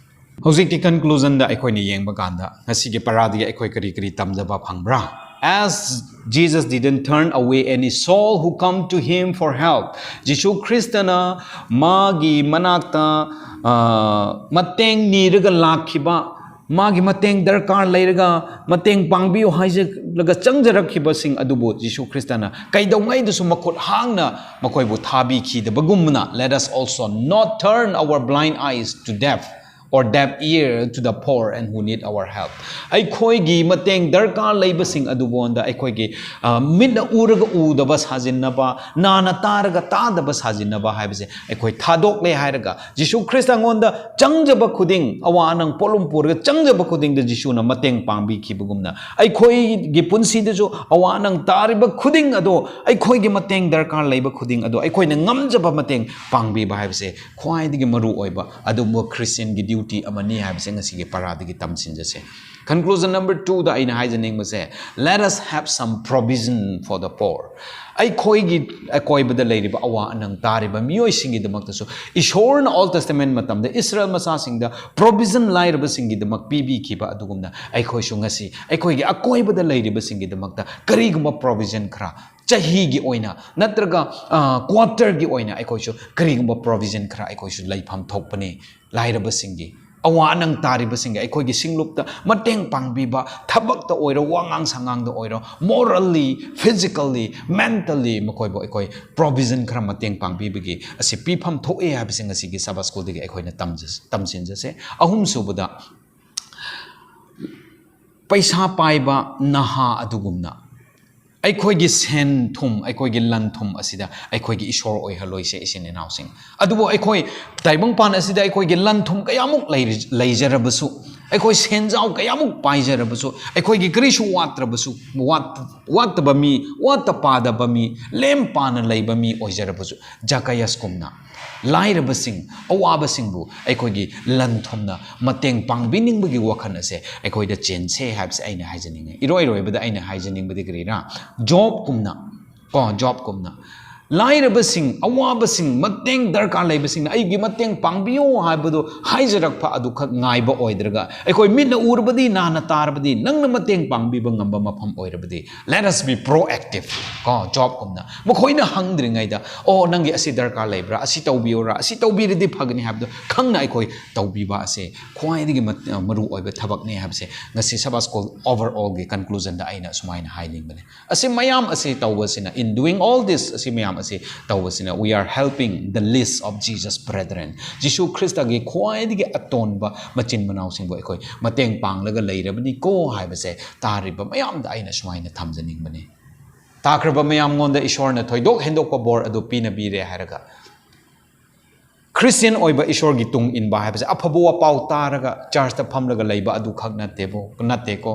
ꯍꯧꯖꯤꯛꯇꯤ conclusionꯗ ꯑꯩꯈꯣꯏꯅ ꯌꯦꯡꯕ ꯀꯥꯟꯗ, ꯉꯁꯤꯒꯤ ꯄꯔꯥꯗꯒꯤ ꯑꯩꯈꯣꯏ ꯀꯔꯤ ꯀꯔꯤ ꯇꯝꯖꯕ ꯐꯪꯕ꯭ꯔꯥ? As Jesus didn't turn away any soul who come to him for help. ꯖꯤꯁꯨ ꯈ꯭ꯔꯤꯁꯇꯅ ꯃꯥꯒꯤ ꯃꯅꯥꯛꯇ, ꯑ, ꯃꯇꯦꯡ ꯅꯤꯔꯒ ꯂꯥꯛꯈꯤꯕ, ꯃꯥꯒꯤ ꯃꯇꯦꯡ ꯗꯔꯀꯥꯔ ꯂꯩꯔꯒ ꯃꯇꯦꯡ ꯄꯥꯡꯕꯤꯌꯨ ꯍꯥꯏꯖꯔꯒ ꯆꯪꯖꯔꯛꯈꯤꯕꯁꯤꯡ ꯑꯗꯨꯕꯨ ꯖꯤꯁꯨ ꯈ꯭ꯔꯤꯁꯇꯅ ꯀꯩꯗꯧꯉꯩꯗꯁꯨ ꯃꯈꯨꯠ ꯍꯥꯡꯅ ꯃꯈꯣꯏꯕꯨ ꯊꯥꯕꯤꯈꯤꯗꯕꯒꯨꯝꯅ, let us also not turn our blind eyes to deaf or deaf ear to the poor and who need our help. ꯑꯩꯈꯣꯏꯒꯤ ꯃꯇꯦꯡ ꯗꯔꯀꯥꯔ ꯂꯩꯕꯁꯤꯡ ꯑꯗꯨꯕꯨ ꯑꯩꯈꯣꯏꯒꯤ, ꯑ, ꯃꯤꯠꯅ ꯎꯔꯒ ꯎꯗꯕ ꯁꯥꯖꯤꯟꯅꯕ, ꯅꯥꯅ ꯇꯥꯔꯒ ꯇꯥꯗꯕ ꯁꯥꯖꯤꯟꯅꯕ ꯍꯥꯏꯕꯁꯦ ꯑꯩꯈꯣꯏ ꯊꯥꯗꯣꯛꯂꯦ ꯍꯥꯏꯔꯒ, ꯖꯤꯁꯨ ꯈ꯭ꯔꯤꯁꯇ ꯑꯩꯉꯣꯟꯗ ꯆꯪꯖꯕ ꯈꯨꯗꯤꯡ, ꯑꯋꯥ ꯑꯅꯪ ꯄꯣꯠꯂꯨꯝ ꯄꯨꯔꯒ ꯆꯪꯖꯕ ꯈꯨꯗꯤꯡꯗ ꯖꯤꯁꯨꯅ ꯃꯇꯦꯡ ꯄꯥꯡꯕꯤꯈꯤꯕꯒꯨꯝꯅ, ꯑꯩꯈꯣꯏꯒꯤ ꯄꯨꯟꯁꯤꯗꯁꯨ ꯑꯋꯥ ꯑꯅꯪ ꯇꯥꯔꯤꯕ ꯈꯨꯗꯤꯡ ꯑꯗꯣ, ꯑꯩꯈꯣꯏꯒꯤ ꯃꯇꯦꯡ ꯗꯔꯀꯥꯔ ꯂꯩꯕ ꯈꯨꯗꯤꯡ ꯑꯗꯣ, ꯑꯩꯈꯣꯏꯅ ꯉꯝꯖꯕ ꯃꯇꯦꯡ ꯄꯥꯡꯕꯤꯕ ꯍꯥꯏꯕꯁꯦ ꯈ꯭ꯋꯥꯏꯗꯒꯤ ꯃꯔꯨ ꯑꯣꯏꯕ ꯑꯗꯨꯒꯨꯝꯕ ꯈ꯭ꯔꯤꯁꯇꯤꯌꯟꯒꯤ ꯗ꯭ꯌꯨꯇꯤ ꯑꯃꯅꯤ ꯍꯥꯏꯕꯁꯦ ꯉꯁꯤꯒꯤ ꯄꯔꯥꯗꯒꯤ ꯇꯝꯁꯤꯟꯖꯁꯦ꯫ Conclusion number two ꯗ ꯑꯩꯅ ꯍꯥꯏꯖꯅꯤꯡꯕꯁꯦ, let us have some provision for the poor. ꯑꯩꯈꯣꯏꯒꯤ ꯑꯀꯣꯏꯕꯗ ꯂꯩꯔꯤꯕ ꯑꯋꯥ ꯑꯅꯪ ꯇꯥꯔꯤꯕ ꯃꯤꯑꯣꯏꯁꯤꯡꯒꯤꯗꯃꯛꯇꯁꯨ ꯏꯁꯣꯔꯅ Old Testament ꯃꯇꯝꯗ ꯏꯁꯔꯥꯌꯦꯜ ꯃꯆꯥꯁꯤꯡꯗ provision ꯂꯥꯏꯔꯕꯁꯤꯡꯒꯤꯗꯃꯛ ꯄꯤꯕꯤꯈꯤꯕ ꯑꯗꯨꯒꯨꯝꯅ ꯑꯩꯈꯣꯏꯁꯨ ꯉꯁꯤ ꯑꯩꯈꯣꯏꯒꯤ ꯑꯀꯣꯏꯕꯗ ꯂꯩꯔꯤꯕꯁꯤꯡꯒꯤꯗꯃꯛꯇ ꯀꯔꯤꯒꯨꯝꯕ provision ꯈꯔ, ꯆꯍꯤꯒꯤ ꯑꯣꯏꯅ ꯅꯠꯇ꯭ꯔꯒ quarter ꯒꯤ ꯑꯣꯏꯅ ꯑꯩꯈꯣꯏꯁꯨ ꯀꯔꯤꯒꯨꯝꯕ provision ꯈꯔ ꯑꯩꯈꯣꯏꯁꯨ ꯂꯩꯐꯝ ꯊꯣꯛꯄꯅꯤ꯫ ꯂꯥꯏꯔꯕꯁꯤꯡꯒꯤ, ꯑꯋꯥ ꯑꯅꯪ ꯇꯥꯔꯤꯕꯁꯤꯡꯒꯤ ꯑꯩꯈꯣꯏꯒꯤ ꯁꯤꯡꯂꯨꯞꯇ ꯃꯇꯦꯡ ꯄꯥꯡꯕꯤꯕ, ꯊꯕꯛꯇ ꯑꯣꯏꯔꯣ, ꯋꯥꯉꯥꯡ ꯁꯉꯥꯡꯗ ꯑꯣꯏꯔꯣ, morally, physically, mentally ꯃꯈꯣꯏꯕꯨ ꯑꯩꯈꯣꯏ provision ꯈꯔ ꯃꯇꯦꯡ ꯄꯥꯡꯕꯤꯕꯒꯤ ꯑꯁꯤ ꯄꯤꯐꯝ ꯊꯣꯛꯑꯦ ꯍꯥꯏꯕꯁꯤ ꯉꯁꯤꯒꯤ Sabbath School ꯗꯒꯤ ꯑꯩꯈꯣꯏꯅ ꯇꯝꯖ-, ꯇꯝꯁꯤꯟꯖꯁꯦ꯫ ꯑꯍꯨꯝꯁꯨꯕꯗ, ꯄꯩꯁꯥ ꯄꯥꯏꯕ ꯅꯍꯥ ꯑꯗꯨꯒꯨꯝꯅ ꯑꯩꯈꯣꯏꯒꯤ ꯁꯦꯟ ꯊꯨꯝ, ꯑꯩꯈꯣꯏꯒꯤ ꯂꯟ ꯊꯨꯝ ꯑꯁꯤꯗ ꯑꯩꯈꯣꯏꯒꯤ ꯏꯁꯣꯔ ꯑꯣꯏꯍꯜꯂꯣꯏꯁꯦ, ꯏꯆꯤꯟ ꯏꯅꯥꯎꯁꯤꯡ꯫ ꯑꯗꯨꯕꯨ ꯑꯩꯈꯣꯏ ꯇꯥꯏꯕꯪꯄꯥꯟ ꯑꯁꯤꯗ ꯑꯩꯈꯣꯏꯒꯤ ꯂꯟ ꯊꯨꯝ ꯀꯌꯥꯃꯨꯛ ꯂꯩꯔ-, ꯂꯩꯖꯔꯕꯁꯨ, ꯑꯩꯈꯣꯏ ꯁꯦꯟꯖꯥꯎ ꯀꯌꯥꯃꯨꯛ ꯄꯥꯏꯖꯔꯕꯁꯨ, ꯑꯩꯈꯣꯏꯒꯤ ꯀꯔꯤꯁꯨ ꯋꯥꯠꯇ꯭ꯔꯕꯁꯨ, ꯋꯥꯠ-, ꯋꯥꯠꯇꯕ ꯃꯤ, ꯋꯥꯠꯇ ꯄꯥꯗꯕ ꯃꯤ, ꯂꯦꯝ ꯄꯥꯅ ꯂꯩꯕ ꯃꯤ ꯑꯣꯏꯖꯔꯕꯁꯨ, ꯖꯀꯥꯌꯁꯀꯨꯝꯅ ꯂꯥꯏꯔꯕꯁꯤꯡ, ꯑꯋꯥꯕꯁꯤꯡꯕꯨ ꯑꯩꯈꯣꯏꯒꯤ ꯂꯟ ꯊꯨꯝꯅ ꯃꯇꯦꯡ ꯄꯥꯡꯕꯤꯅꯤꯡꯕꯒꯤ ꯋꯥꯈꯜ ꯑꯁꯦ ꯑꯩꯈꯣꯏꯗ ꯆꯦꯟꯁꯦ ꯍꯥꯏꯕꯁꯦ ꯑꯩꯅ ꯍꯥꯏꯖꯅꯤꯡꯉꯤ꯫ ꯏꯔꯣꯏ ꯂꯣꯏꯕꯗ ꯑꯩꯅ ꯍꯥꯏꯖꯅꯤꯡꯕꯗꯤ ꯀꯔꯤꯔꯥ? ꯖꯣꯕꯀꯨꯝꯅ, ꯀꯣ, ꯖꯣꯕꯀꯨꯝꯅ ꯂꯥꯏꯔꯕꯁꯤꯡ, ꯑꯋꯥꯕꯁꯤꯡ, ꯃꯇꯦꯡ ꯗꯔꯀꯥꯔ ꯂꯩꯕꯁꯤꯡꯅ ꯑꯩꯒꯤ ꯃꯇꯦꯡ ꯄꯥꯡꯕꯤꯌꯨ ꯍꯥꯏꯕꯗꯨ ꯍꯥꯏꯖꯔꯛꯄ ꯑꯗꯨꯈꯛ ꯉꯥꯏꯕ ꯑꯣꯏꯗ꯭ꯔꯒ, ꯑꯩꯈꯣꯏ ꯃꯤꯠꯅ ꯎꯔꯕꯗꯤ, ꯅꯥꯅ ꯇꯥꯔꯕꯗꯤ, ꯅꯪꯅ ꯃꯇꯦꯡ ꯄꯥꯡꯕꯤꯕ ꯉꯝꯕ ꯃꯐꯝ ꯑꯣꯏꯔꯕꯗꯤ, let us be proactive, ꯀꯣ, ꯖꯣꯕꯀꯨꯝꯅ꯫ ꯃꯈꯣꯏꯅ ꯍꯪꯗ꯭ꯔꯤꯉꯩꯗ, "ꯑꯣ, ꯅꯪꯒꯤ ꯑꯁꯤ ꯗꯔꯀꯥꯔ ꯂꯩꯕ꯭ꯔꯥ? ꯑꯁꯤ ꯇꯧꯕꯤꯌꯨꯔꯥ? ꯑꯁꯤ ꯇꯧꯕꯤꯔꯗꯤ ꯐꯒꯅꯤ" ꯍꯥꯏꯕꯗꯣ ꯈꯪꯅ ꯑꯩꯈꯣꯏ ꯇꯧꯕꯤꯕ ꯑꯁꯦ ꯈ꯭ꯋꯥꯏꯗꯒꯤ ꯃꯠ-, ꯃꯔꯨ ꯑꯣꯏꯕ ꯊꯕꯛꯅꯤ ꯍꯥꯏꯕꯁꯦ ꯉꯁꯤ Sabbath School overall ꯒꯤ conclusion ꯗ ꯑꯩꯅ ꯁꯨꯃꯥꯏꯅ ꯍꯥꯏꯅꯤꯡꯕꯅꯦ꯫ ꯑꯁꯤ ꯃꯌꯥꯝ ꯑꯁꯤ ꯇꯧꯕꯁꯤꯅ, in doing all this, ꯑꯁꯤ ꯃꯌꯥꯝ ꯑꯁꯤ ꯇꯧꯕꯁꯤꯅ, we are helping the least of Jesus' brethren. ꯖꯤꯁꯨ ꯈ꯭ꯔꯤꯁꯇꯒꯤ ꯈ꯭ꯋꯥꯏꯗꯒꯤ ꯑꯇꯣꯟꯕ ꯃꯆꯤꯟ ꯃꯅꯥꯎꯁꯤꯡꯕꯨ ꯑꯩꯈꯣꯏ ꯃꯇꯦꯡ ꯄꯥꯡꯂꯒ ꯂꯩꯔꯕꯅꯤꯀꯣ ꯍꯥꯏꯕꯁꯦ ꯇꯥꯔꯤꯕ ꯃꯌꯥꯝꯗ ꯑꯩꯅ ꯁꯨꯃꯥꯏꯅ ꯊꯝꯖꯅꯤꯡꯕꯅꯤ꯫ ꯇꯥꯈ꯭ꯔꯕ ꯃꯌꯥꯝꯉꯣꯟꯗ ꯏꯁꯣꯔꯅ ꯊꯣꯏꯗꯣꯛ ꯍꯦꯟꯗꯣꯛꯄ ꯕꯣꯔ ꯑꯗꯨ ꯄꯤꯅꯕꯤꯔꯦ ꯍꯥꯏꯔꯒ, ꯈ꯭ꯔꯤꯁꯇꯤꯌꯟ ꯑꯣꯏꯕ, ꯏꯁꯣꯔꯒꯤ ꯇꯨꯡ ꯏꯟꯕ ꯍꯥꯏꯕꯁꯦ ꯑꯐꯕ ꯋꯥꯄꯥꯎ ꯇꯥꯔꯒ ꯆꯔꯆꯇ ꯐꯝꯂꯒ ꯂꯩꯕ ꯑꯗꯨꯈꯛ ꯅꯠꯇꯦꯕꯣ, ꯅꯠꯇꯦꯀꯣ꯫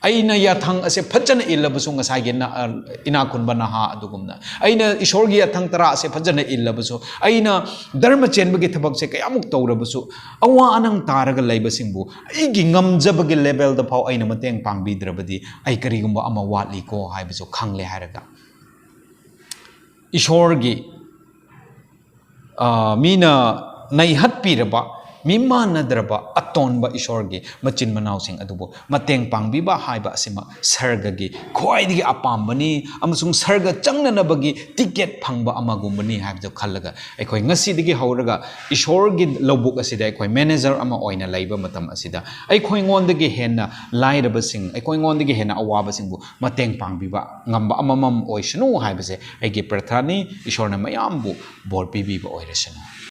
ꯑꯩꯅ ꯌꯥꯊꯪ ꯑꯁꯦ ꯐꯖꯅ ꯏꯜꯂꯕꯁꯨ, ꯉꯁꯥꯏꯒꯤ ꯅ-, ꯑ, ꯏꯅꯥꯛ ꯈꯨꯟꯕ ꯅꯍꯥ ꯑꯗꯨꯒꯨꯝꯅ, ꯑꯩꯅ ꯏꯁꯣꯔꯒꯤ ꯌꯥꯊꯪ ꯇꯔꯥ ꯑꯁꯦ ꯐꯖꯅ ꯏꯜꯂꯕꯁꯨ, ꯑꯩꯅ ꯙꯔꯃ ꯆꯦꯟꯕꯒꯤ ꯊꯕꯛꯁꯦ ꯀꯌꯥꯃꯨꯛ ꯇꯧꯔꯕꯁꯨ, ꯑꯋꯥ ꯑꯅꯪ ꯇꯥꯔꯒ ꯂꯩꯕꯁꯤꯡꯕꯨ ꯑꯩꯒꯤ ꯉꯝꯖꯕꯒꯤ ꯂꯦꯚꯦꯜꯗ ꯐꯥꯎ ꯑꯩꯅ ꯃꯇꯦꯡ ꯄꯥꯡꯕꯤꯗ꯭ꯔꯕꯗꯤ, ꯑꯩ ꯀꯔꯤꯒꯨꯝꯕ ꯑꯃ ꯋꯥꯠꯂꯤꯀꯣ ꯍꯥꯏꯕꯁꯨ ꯈꯪꯂꯦ ꯍꯥꯏꯔꯒ, ꯏꯁꯣꯔꯒꯤ, ꯑ, ꯃꯤꯅ ꯅꯩꯍꯠꯄꯤꯔꯕ, ꯃꯤꯃꯥꯟꯅꯗ꯭ꯔꯕ ꯑꯇꯣꯟꯕ ꯏꯁꯣꯔꯒꯤ ꯃꯆꯤꯟ ꯃꯅꯥꯎꯁꯤꯡ ꯑꯗꯨꯕꯨ ꯃꯇꯦꯡ ꯄꯥꯡꯕꯤꯕ ꯍꯥꯏꯕ ꯑꯁꯤꯃꯛ ꯁꯔꯒꯒꯤ ꯈ꯭ꯋꯥꯏꯗꯒꯤ ꯑꯄꯥꯝꯕꯅꯤ, ꯑꯃꯁꯨꯡ ꯁꯔꯒ ꯆꯪꯅꯅꯕꯒꯤ ꯇꯤꯀꯦꯠ ꯐꯪꯕ ꯑꯃꯒꯨꯝꯕꯅꯤ ꯍꯥꯏꯕꯗꯨ ꯈꯜꯂꯒ, ꯑꯩꯈꯣꯏ ꯉꯁꯤꯗꯒꯤ ꯍꯧꯔꯒ ꯏꯁꯣꯔꯒꯤ ꯂꯧꯕꯨꯛ ꯑꯁꯤꯗ ꯑꯩꯈꯣꯏ ꯃꯦꯅꯦꯖꯔ ꯑꯃ ꯑꯣꯏꯅ ꯂꯩꯕ ꯃꯇꯝ ꯑꯁꯤꯗ, ꯑꯩꯈꯣꯏꯉꯣꯟꯗꯒꯤ ꯍꯦꯟꯅ ꯂꯥꯏꯔꯕꯁꯤꯡ, ꯑꯩꯈꯣꯏꯉꯣꯟꯗꯒꯤ ꯍꯦꯟꯅ ꯑꯋꯥꯕꯁꯤꯡꯕꯨ ꯃꯇꯦꯡ ꯄꯥꯡꯕꯤꯕ ꯉꯝꯕ ꯑꯃꯃꯝ ꯑꯣꯏꯁꯅꯨ ꯍꯥꯏꯕꯁꯦ ꯑꯩꯒꯤ ꯄ꯭ꯔꯊꯅꯥꯅꯤ꯫ ꯏꯁꯣꯔꯅ ꯃꯌꯥꯝꯕꯨ ꯕꯣꯔ ꯄꯤꯕꯤꯕ ꯑꯣꯏꯔꯁꯅꯨ꯫